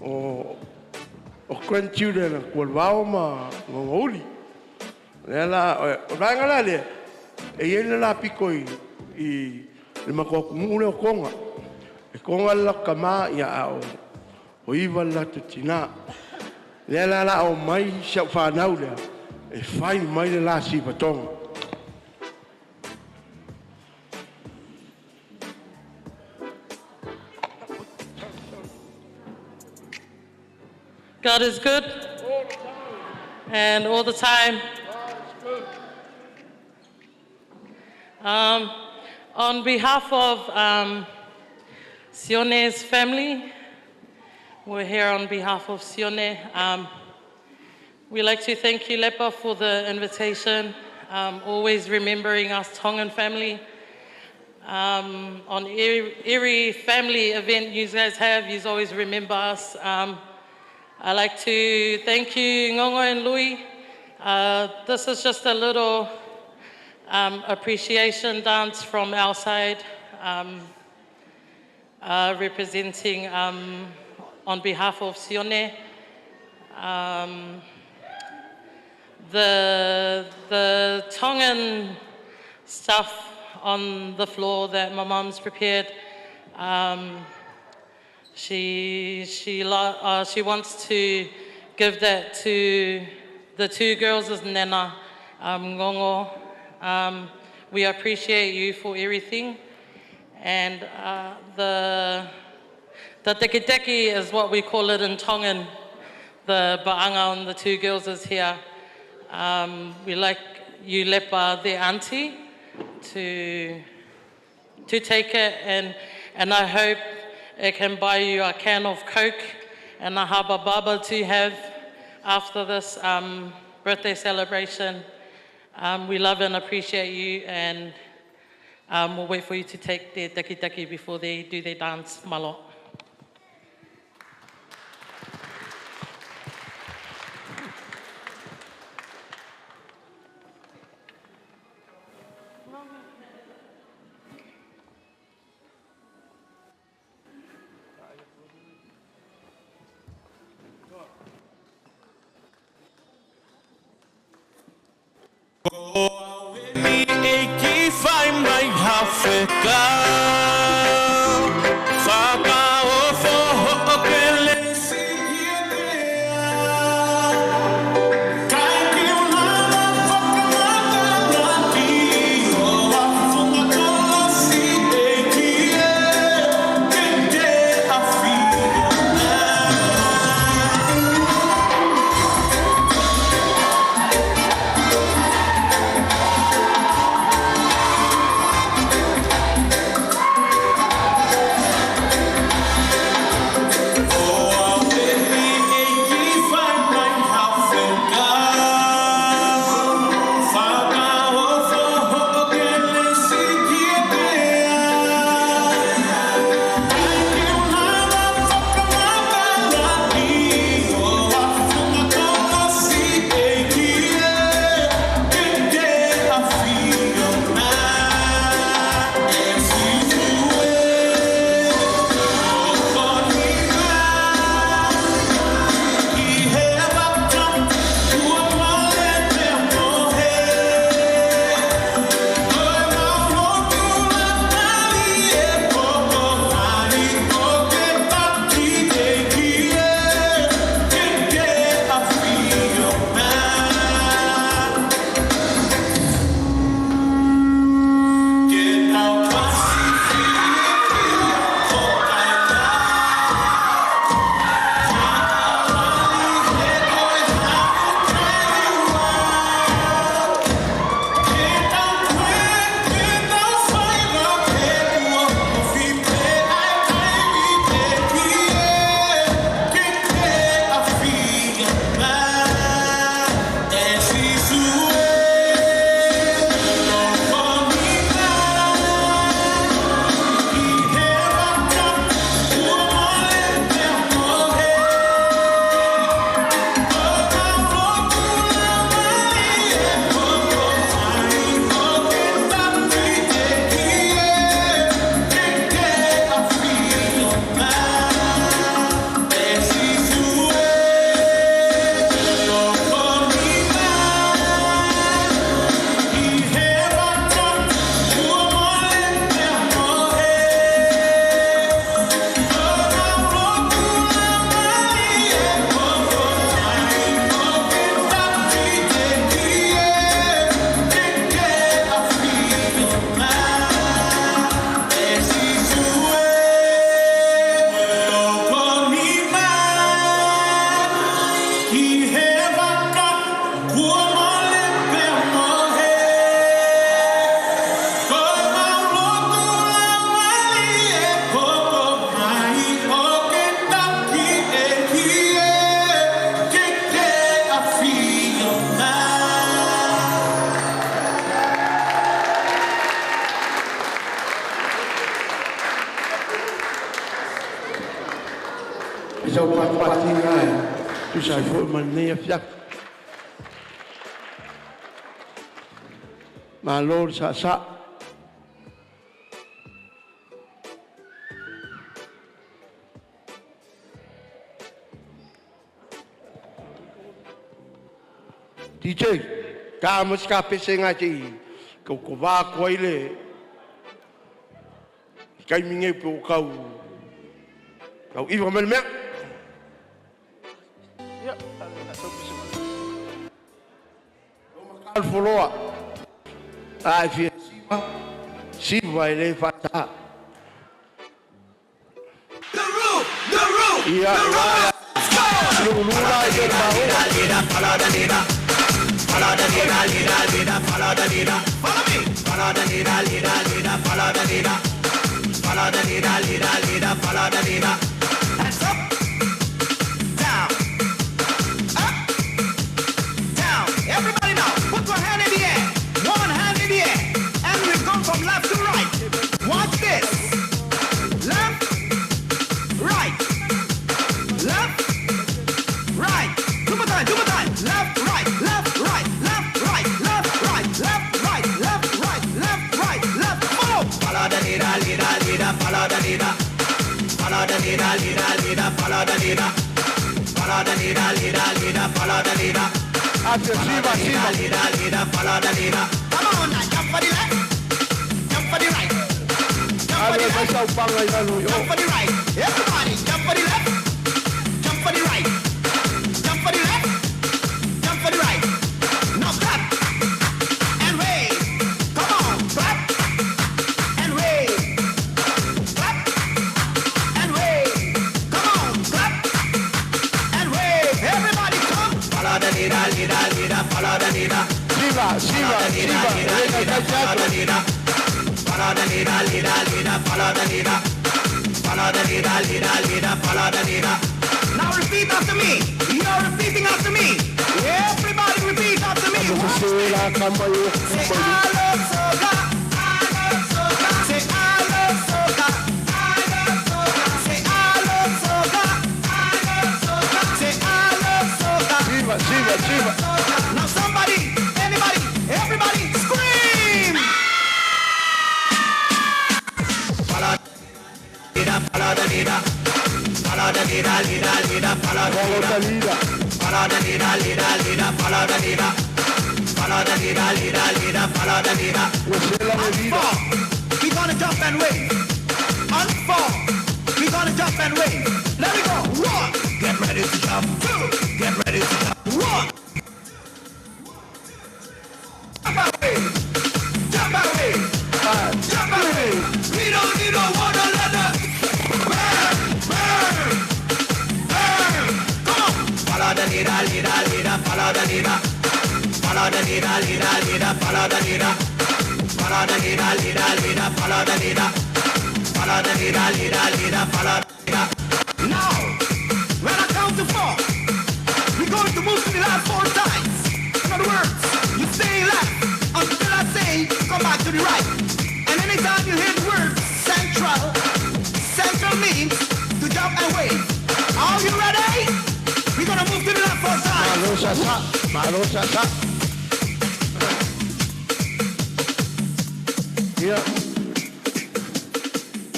o o grandchildren a Kualvao ma Gogouli. Lea la o le vaega la lea e i ai le la piko i i le matou atunuu lea o Toga. E Toga le latou tama ia a o Iva le latou tina. Lea la o le a omai si au fanau lea e fai mai le la siva Toga. God is good. And all the time. On behalf of Sione's family, we're here on behalf of Sione. We like to thank you, Lepa, for the invitation, always remembering us Tongan family. On every family event you guys have, you always remember us. I like to thank you, Ngongo and Louis. This is just a little appreciation dance from our side, representing on behalf of Sione. The Tongan stuff on the floor that my mum's prepared, she wants to give that to the two girls as Nana, Ngongo. We appreciate you for everything. And the teki is what we call it in Tongan. The ba'anga on the two girls is here. We like you, Lepa, the auntie, to take it, and I hope it can buy you a can of Coke and a haba baba to have after this birthday celebration. We love and appreciate you, and we'll wait for you to take their deki deki before they do their dance. Malo. Mi e ki whai mai hawheka Whaka o fo o ke le si Kai ki o nana whakamata ngā ki O a funga tō si e ki e Ke te awhi. Sau pati ngai. Tu sai foi ma nei afiafi. Malo le saasaa. DJ, ka mas ka pese nga te ko ko va ko ile kai minge po kau kau iwa mel mea. Ya, so pese. O makal foloa. Ai fi siva. Siva ile fata. The roof, the roof. Ia. The roof. Lula leader, leader, follow the leader. Follow the leader, leader, leader, follow the leader. Follow me. Follow the leader, leader, leader, follow the leader. Follow the leader, leader, leader, follow the leader. Hands up, down, up, down. Everybody now, put your hand in the air. One hand in the air. And we go from left to right. Watch this. Left, right, left, right. Two more time, two more time. Left, right, left, right, left, right, left, right, left, right, left, right, left, right, left. Follow. Follow the leader, leader, leader, follow the leader. Follow the leader, leader, leader, follow the leader. Follow the leader, leader, leader, follow the leader. Afia Follow siva the leader, siva. leader, leader, follow the leader. Come on now, jump for the left, jump for the right, jump for Alo the mai left. sau panga i lalo i Jump o. for the right. Everybody, jump for the left. Jump for the right. Jump for the left. Jump for the right. Now clap and wave. Come on, clap and wave. Clap and wave. Come on, clap and wave. Everybody come. Follow the leader, leader, leader. Follow the leader. Siva siva Follow the leader, siva. leader, Le leader. kai Follow the kai leader. Follow the leader, leader, leader. Follow the leader. Follow the leader, leader, leader. Follow the leader. Now repeat after me. You're repeating after me. Everybody repeat after me. Watch Se this. la kama yo Say kuma I love soca. I love soca. Say I love soca. I love soca. Say I love soca. I love soca. Say I love soca. Siva siva siva. Now somebody, anybody, everybody, scream! Follow leader, follow the leader. Follow the leader, leader, leader, follow the Follow leader. the leader. Follow the leader, leader, leader, follow the leader. Follow the leader, leader, leader, follow the leader. Ua se la le On leader. four, we gonna jump and wave. On four, we gonna jump and wave. Let me go. One, get ready to jump. Two, get ready to jump. One. Jump and wave. Jump and wave. Jump and wave. We don't need no water ladder. Burn, burn, burn. Come on. Follow the leader, leader, leader. Follow the leader. Follow the leader, leader, leader. Follow the leader. Follow the leader, leader, leader. Follow the leader. Follow the leader, leader, leader. Follow the leader. Now, when I count to four, we're going to move to the left four times. In other words, you stay left until I say come back to the right. And anytime you hear the word central, central means to jump and wave. Are you ready? We're gonna move to the left four times. Malo sasa. Malo sasa. Ia.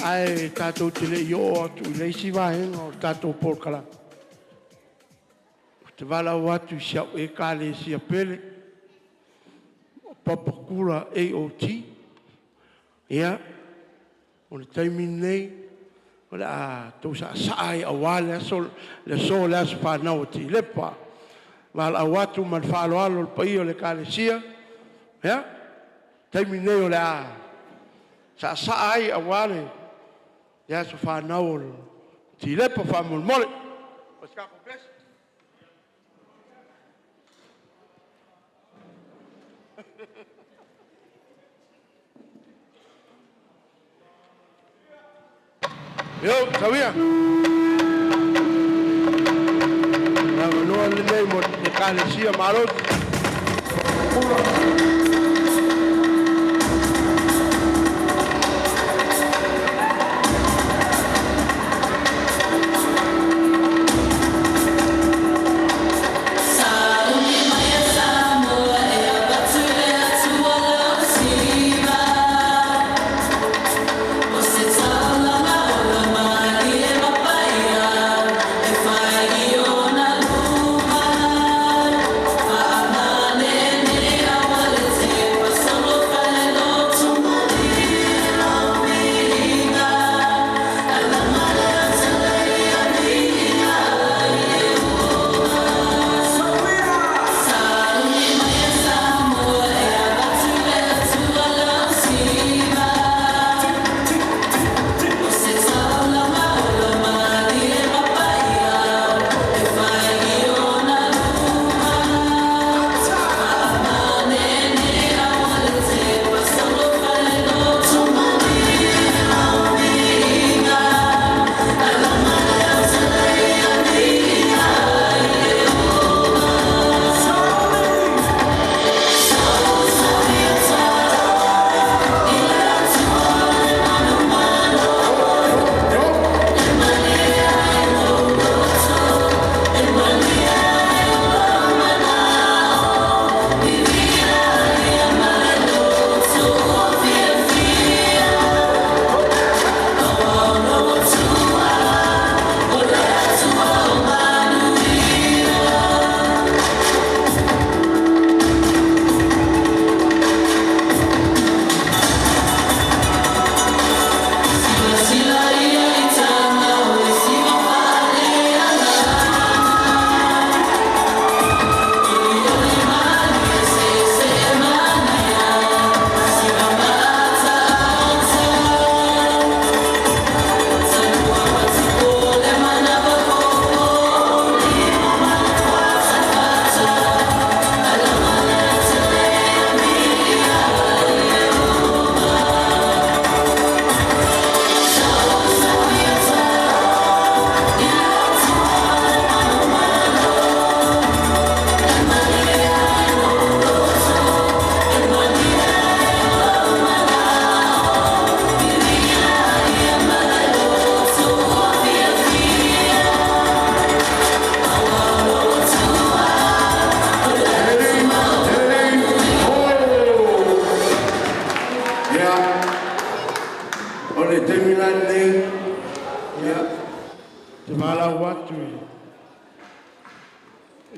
Ai tātou te le i o atu i le isi vaenga o tātou pōkala. O te wala o atu i siau e ka le sia pele. O Papakura AOT. Ia. O le taimi nei, o le a tau sa saa i awā le aso, le aso le aso whanau o te lepa. Wala au atu ma le whaaloalo le pai o le kalesia. Ia. Taimi nei o le a sa saa ai awā le le aso whanau o le tilepa whaamolmole. O se kako pesi. Yo, sawia. Na manoa lenei mo le kalesia malosi.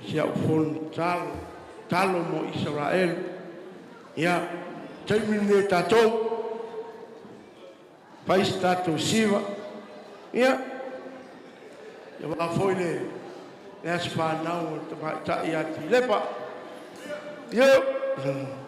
Si au fono talo, talo mo Israel. Ia, taimi lenei tatou, fai se tatou siva. Ia, ia vaa foi le, le aso whanau o te tamaitai ia Tuilaepa. Ia.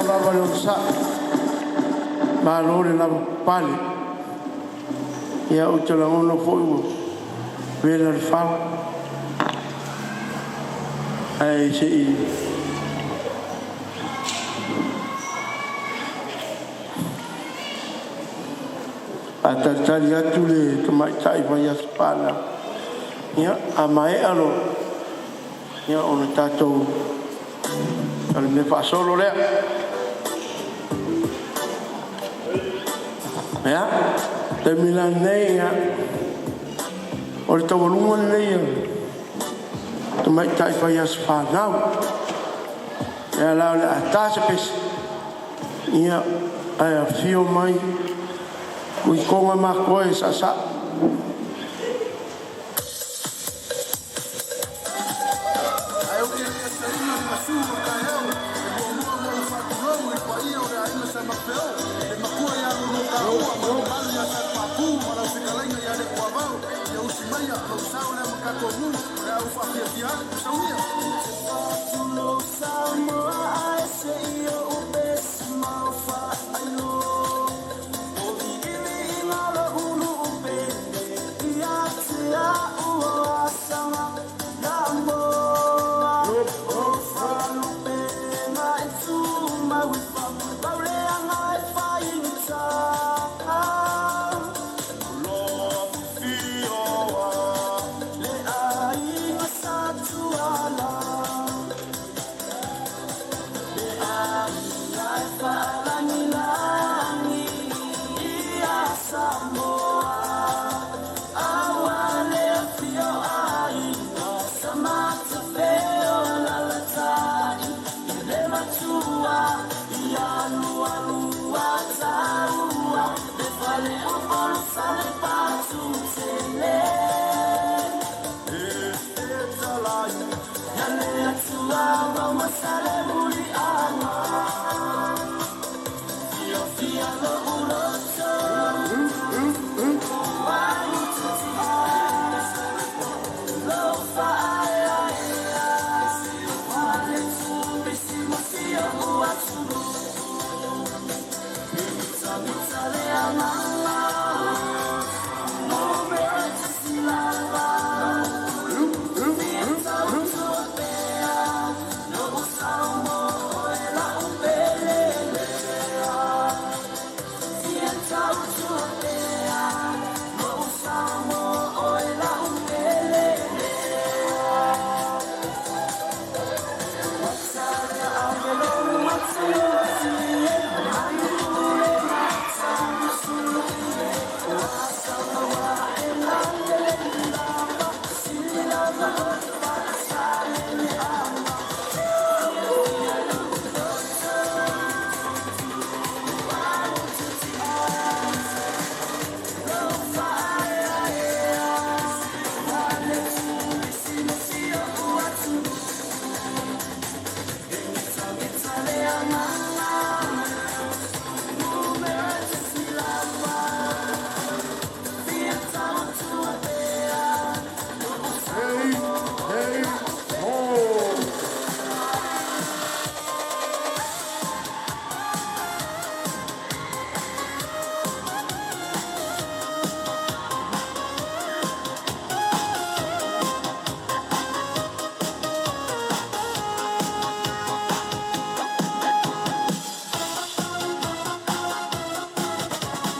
Lava le onosai, malo le lava papale. Ia ou te lagona foi ua vela le fala. Ae se'i faatalitali atu le tamaitai fai aso fanau. Ia, a maea loa, ia ona tatou talamea faasolo lea. Ia, taimi la lenei, ia, o le taualuga lenei o tamaitai fai aso fanau. Ia la o le a ta se pese, ia, ae afio mai Tuitoga matoa e saasaa. Ae ou te le taitaina le gasu o le taeao e muamua ona ou faatulou i le paia o le aiga Sa Mapeo, le matua ia Lonokaua ma le mamalu ia Salepapu ma lau fetalaiga ia Leatuavao. Ia usi maia lou sao lea ma tatou nuu o le a ou faafiafia atu. Sauia! Ou te faatulou Samoa ae se i ou pesi mau faailoa.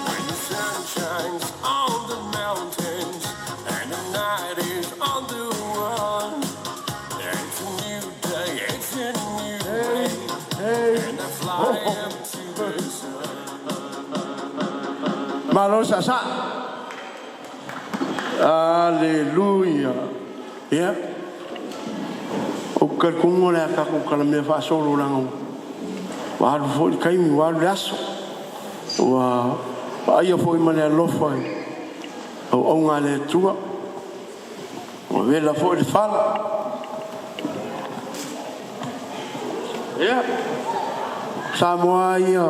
When the sun shines on the mountains and the night is on the run, it's a new day, it's a new day, and I fly up to the sun. Malo saasaa. Aleluia. Ia, ou te talitonu o le a tatou talamea faasolo leaga ua alu foi le taimi ua alu le aso. Ua vaaia foi ma le alofa i auauna a le Atua. Ua vela foi le fala. Ia, Samoa ia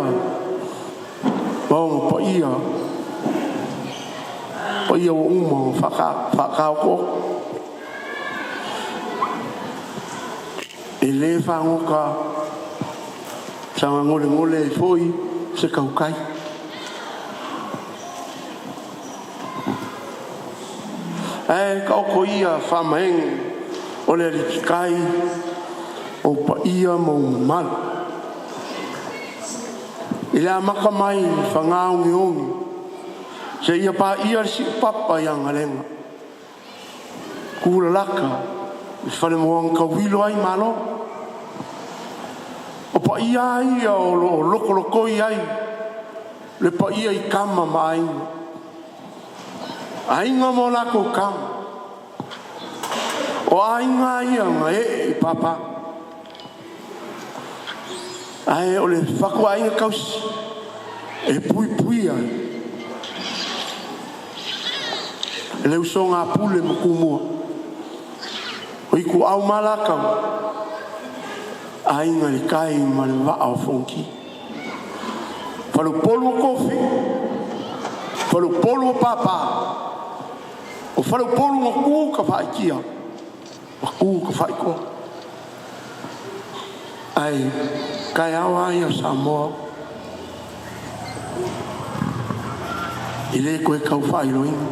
ma ona paia, paia ua uma ona faataotooto. E le fagota Saga golegole ai foi se kaukai. Ae kaoko ia faamaege o le alitikai o paia ma mamalu. I le amata mai i fagaogiogi, seia paia le siupapa i agalega, tulalata i falemoa na tauilo ai Malo. O paia ia o lo o lotolotoi ai le paia i Tama ma Aiga, Aiga ma o latou Tama, o aiga ia na ee i papa. Ae o le fatuaiga tausi e puipuia e le usoga a Pule ma Tumua, o Ituau ma Alataua, Aiga i le Tai ma le Vaa o Fonoti. Faleupolu o Tofi, faleupolu o papa, o faleupolu na tu tafaaitia ma tu tafaitoa. Ae taeao a ia o Samoa, e le toe tau faailoina.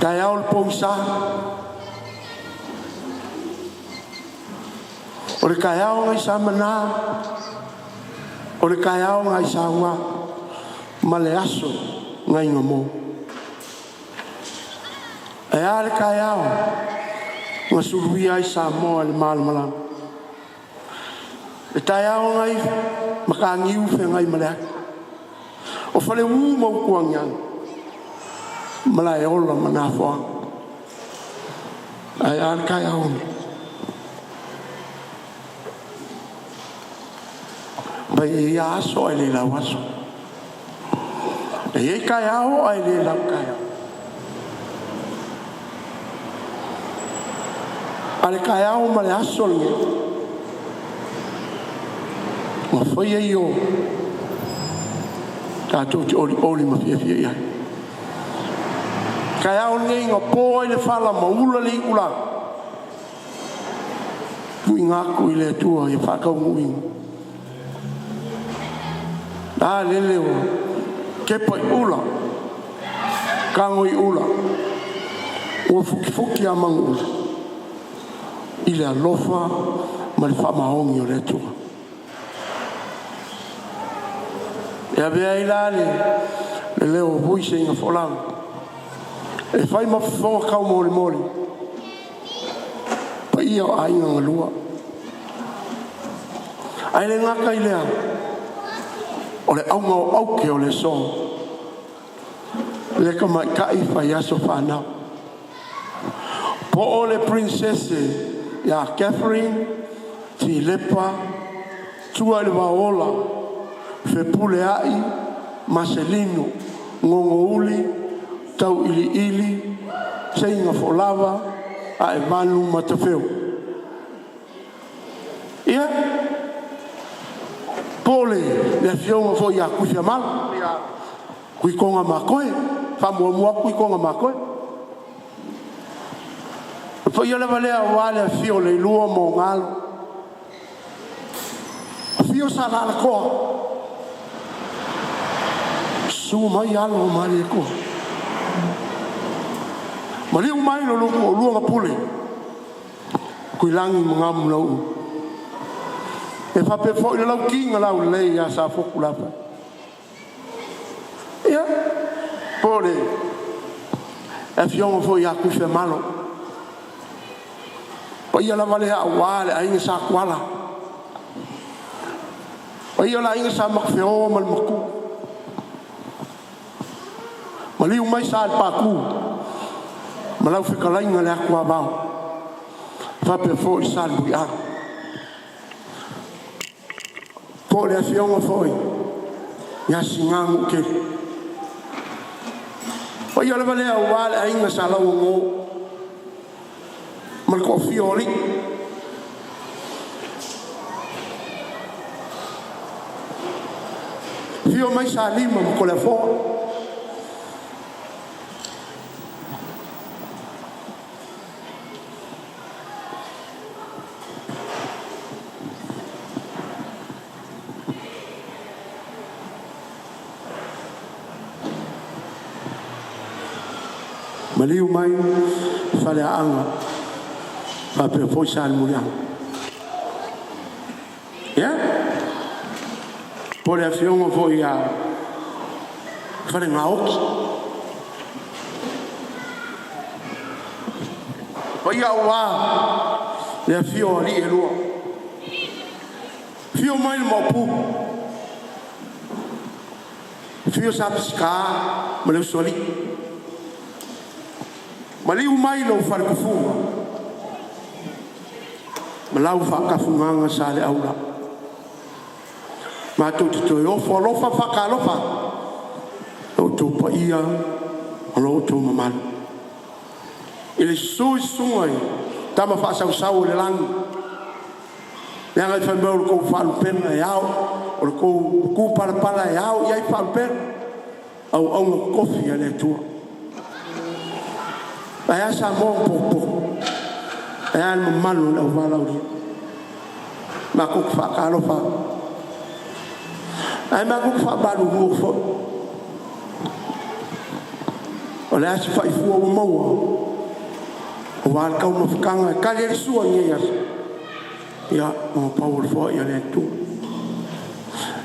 Taeao le pogisa, o le taeao nai Samana, o le taeao nai saua ma le aso nai gamo. Ae a le taeao na suluia ai Samoa i le malamalama. Le taeao nai Mataniu Feagaimaleata. O Faleu ma Utuagiagi, Malaeola ma Nafoaga. Ae a le taeao mai e ia aso ae le lau aso. E iai taeao ae le lau taeao. A le taeao ma le aso lenei, ua faia ia o tatou te olioli ma fiafia i ai. Taeao lenei na po ai le fala ma ula le iulagi, tuuina atu i le Atua ia faataunuuina. A lele ua kepa i ula, tago i ula, ua futifuti a manuula i le alofa ma le faamaoni o le Atua. E avea ai la le leo o Vui seiga folau, e fai ma fofoga taumolimoli, paia o aiga na lua. Ae le gata i lea, o le auga o aute o le aso, le tamaitai fai aso whanau. Po o le princesse ia Catherine Filepa Tua i le Vaola Fepuleai Maselino Gogouli Tauiliili Seiga Folava a e Vanu Matafeo. Ia, po o le afioga foi ia Tuifiamalo, Tuitoga Makoe, faamuamua atu Tuitoga Makoe. O paia lava lea aua le afio o Leilua ma ona alo, afio Sa Alalatoa, susu mai alo o Malietoa, maliu mai lo lua toalua na pule, Tuilagi ma Gamunauu. E faapea foi le lauti na laulelei ia Safotulafai. Ia, po o le afioga foi ia Tuifiamalo. Paia lava lea aua le aiga Sa Tuala, paia o le aiga Sa Matafeo ma le Matua, maliu mai Sa Alepatu ma lau fetalaiga le Atuavao, faapea foi Salemuliaga. Po o le afioga foi ia Sigamu Tele. Paia lava lea aua le aiga Sa Lauogo ma le toafia o alii. Afio mai Salima ma Toleafoa, Maliu mai Faleaanga faapea foi Salemuliaga. Ia, po o le afioga foi ia Falegaoti. Paia aua le afio o alii e lua, afio mai le Maopu, afio Sa Peseta ma le Usoalii, maliu mai lou faletufuga ma lau faatafugaga Saleaula. Matou te toe ofo alofa ma faatalofa i lo outou paia ma lo outou mamalu. I le susu i susuga i Tama Faasausau o le Lagi, leaga fai mai o le tou faalupega e ao, o le tou matupalapala e ao i ai faalupega, auauna totofi a le Atua. Ae a Samoa ua potopoto? Ae a le mamalu o le auvalaaulia? Matou te faatalofa atu, ae matou te faamalulu atu foi, o le a se faifua ua maua aua le taumafataga e tali ai le sua i lenei aso, ia ua pau o le foai a le Atua.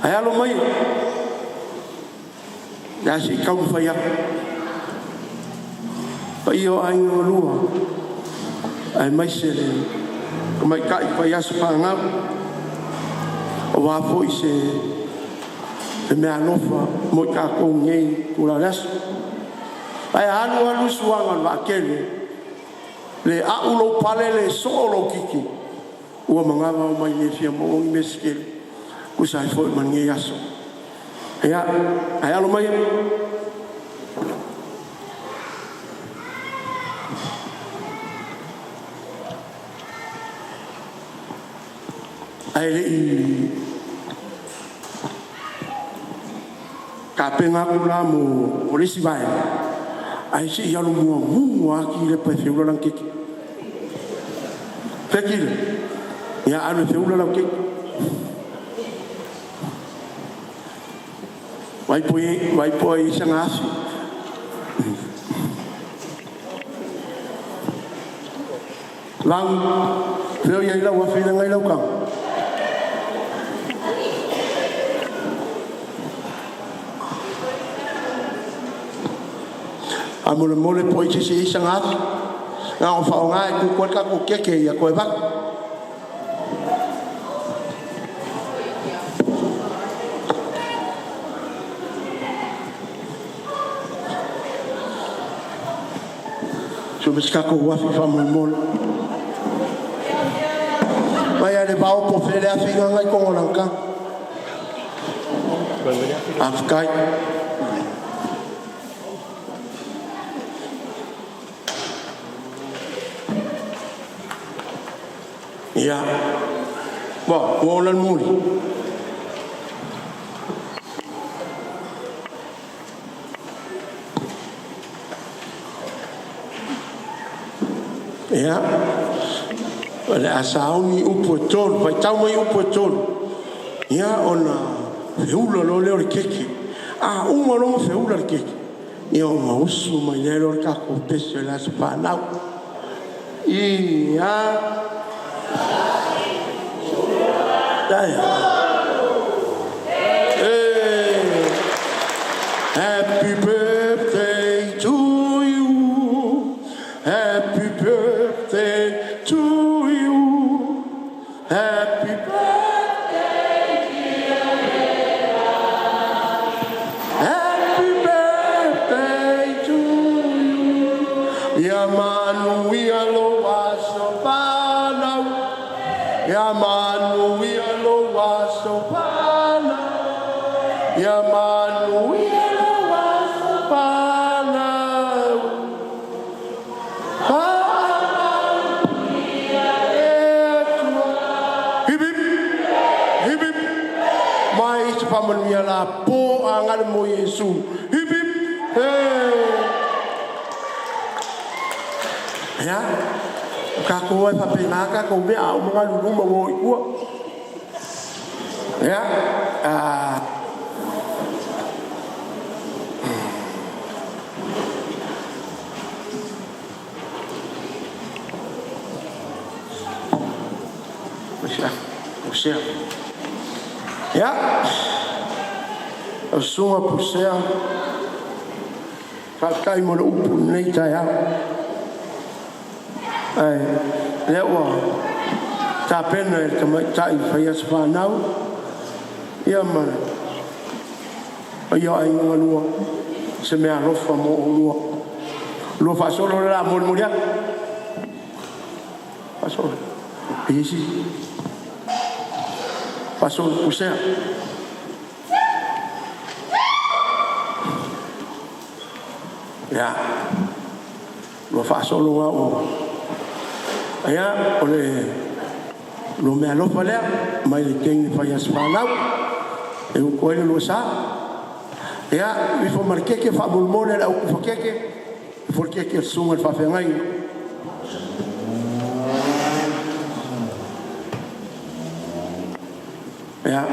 Ae alo maia, o le a se i taumafai atu. Paia o aiga e lua, aemaise le tamaitai fai aso fanau, aua foi se meaalofa mo i tatou i lenei itula o le aso. Ae a alu alu suaga o le vaatele, le a'u lou pale le soo lou titi, ua manava omai nei fia maua ni mea se tele e tusa ai foi ma lenei aso. Ia, ae alo maia. Ae le i tapena atu la mo le isi vaega, ae se i alu muamua lava Tuilaepa e feula lana keke. Feakile? Ia alu e feula lau keke. Vaai po o i ai sana afi. Lau, fea o i ai lau afi lea na i lau taga? Faamolemole po o ai se isi e i ai sana afi. Na ona faaaoga e kuku ai le tatou keke ia toe avatu. Sue mai se tatou afi faamolemole. Mai a le Vaopo o fea le afi lena i totonu o lana taga. Faafetai. Ia, ua ola le moli. Ia, o le a sauni upu e tolu, faitau mai upu e tolu, ia ona feula loa lea o le keke. A uma loa ona feula le keke, ia ona usu mai lea o le tatou pese o le aso fanau. Ia, dai. Hey. Happy birthday to you. Happy birthday to you. Happy birthday, dear Happy birthday to you. Ia manuia lou aso fanau. Ia manuia lou aso fanau. Ia manuia lou aso fanau. Faamanuia le Atua. Hip hip. Hip hip. Mai se faamanuia la po a gale mo Iesu. Hip hip. Hey. Ia, o tatou ai faapena tatou mea a uma galu i luma ua o i tua. Ia, Ia, lau susuga Pulesea, faafetai mo le upu i lenei taeao. Ae lea ua tapena e le tamaitai fai aso fanau ia ma le paia o aiga galua se meaalofa mo oulua. Lua faasolo le la molimoli atu. Faasolo. Isi. Faasolo Pulesea. Ia, lua faasolo ga ua. Ia, o le lua meaalofa lea mai le teine fai aso fanau e utu ai le lua sa. Ia, ifo ma le keke faamolemole le au kufa keke, ifo le keke o le susuga i le faafeagaiga. Ia,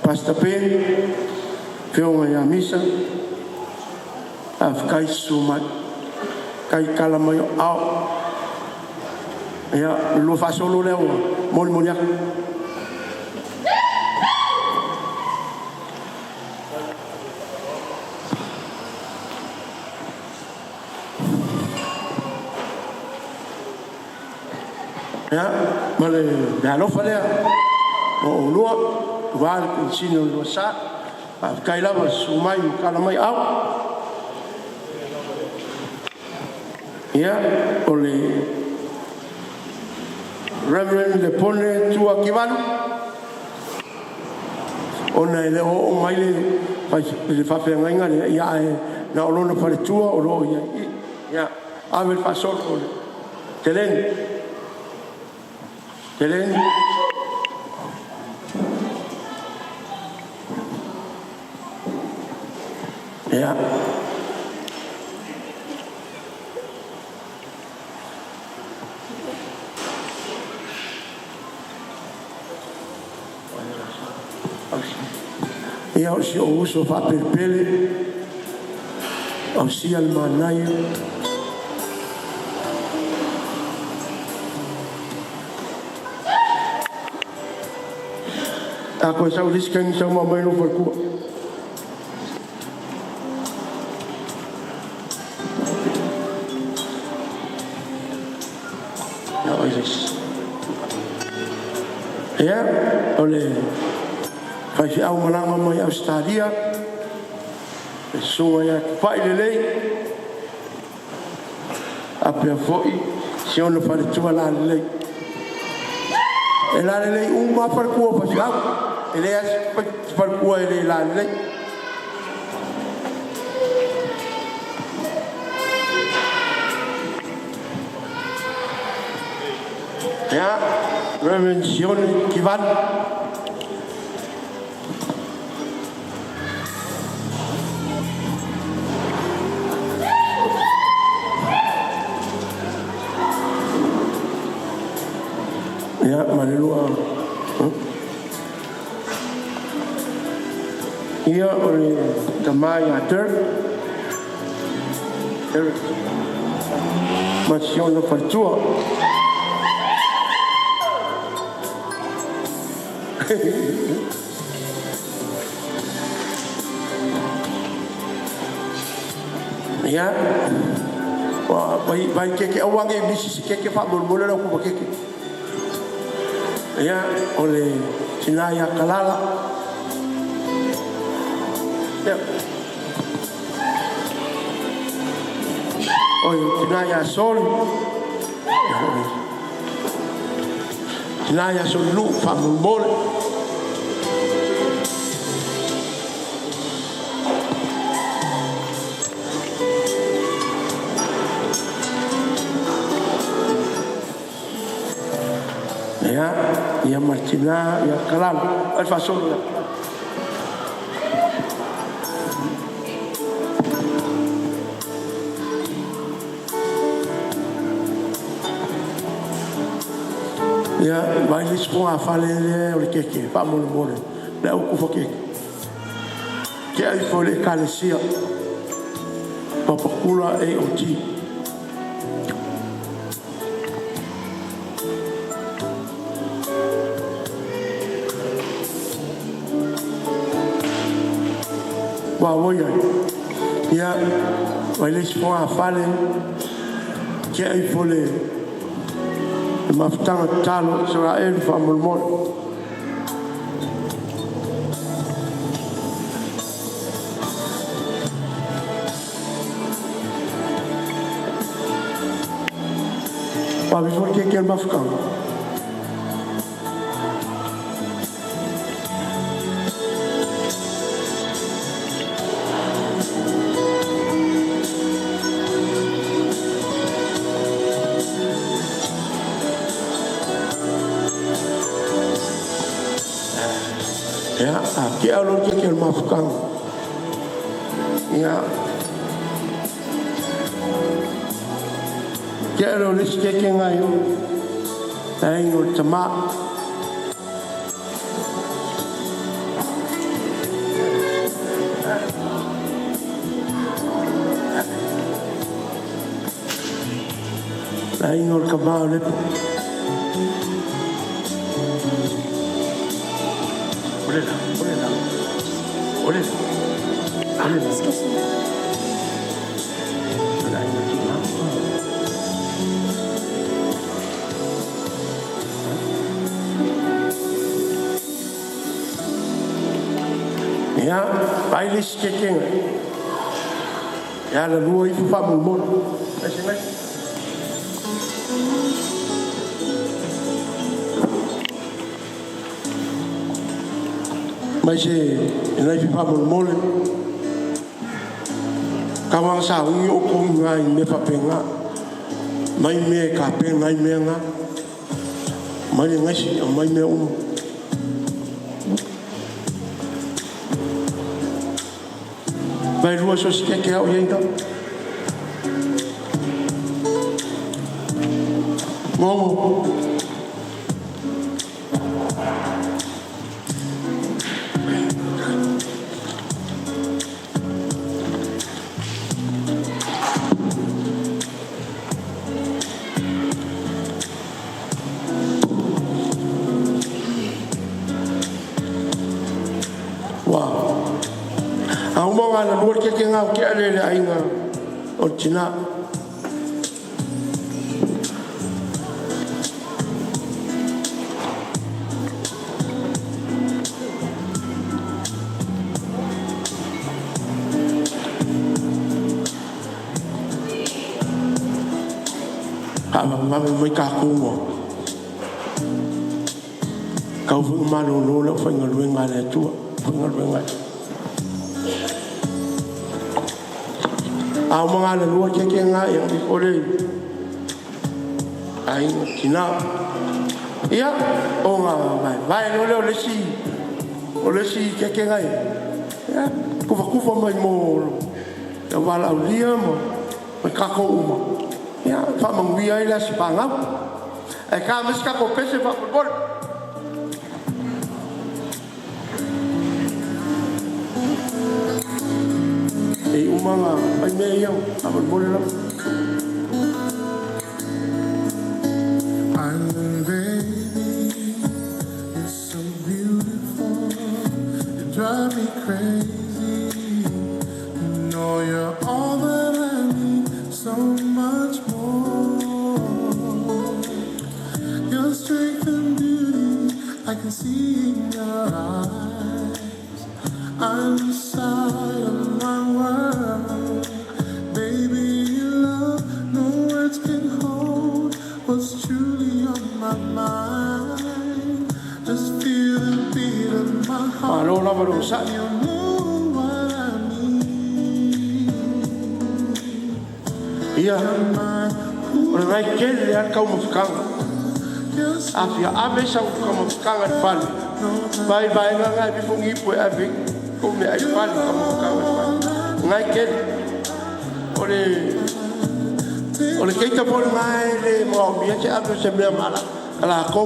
Pastor Ben, afioga ia Misa, faafetai susu mai, tai tala mai o ao. Ia, lua faasolo lea ua molimoli atu. Ia, ma le meaalofa lea mo oulua, aua le penisini o le lua sa. Faafetai lava susu mai ma tala mai au. Ia, o le Reverend Lepone Tua Kivalu, ona e le o oo mai le faafeagaiga lea, ia ae na o lona faletua o lo o i ai i. Ia, ave le faasolo o le Teleni. Teleni. Ia. Ia, o si ou uso faapelepele, ausia le manaia. A koe sau le isi taimi sau ma aumai lou faletua. Ia, oi le isi. Ia, o le faifeau malaga mai Ausetalia, le susuga ia Tupai Lelei, faapea foi si ona faletua lalelei. E lalelei uma lava faletua o faifeau. E leai se faletua e le lalelei. Ia, Reverend Sione Kivalu. Ia, ma le lua. Ia, o le tama ia Dirk. Derek. Ma si ona faletua. Ia, ua vai, vai keke auage misi si keke faamolemole lau kupa keke. Ia, o le tina ia Kalala. Ia. O le tina ia Sol. Tina ia Solilu faamolemole. Ia, ia ma le tina ia Kalala. Ai faasolo ia. Ia, vai le isi fogafale lea o le keke faamolemole. Le au kufa keke. Ke ai fo le ekalesia. Papakula AOT. Wa oi ai. Ia, vai le si fonga fale, ke ai fole, le mafutaga tatalo Isaraelu faamolemole. Ua ifo le keke a le mafutaga. Ia, a tea loa le keke a le mafutaga. Ia, tea loa le isi keke ngai o. Le aiga o le tamā. Le aiga o le tamā o Lepa. O le la, o le la. O le la. O le la. O le aiga o le tamā. Ia, vai le isi kekenga. Ia la lua ifo faamolemole. Ai se ngai. Mai se nai fi faamolemole. Ka wanga sa ungi o ko ngai me fapenga. Mai me ka pe ngai me nga. Mai le ngai si mai me uma. Vai lua so si keke au ienga. Ngongo. Wa. A uma ngā na lua keke ngā o ke ale le aiga o le tina. Haamamame mai kākou ua. Kau foi malōlō lau faigaluega a le Atua. Faigaluega ai. A uma ngā la lua keke ngā ia o le aiga tina. Ia, o ngā vai vai lo le o le si keke ngai. Ia, kufa kufa mai mo le walaaulia mo mai kākou uma. Ia, faamanuia ai le aso pagau. Ae ka ma se kākou pese faamolemole. E uma ngā ai mea ia, faamolemole lava. Island baby, you're so beautiful. You drive me crazy. You know you're all that I need, so much more. Your strength and beauty, I can see in your eyes. I'm inside of my world. Baby, your love, no words can hold what's truly on my mind. Just feel the beat of my heart. Malo lava lo sa. You know what I mean. Ia, o le ngai kele le al kau mafukanga. A fia ave sau ka mafukanga le fale. Vai vai nga ngai bifo ngipo e ave ko me ai fale ka mafukanga le fale. Ngai kele. O le keita po ngai le mo mia te ave se mea mala. Ala ko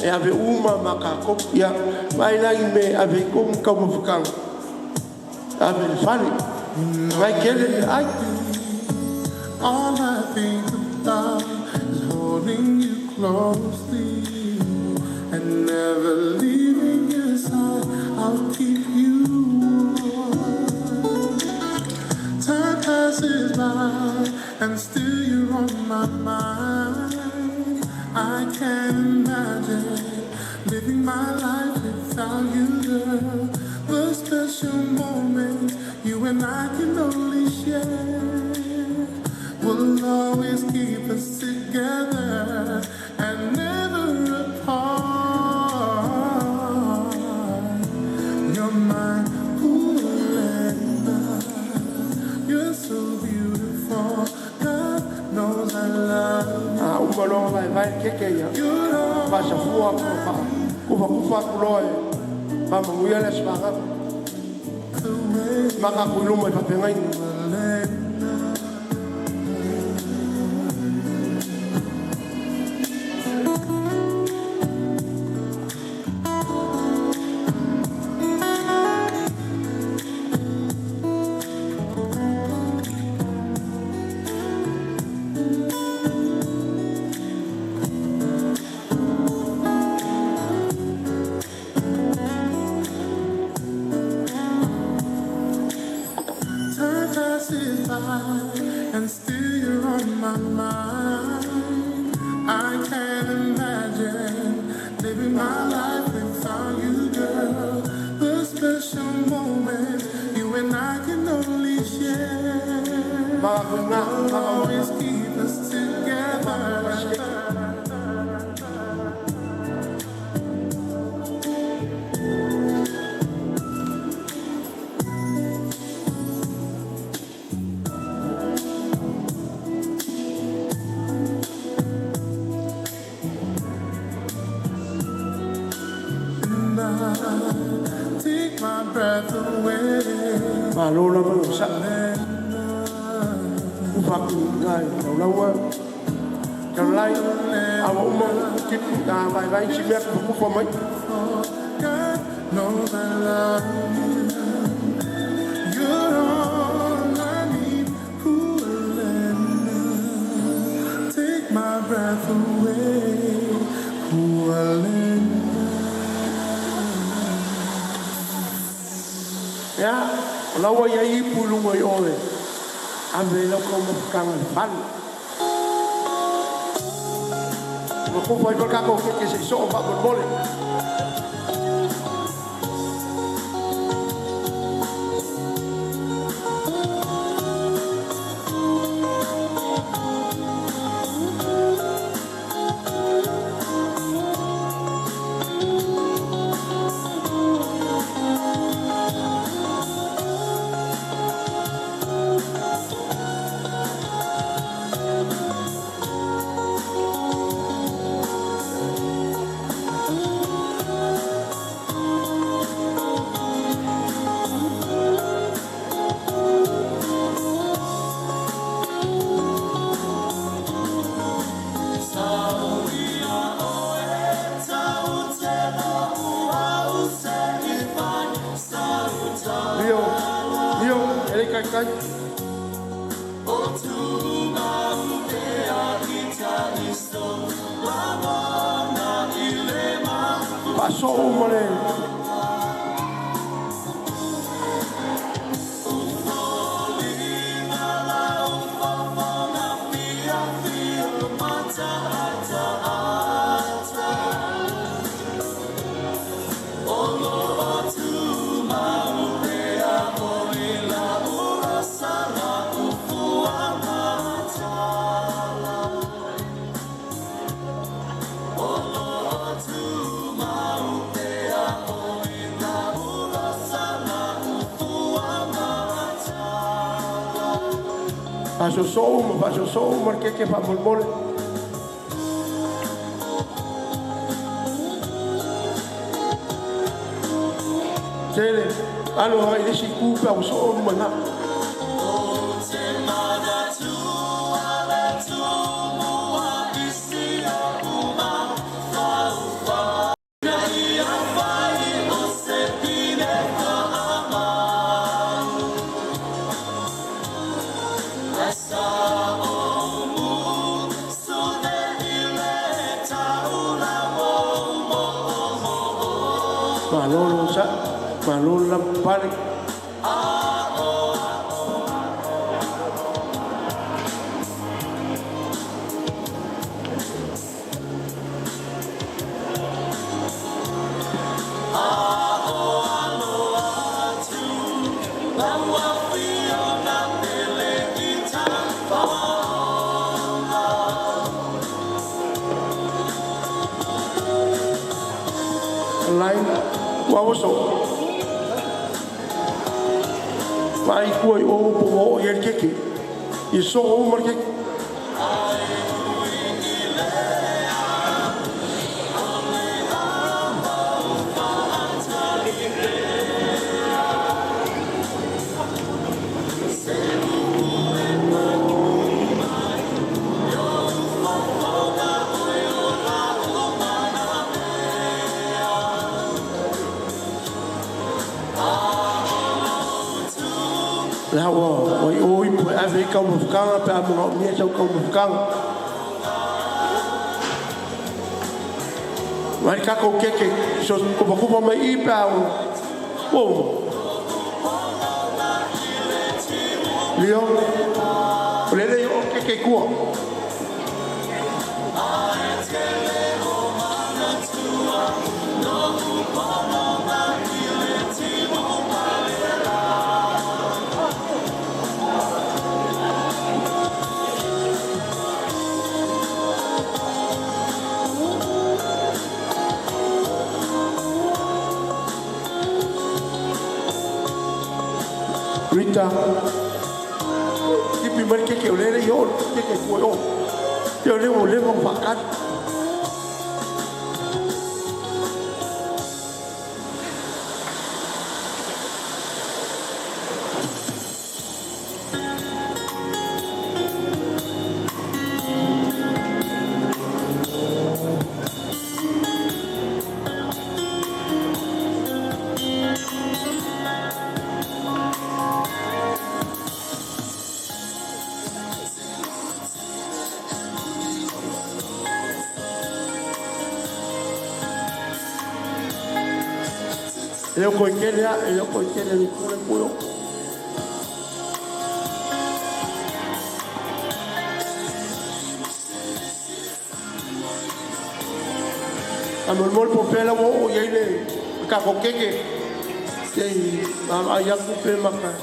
e ave uma ma ka ko ia vai la i me ave ko ka mafukanga. Ave le fale. Ngai kele le ai. All I think about is holding you closely and never leaving your side. I'll keep you warm. and I can only share will always keep us together and never apart. You're my Pulena. You're so beautiful. God knows I love you. A uma loa vai vai ke ke ia. Pa sa fua pa kufa kufa kuloa e. Pa mamuia le svaga. Maka kuiluma i papengaina. Time passes by, and still you're on my mind. I can't imagine living my life without you, girl. The special moment you and I can only share will always keep us together. And I take my breath away. Malo la malo sa. Ufa ku ngai lau laua. Caroline, awa uma tipu na vai vai si mea kufa kufa mai. God knows I love you. You're all I need, Pualena. Take my breath away, Pualena. Ia, o laua ia ipu i luga i oe. Ave lau kau mafukanga le fale. Ma kufa i ko kako ke ke se i soo fa mole. Leo, Leo, ele kai kai. Paso uma le. Paso so uma, paso so uma ke ke fa mole. Tele, alo hai le si kupa o so uma na. Malolo sa, malolo la pale. Alo atu, Ua oso. Vai kua i o po o i el keke. I so o mar keke. La ua ua i o i po ave i kau mawhakanga pe a mga o mea sau kau mawhakanga. Mai kako keke so kupa kupa mai i pe a o. Wow. Leo. O lele i o keke kua. Rita. Kipi mai keke o lele i o keke kua i o. Te o leo o leo o whakari. E o koe kele a, e o koe kele ni kule kuyo. A mo mo po pela wo o iei le ka ko keke. Te a ia ku pe maka.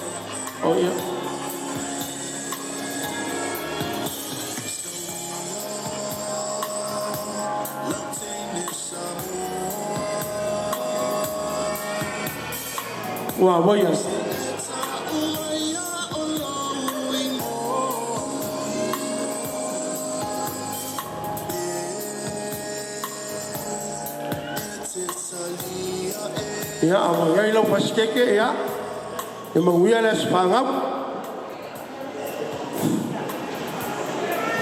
O ia. Ua voia. Ia a wa iai lau pasikeke ia. E manguia le asfangau.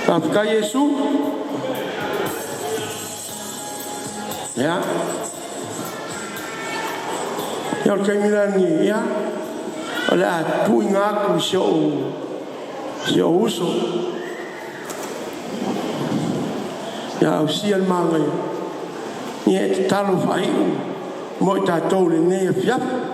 Whakakai Yesu. Ia. Ia o le kaimila ni ia. O le a tui ngā ku si o si o uso. Ia au si al manga ia. Ia e te talo whaiu. Mo i tātou le nei e fiafu.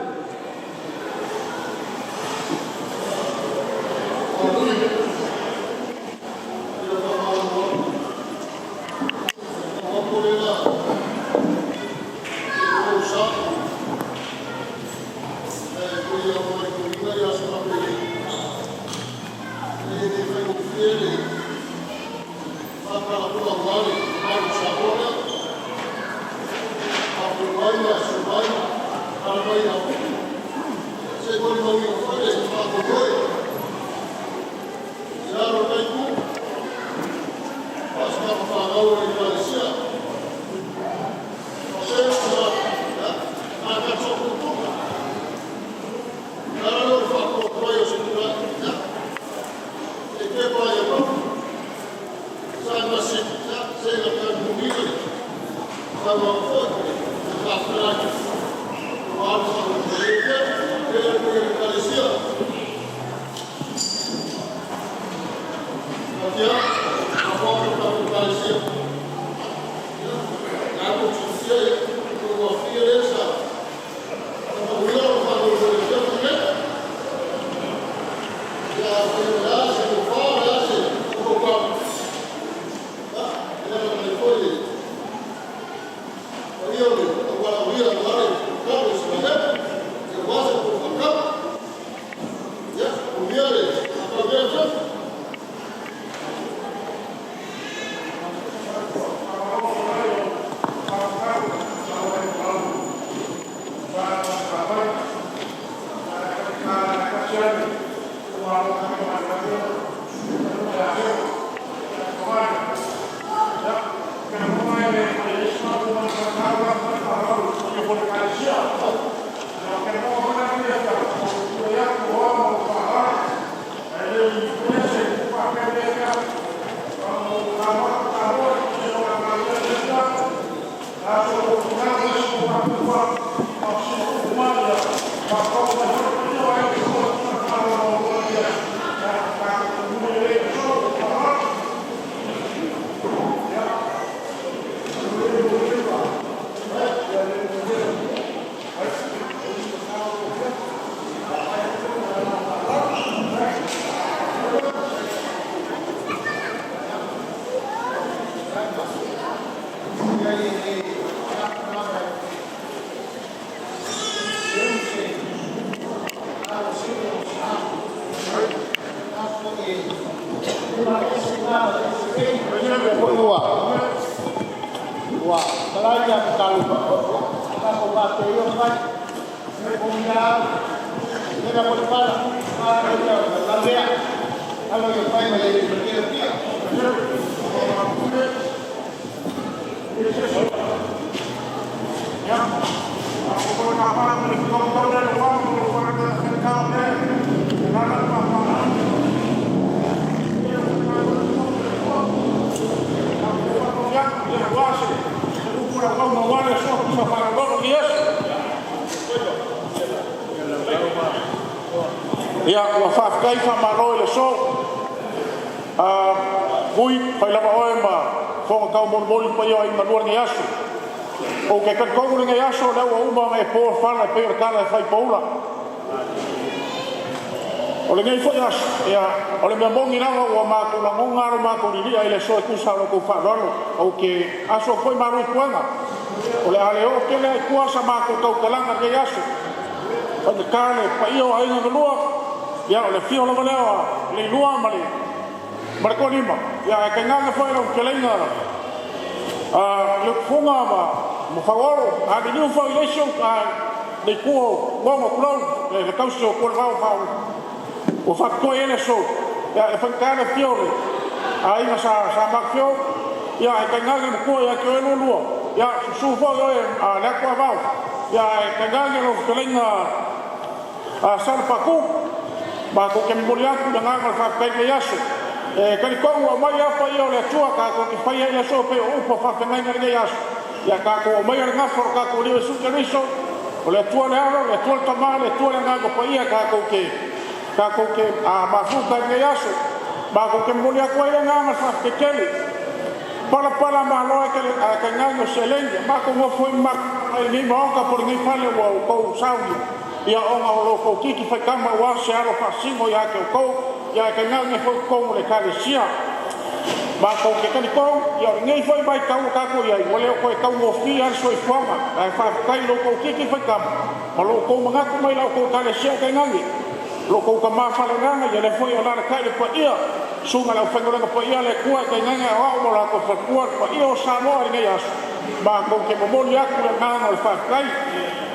Ia, ua faafetai faamalo i le aso. Vui, fai lava oe ma fofoga taumolimoli i le paia o aiga na lua i lenei aso. Ou te talitonu i lenei aso o lea ua uma ona e po le fala e pei o le tala e fai i poula. O lenei foi aso, ia, o le mea moni lava ua matou lagona lava lo matou lilia i le aso e tusa o lo outou faaaloalo. Ou te aso atu foi malu i puega, o le a le oo tele lava i tua sa matou tautalaga i lenei aso. E faigata le paia o aiga na lua, ia o le afio lava lea o Leilua ma le Toalima, ae tainane foi lau fetalaiga Leutufuga ma Faualo. A liliu foi i le isi le itu o Goga tulou, le tausi o Tualevao ua faapitoa i ai le aso, ia e faigata le afio o le aiga Sa Marfeo, ae tainane le matua ia te oe Lualua, ia susu foi oe Leatuavao, ae tainane lau fetalaiga Salepapu. Matou te momoli atu le agaga o le faafetai i lenei aso. E talitonu ua aumai lava paia o le Atua tatou te faia ai le aso e pei o upu o faafeagaiga i lenei aso. Ia tatou aumaia le gafa o lo tatou Alii o Iesu Keriso, o le Atua le Alo, le Atua le Tama, le Atua le Agaga Paia tatou te mafuta i lenei aso. Matou te momoli atu ai le agaga o le faafetai tele. Palapala malo ae tainane o seleni. Matou nofo ai ma matou i lenei maota po o lenei fale ua outou saunia, ia ona o lo outou titi faitama aua se alo faasino ia te outou, ae tainane foi totonu o le Ekalesia. Matou te talitonu, ia o lenei foi vaitau ua tatou i ai, ua le o toe taugofie lava le soifuaga, ae faafetai i lo outou titi faitama ma lo outou manatu mai i la outou Ekalesia, tainane lo outou tama faaleagaga, ia lea foi e alaalatai le paia, susuga i le aufaigaluega paia a le Atua, tainane aoao ma o latou faletua, le paia o Samoa i lenei aso. Matou te momoli atu le agaga o le faafetai.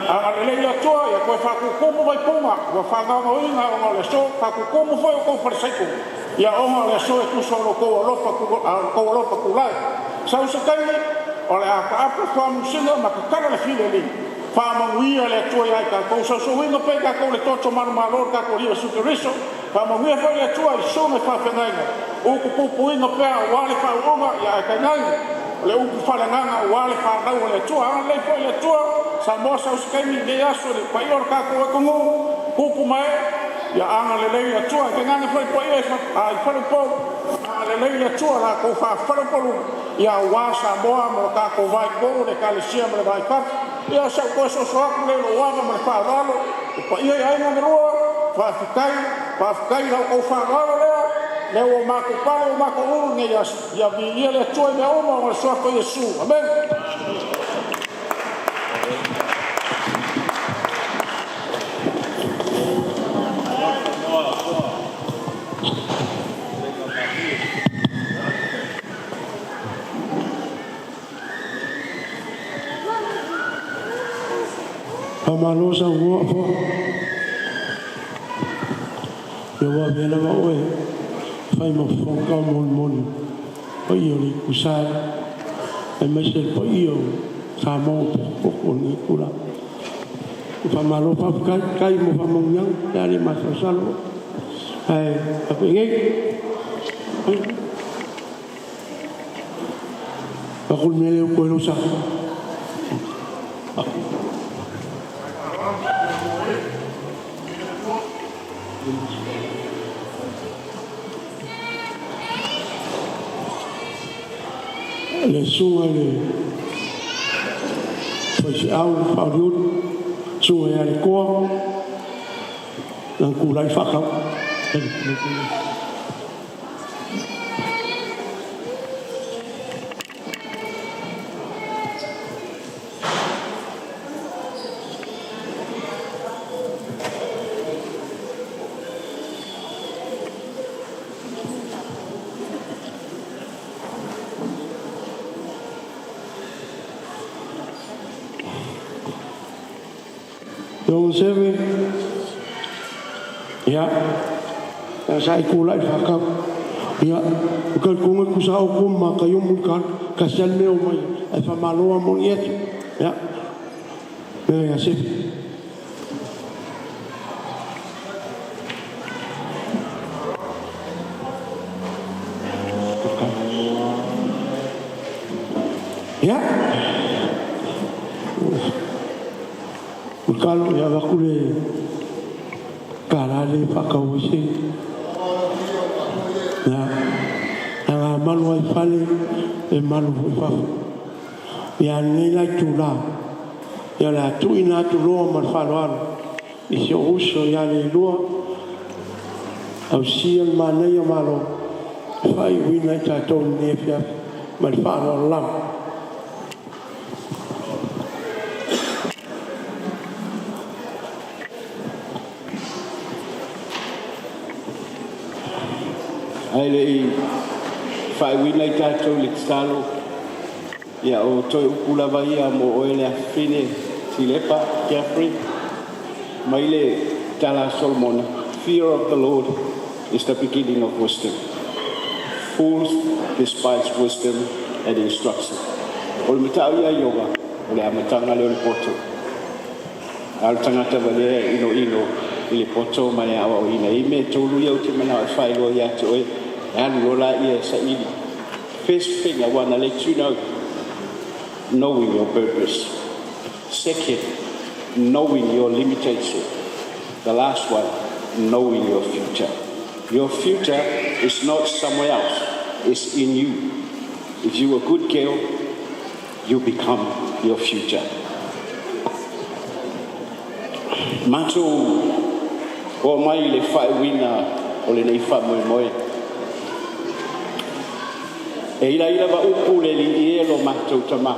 Agalelei le Atua ia toe faatutumu vaipuna ua faagaogoina ona o le aso, faatutumu foi outou falesaiko ia ona o le aso e tusa o lo outou alofa tulai. Sau se taimi o le a taape fuamusina ma tatala le filemu. Faamanuia le Atua ia i tatou, sausauina pea i tatou i le toto manumalo o le tatou Alii Iesu Keriso. Faamanuia foi le Atua i susuga i faafeagaiga, utupupuina pea aua le faauuga, ae tainane o le upu faaleagaga aua le fanau a le Atua. Agalelei foi le Atua, Samoa sau se taimi i lenei aso i le paia o le tatou atunuu, tupu ma ee, ia agalelei le Atua. Tainane foi le paia i faleupolu, agalelei le Atua i la outou faafaleupoluga, aua Samoa ma lo tatou va i totonu o le Ekalesia ma le va i fafo. Ia o si au toe soso atu lea i lou ava ma le faaaloalo, le paia i aiga na lua, faafetai, faafetai i la outou faaaloalo lea, lea ua matou pale ua matou ulu i lenei aso. Ia viia le Atua i mea uma ona o le suafa o Iesu. Amene. Faamalo saunoa Afoa. Ia ua avea lava oe e fai ma fofoga taumolimoli paia o le Itusa aemaise le paia o Samoa ua potopoto i lenei itula. Faamalo faafetai, faafetai mo faamanuiaga, o le a le masalosalo oe. Ae faapenei, avatu le mea lea e utu ai lou sa. Le susuga i le faifeau faauliuli, susuga ia Letoa, lana tulai faatau. Seve, ia, sa e tulai faatau. Ia, o talitonu e tutusa lava outou ma Mataio ma Mulitalo, tasi lava le mea e omai ai, ae faamalo lava moni atu. Ia, le ia Seve. Ia, Mulitalo, ia avatu le tala lea e faatau ai se... Ia, leaga a malu lava i fale, e malu foi i fafo. Ia, a o lenei la itula, ia o le a tuuina atu loa ma le faaaloalo i si ou uso ia Leilua Ausia le Manaia Malo e faaiuina ai tatou i lenei afiafi. Ma le faaaloalo lava. Ae le i faaiuina i tatou i le tatalo, ia o toe upu lava ia mo oe le afafine Tuilaepa Jeffrey, mai le tala a Solomona, "Fear of the Lord is the beginning of wisdom. Fools despise wisdom and instruction." O le matau ia Ioga, o le amataga lea o le poto. A o le tagata valea e inoino i le poto ma le aoaoina. E i ai mea e tolu ia ou te manao e faailoa ia te oe, e alu loa laia e saili. First thing I want to let you know, knowing your purpose. Second, knowing your limitation. The last one, knowing your future. Your future is not somewhere else, it's in you. If you're a good girl, you become your future. Matou oo mai i le faaiuina o lenei faamoemoe. E ilaila upu le alii e lo matou tama.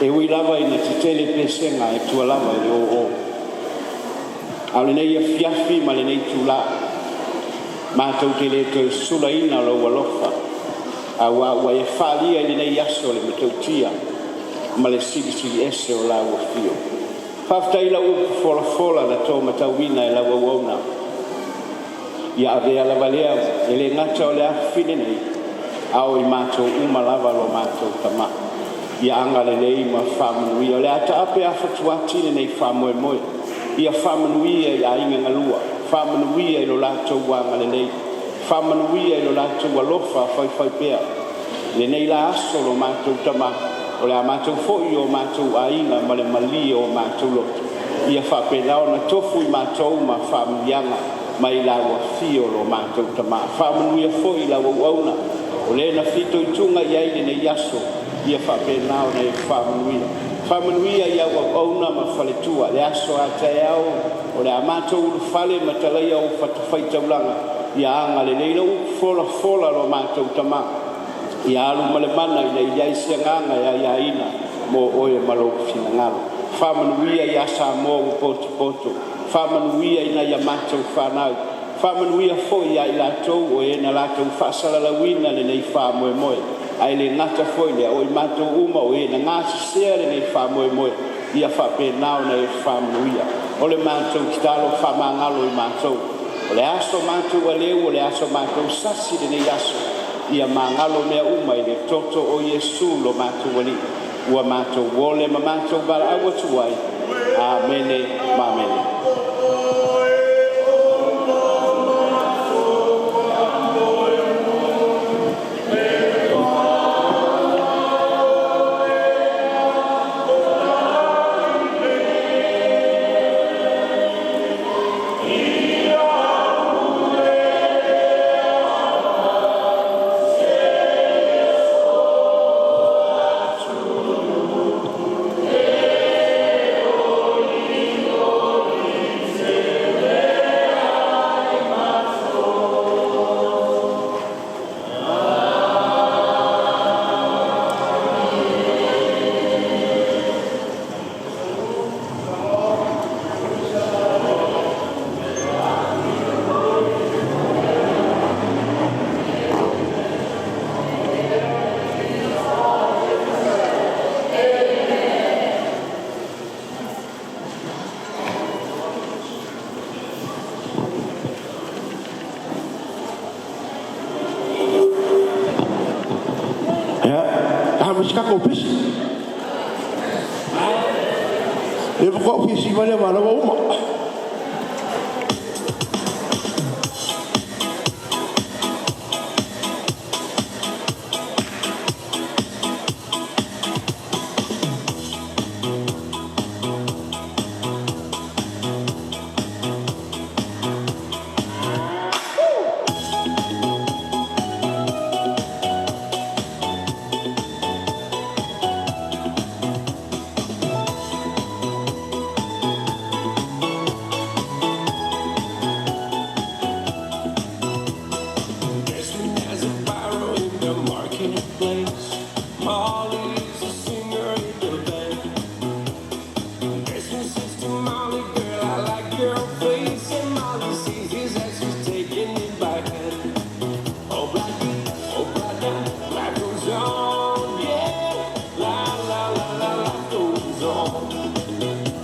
E ui lava ina tetele pesega e tua lava i le oo. A o lenei afiafi ma lenei itulā, matou te le toe sulaina lou alofa, auā ua e faaalia i lenei aso le matautia ma le silisili ese o lau afio. Faafetai i lau upu folafola na tōmatauina e lau auauna. Ia avea lava lea e le gata o le afafine nei, a o i matou uma lava lo matou tama. Ia agalelei ma faamanuia. O le a taape afatuati lenei faamoemoe. Ia faamanuia i aiga galua, faamanuia i lo latou agalelei, faamanuia i lo latou alofa faifaipea. Lenei la aso lo matou tama, o le a matou foi o matou aiga ma le malie o matou loto. Ia faapena ona tofu i matou ma faamanuiaga mai lau afio lo matou tama. Faamanuia foi i lau auauna, o le na fitoituga i ai lenei aso, ia faapena ona e faamanuia. Faamanuia i au auauna ma faletua, le aso a taeao, o le a matou ulufale ma talaia o fatafaitaulaga, ia agalelei lau upu folafola lo matou tama. Ia alu ma le mana ina ia i ai se agaga e aiaina mo oe ma lou finagalo. Faamanuia ia Samoa ua potopoto, faamanuia i nai a matou fanau, faamanuia foi ia i latou o e na latou faasalalauina lenei faamoemoe. Ae le gata foi i lea, o i matou uma o e na gasesea lenei faamoemoe, Ia faapena ona e faamanuia. O le matou tatalo faamagalo i matou. O le aso matou aleu, o le aso matou sasi lenei aso. Ia magalo mea uma i le toto o Iesu lo matou Alii. Ua matou ole ma matou valaau atu ai. Amene ma amene. Ia, a ma se tatou pisi. Ia faatoa ou fia siva lea aua o lea ua uma. Desmond has a barrow in the marketplace. Molly's a singer in the band. Desmond says to Molly, girl, I like your face. And Molly sees his ass, she's taking it by hand. Oh, black, oh, black, life goes on, yeah. La, la, la, la, life goes on.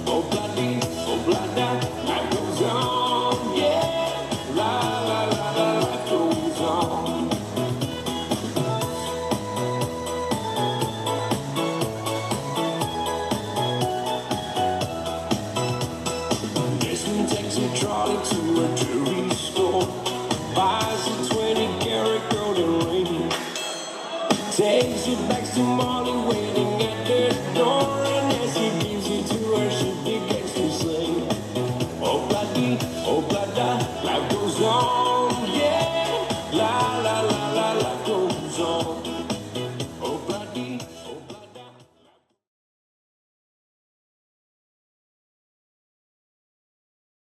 Oh, bloody, oh, bloody, life goes on, yeah. La, la, la, la, life goes on. Desmond takes a trolley to a jewelry store, buys a 20 karat golden ring, takes it back to Molly.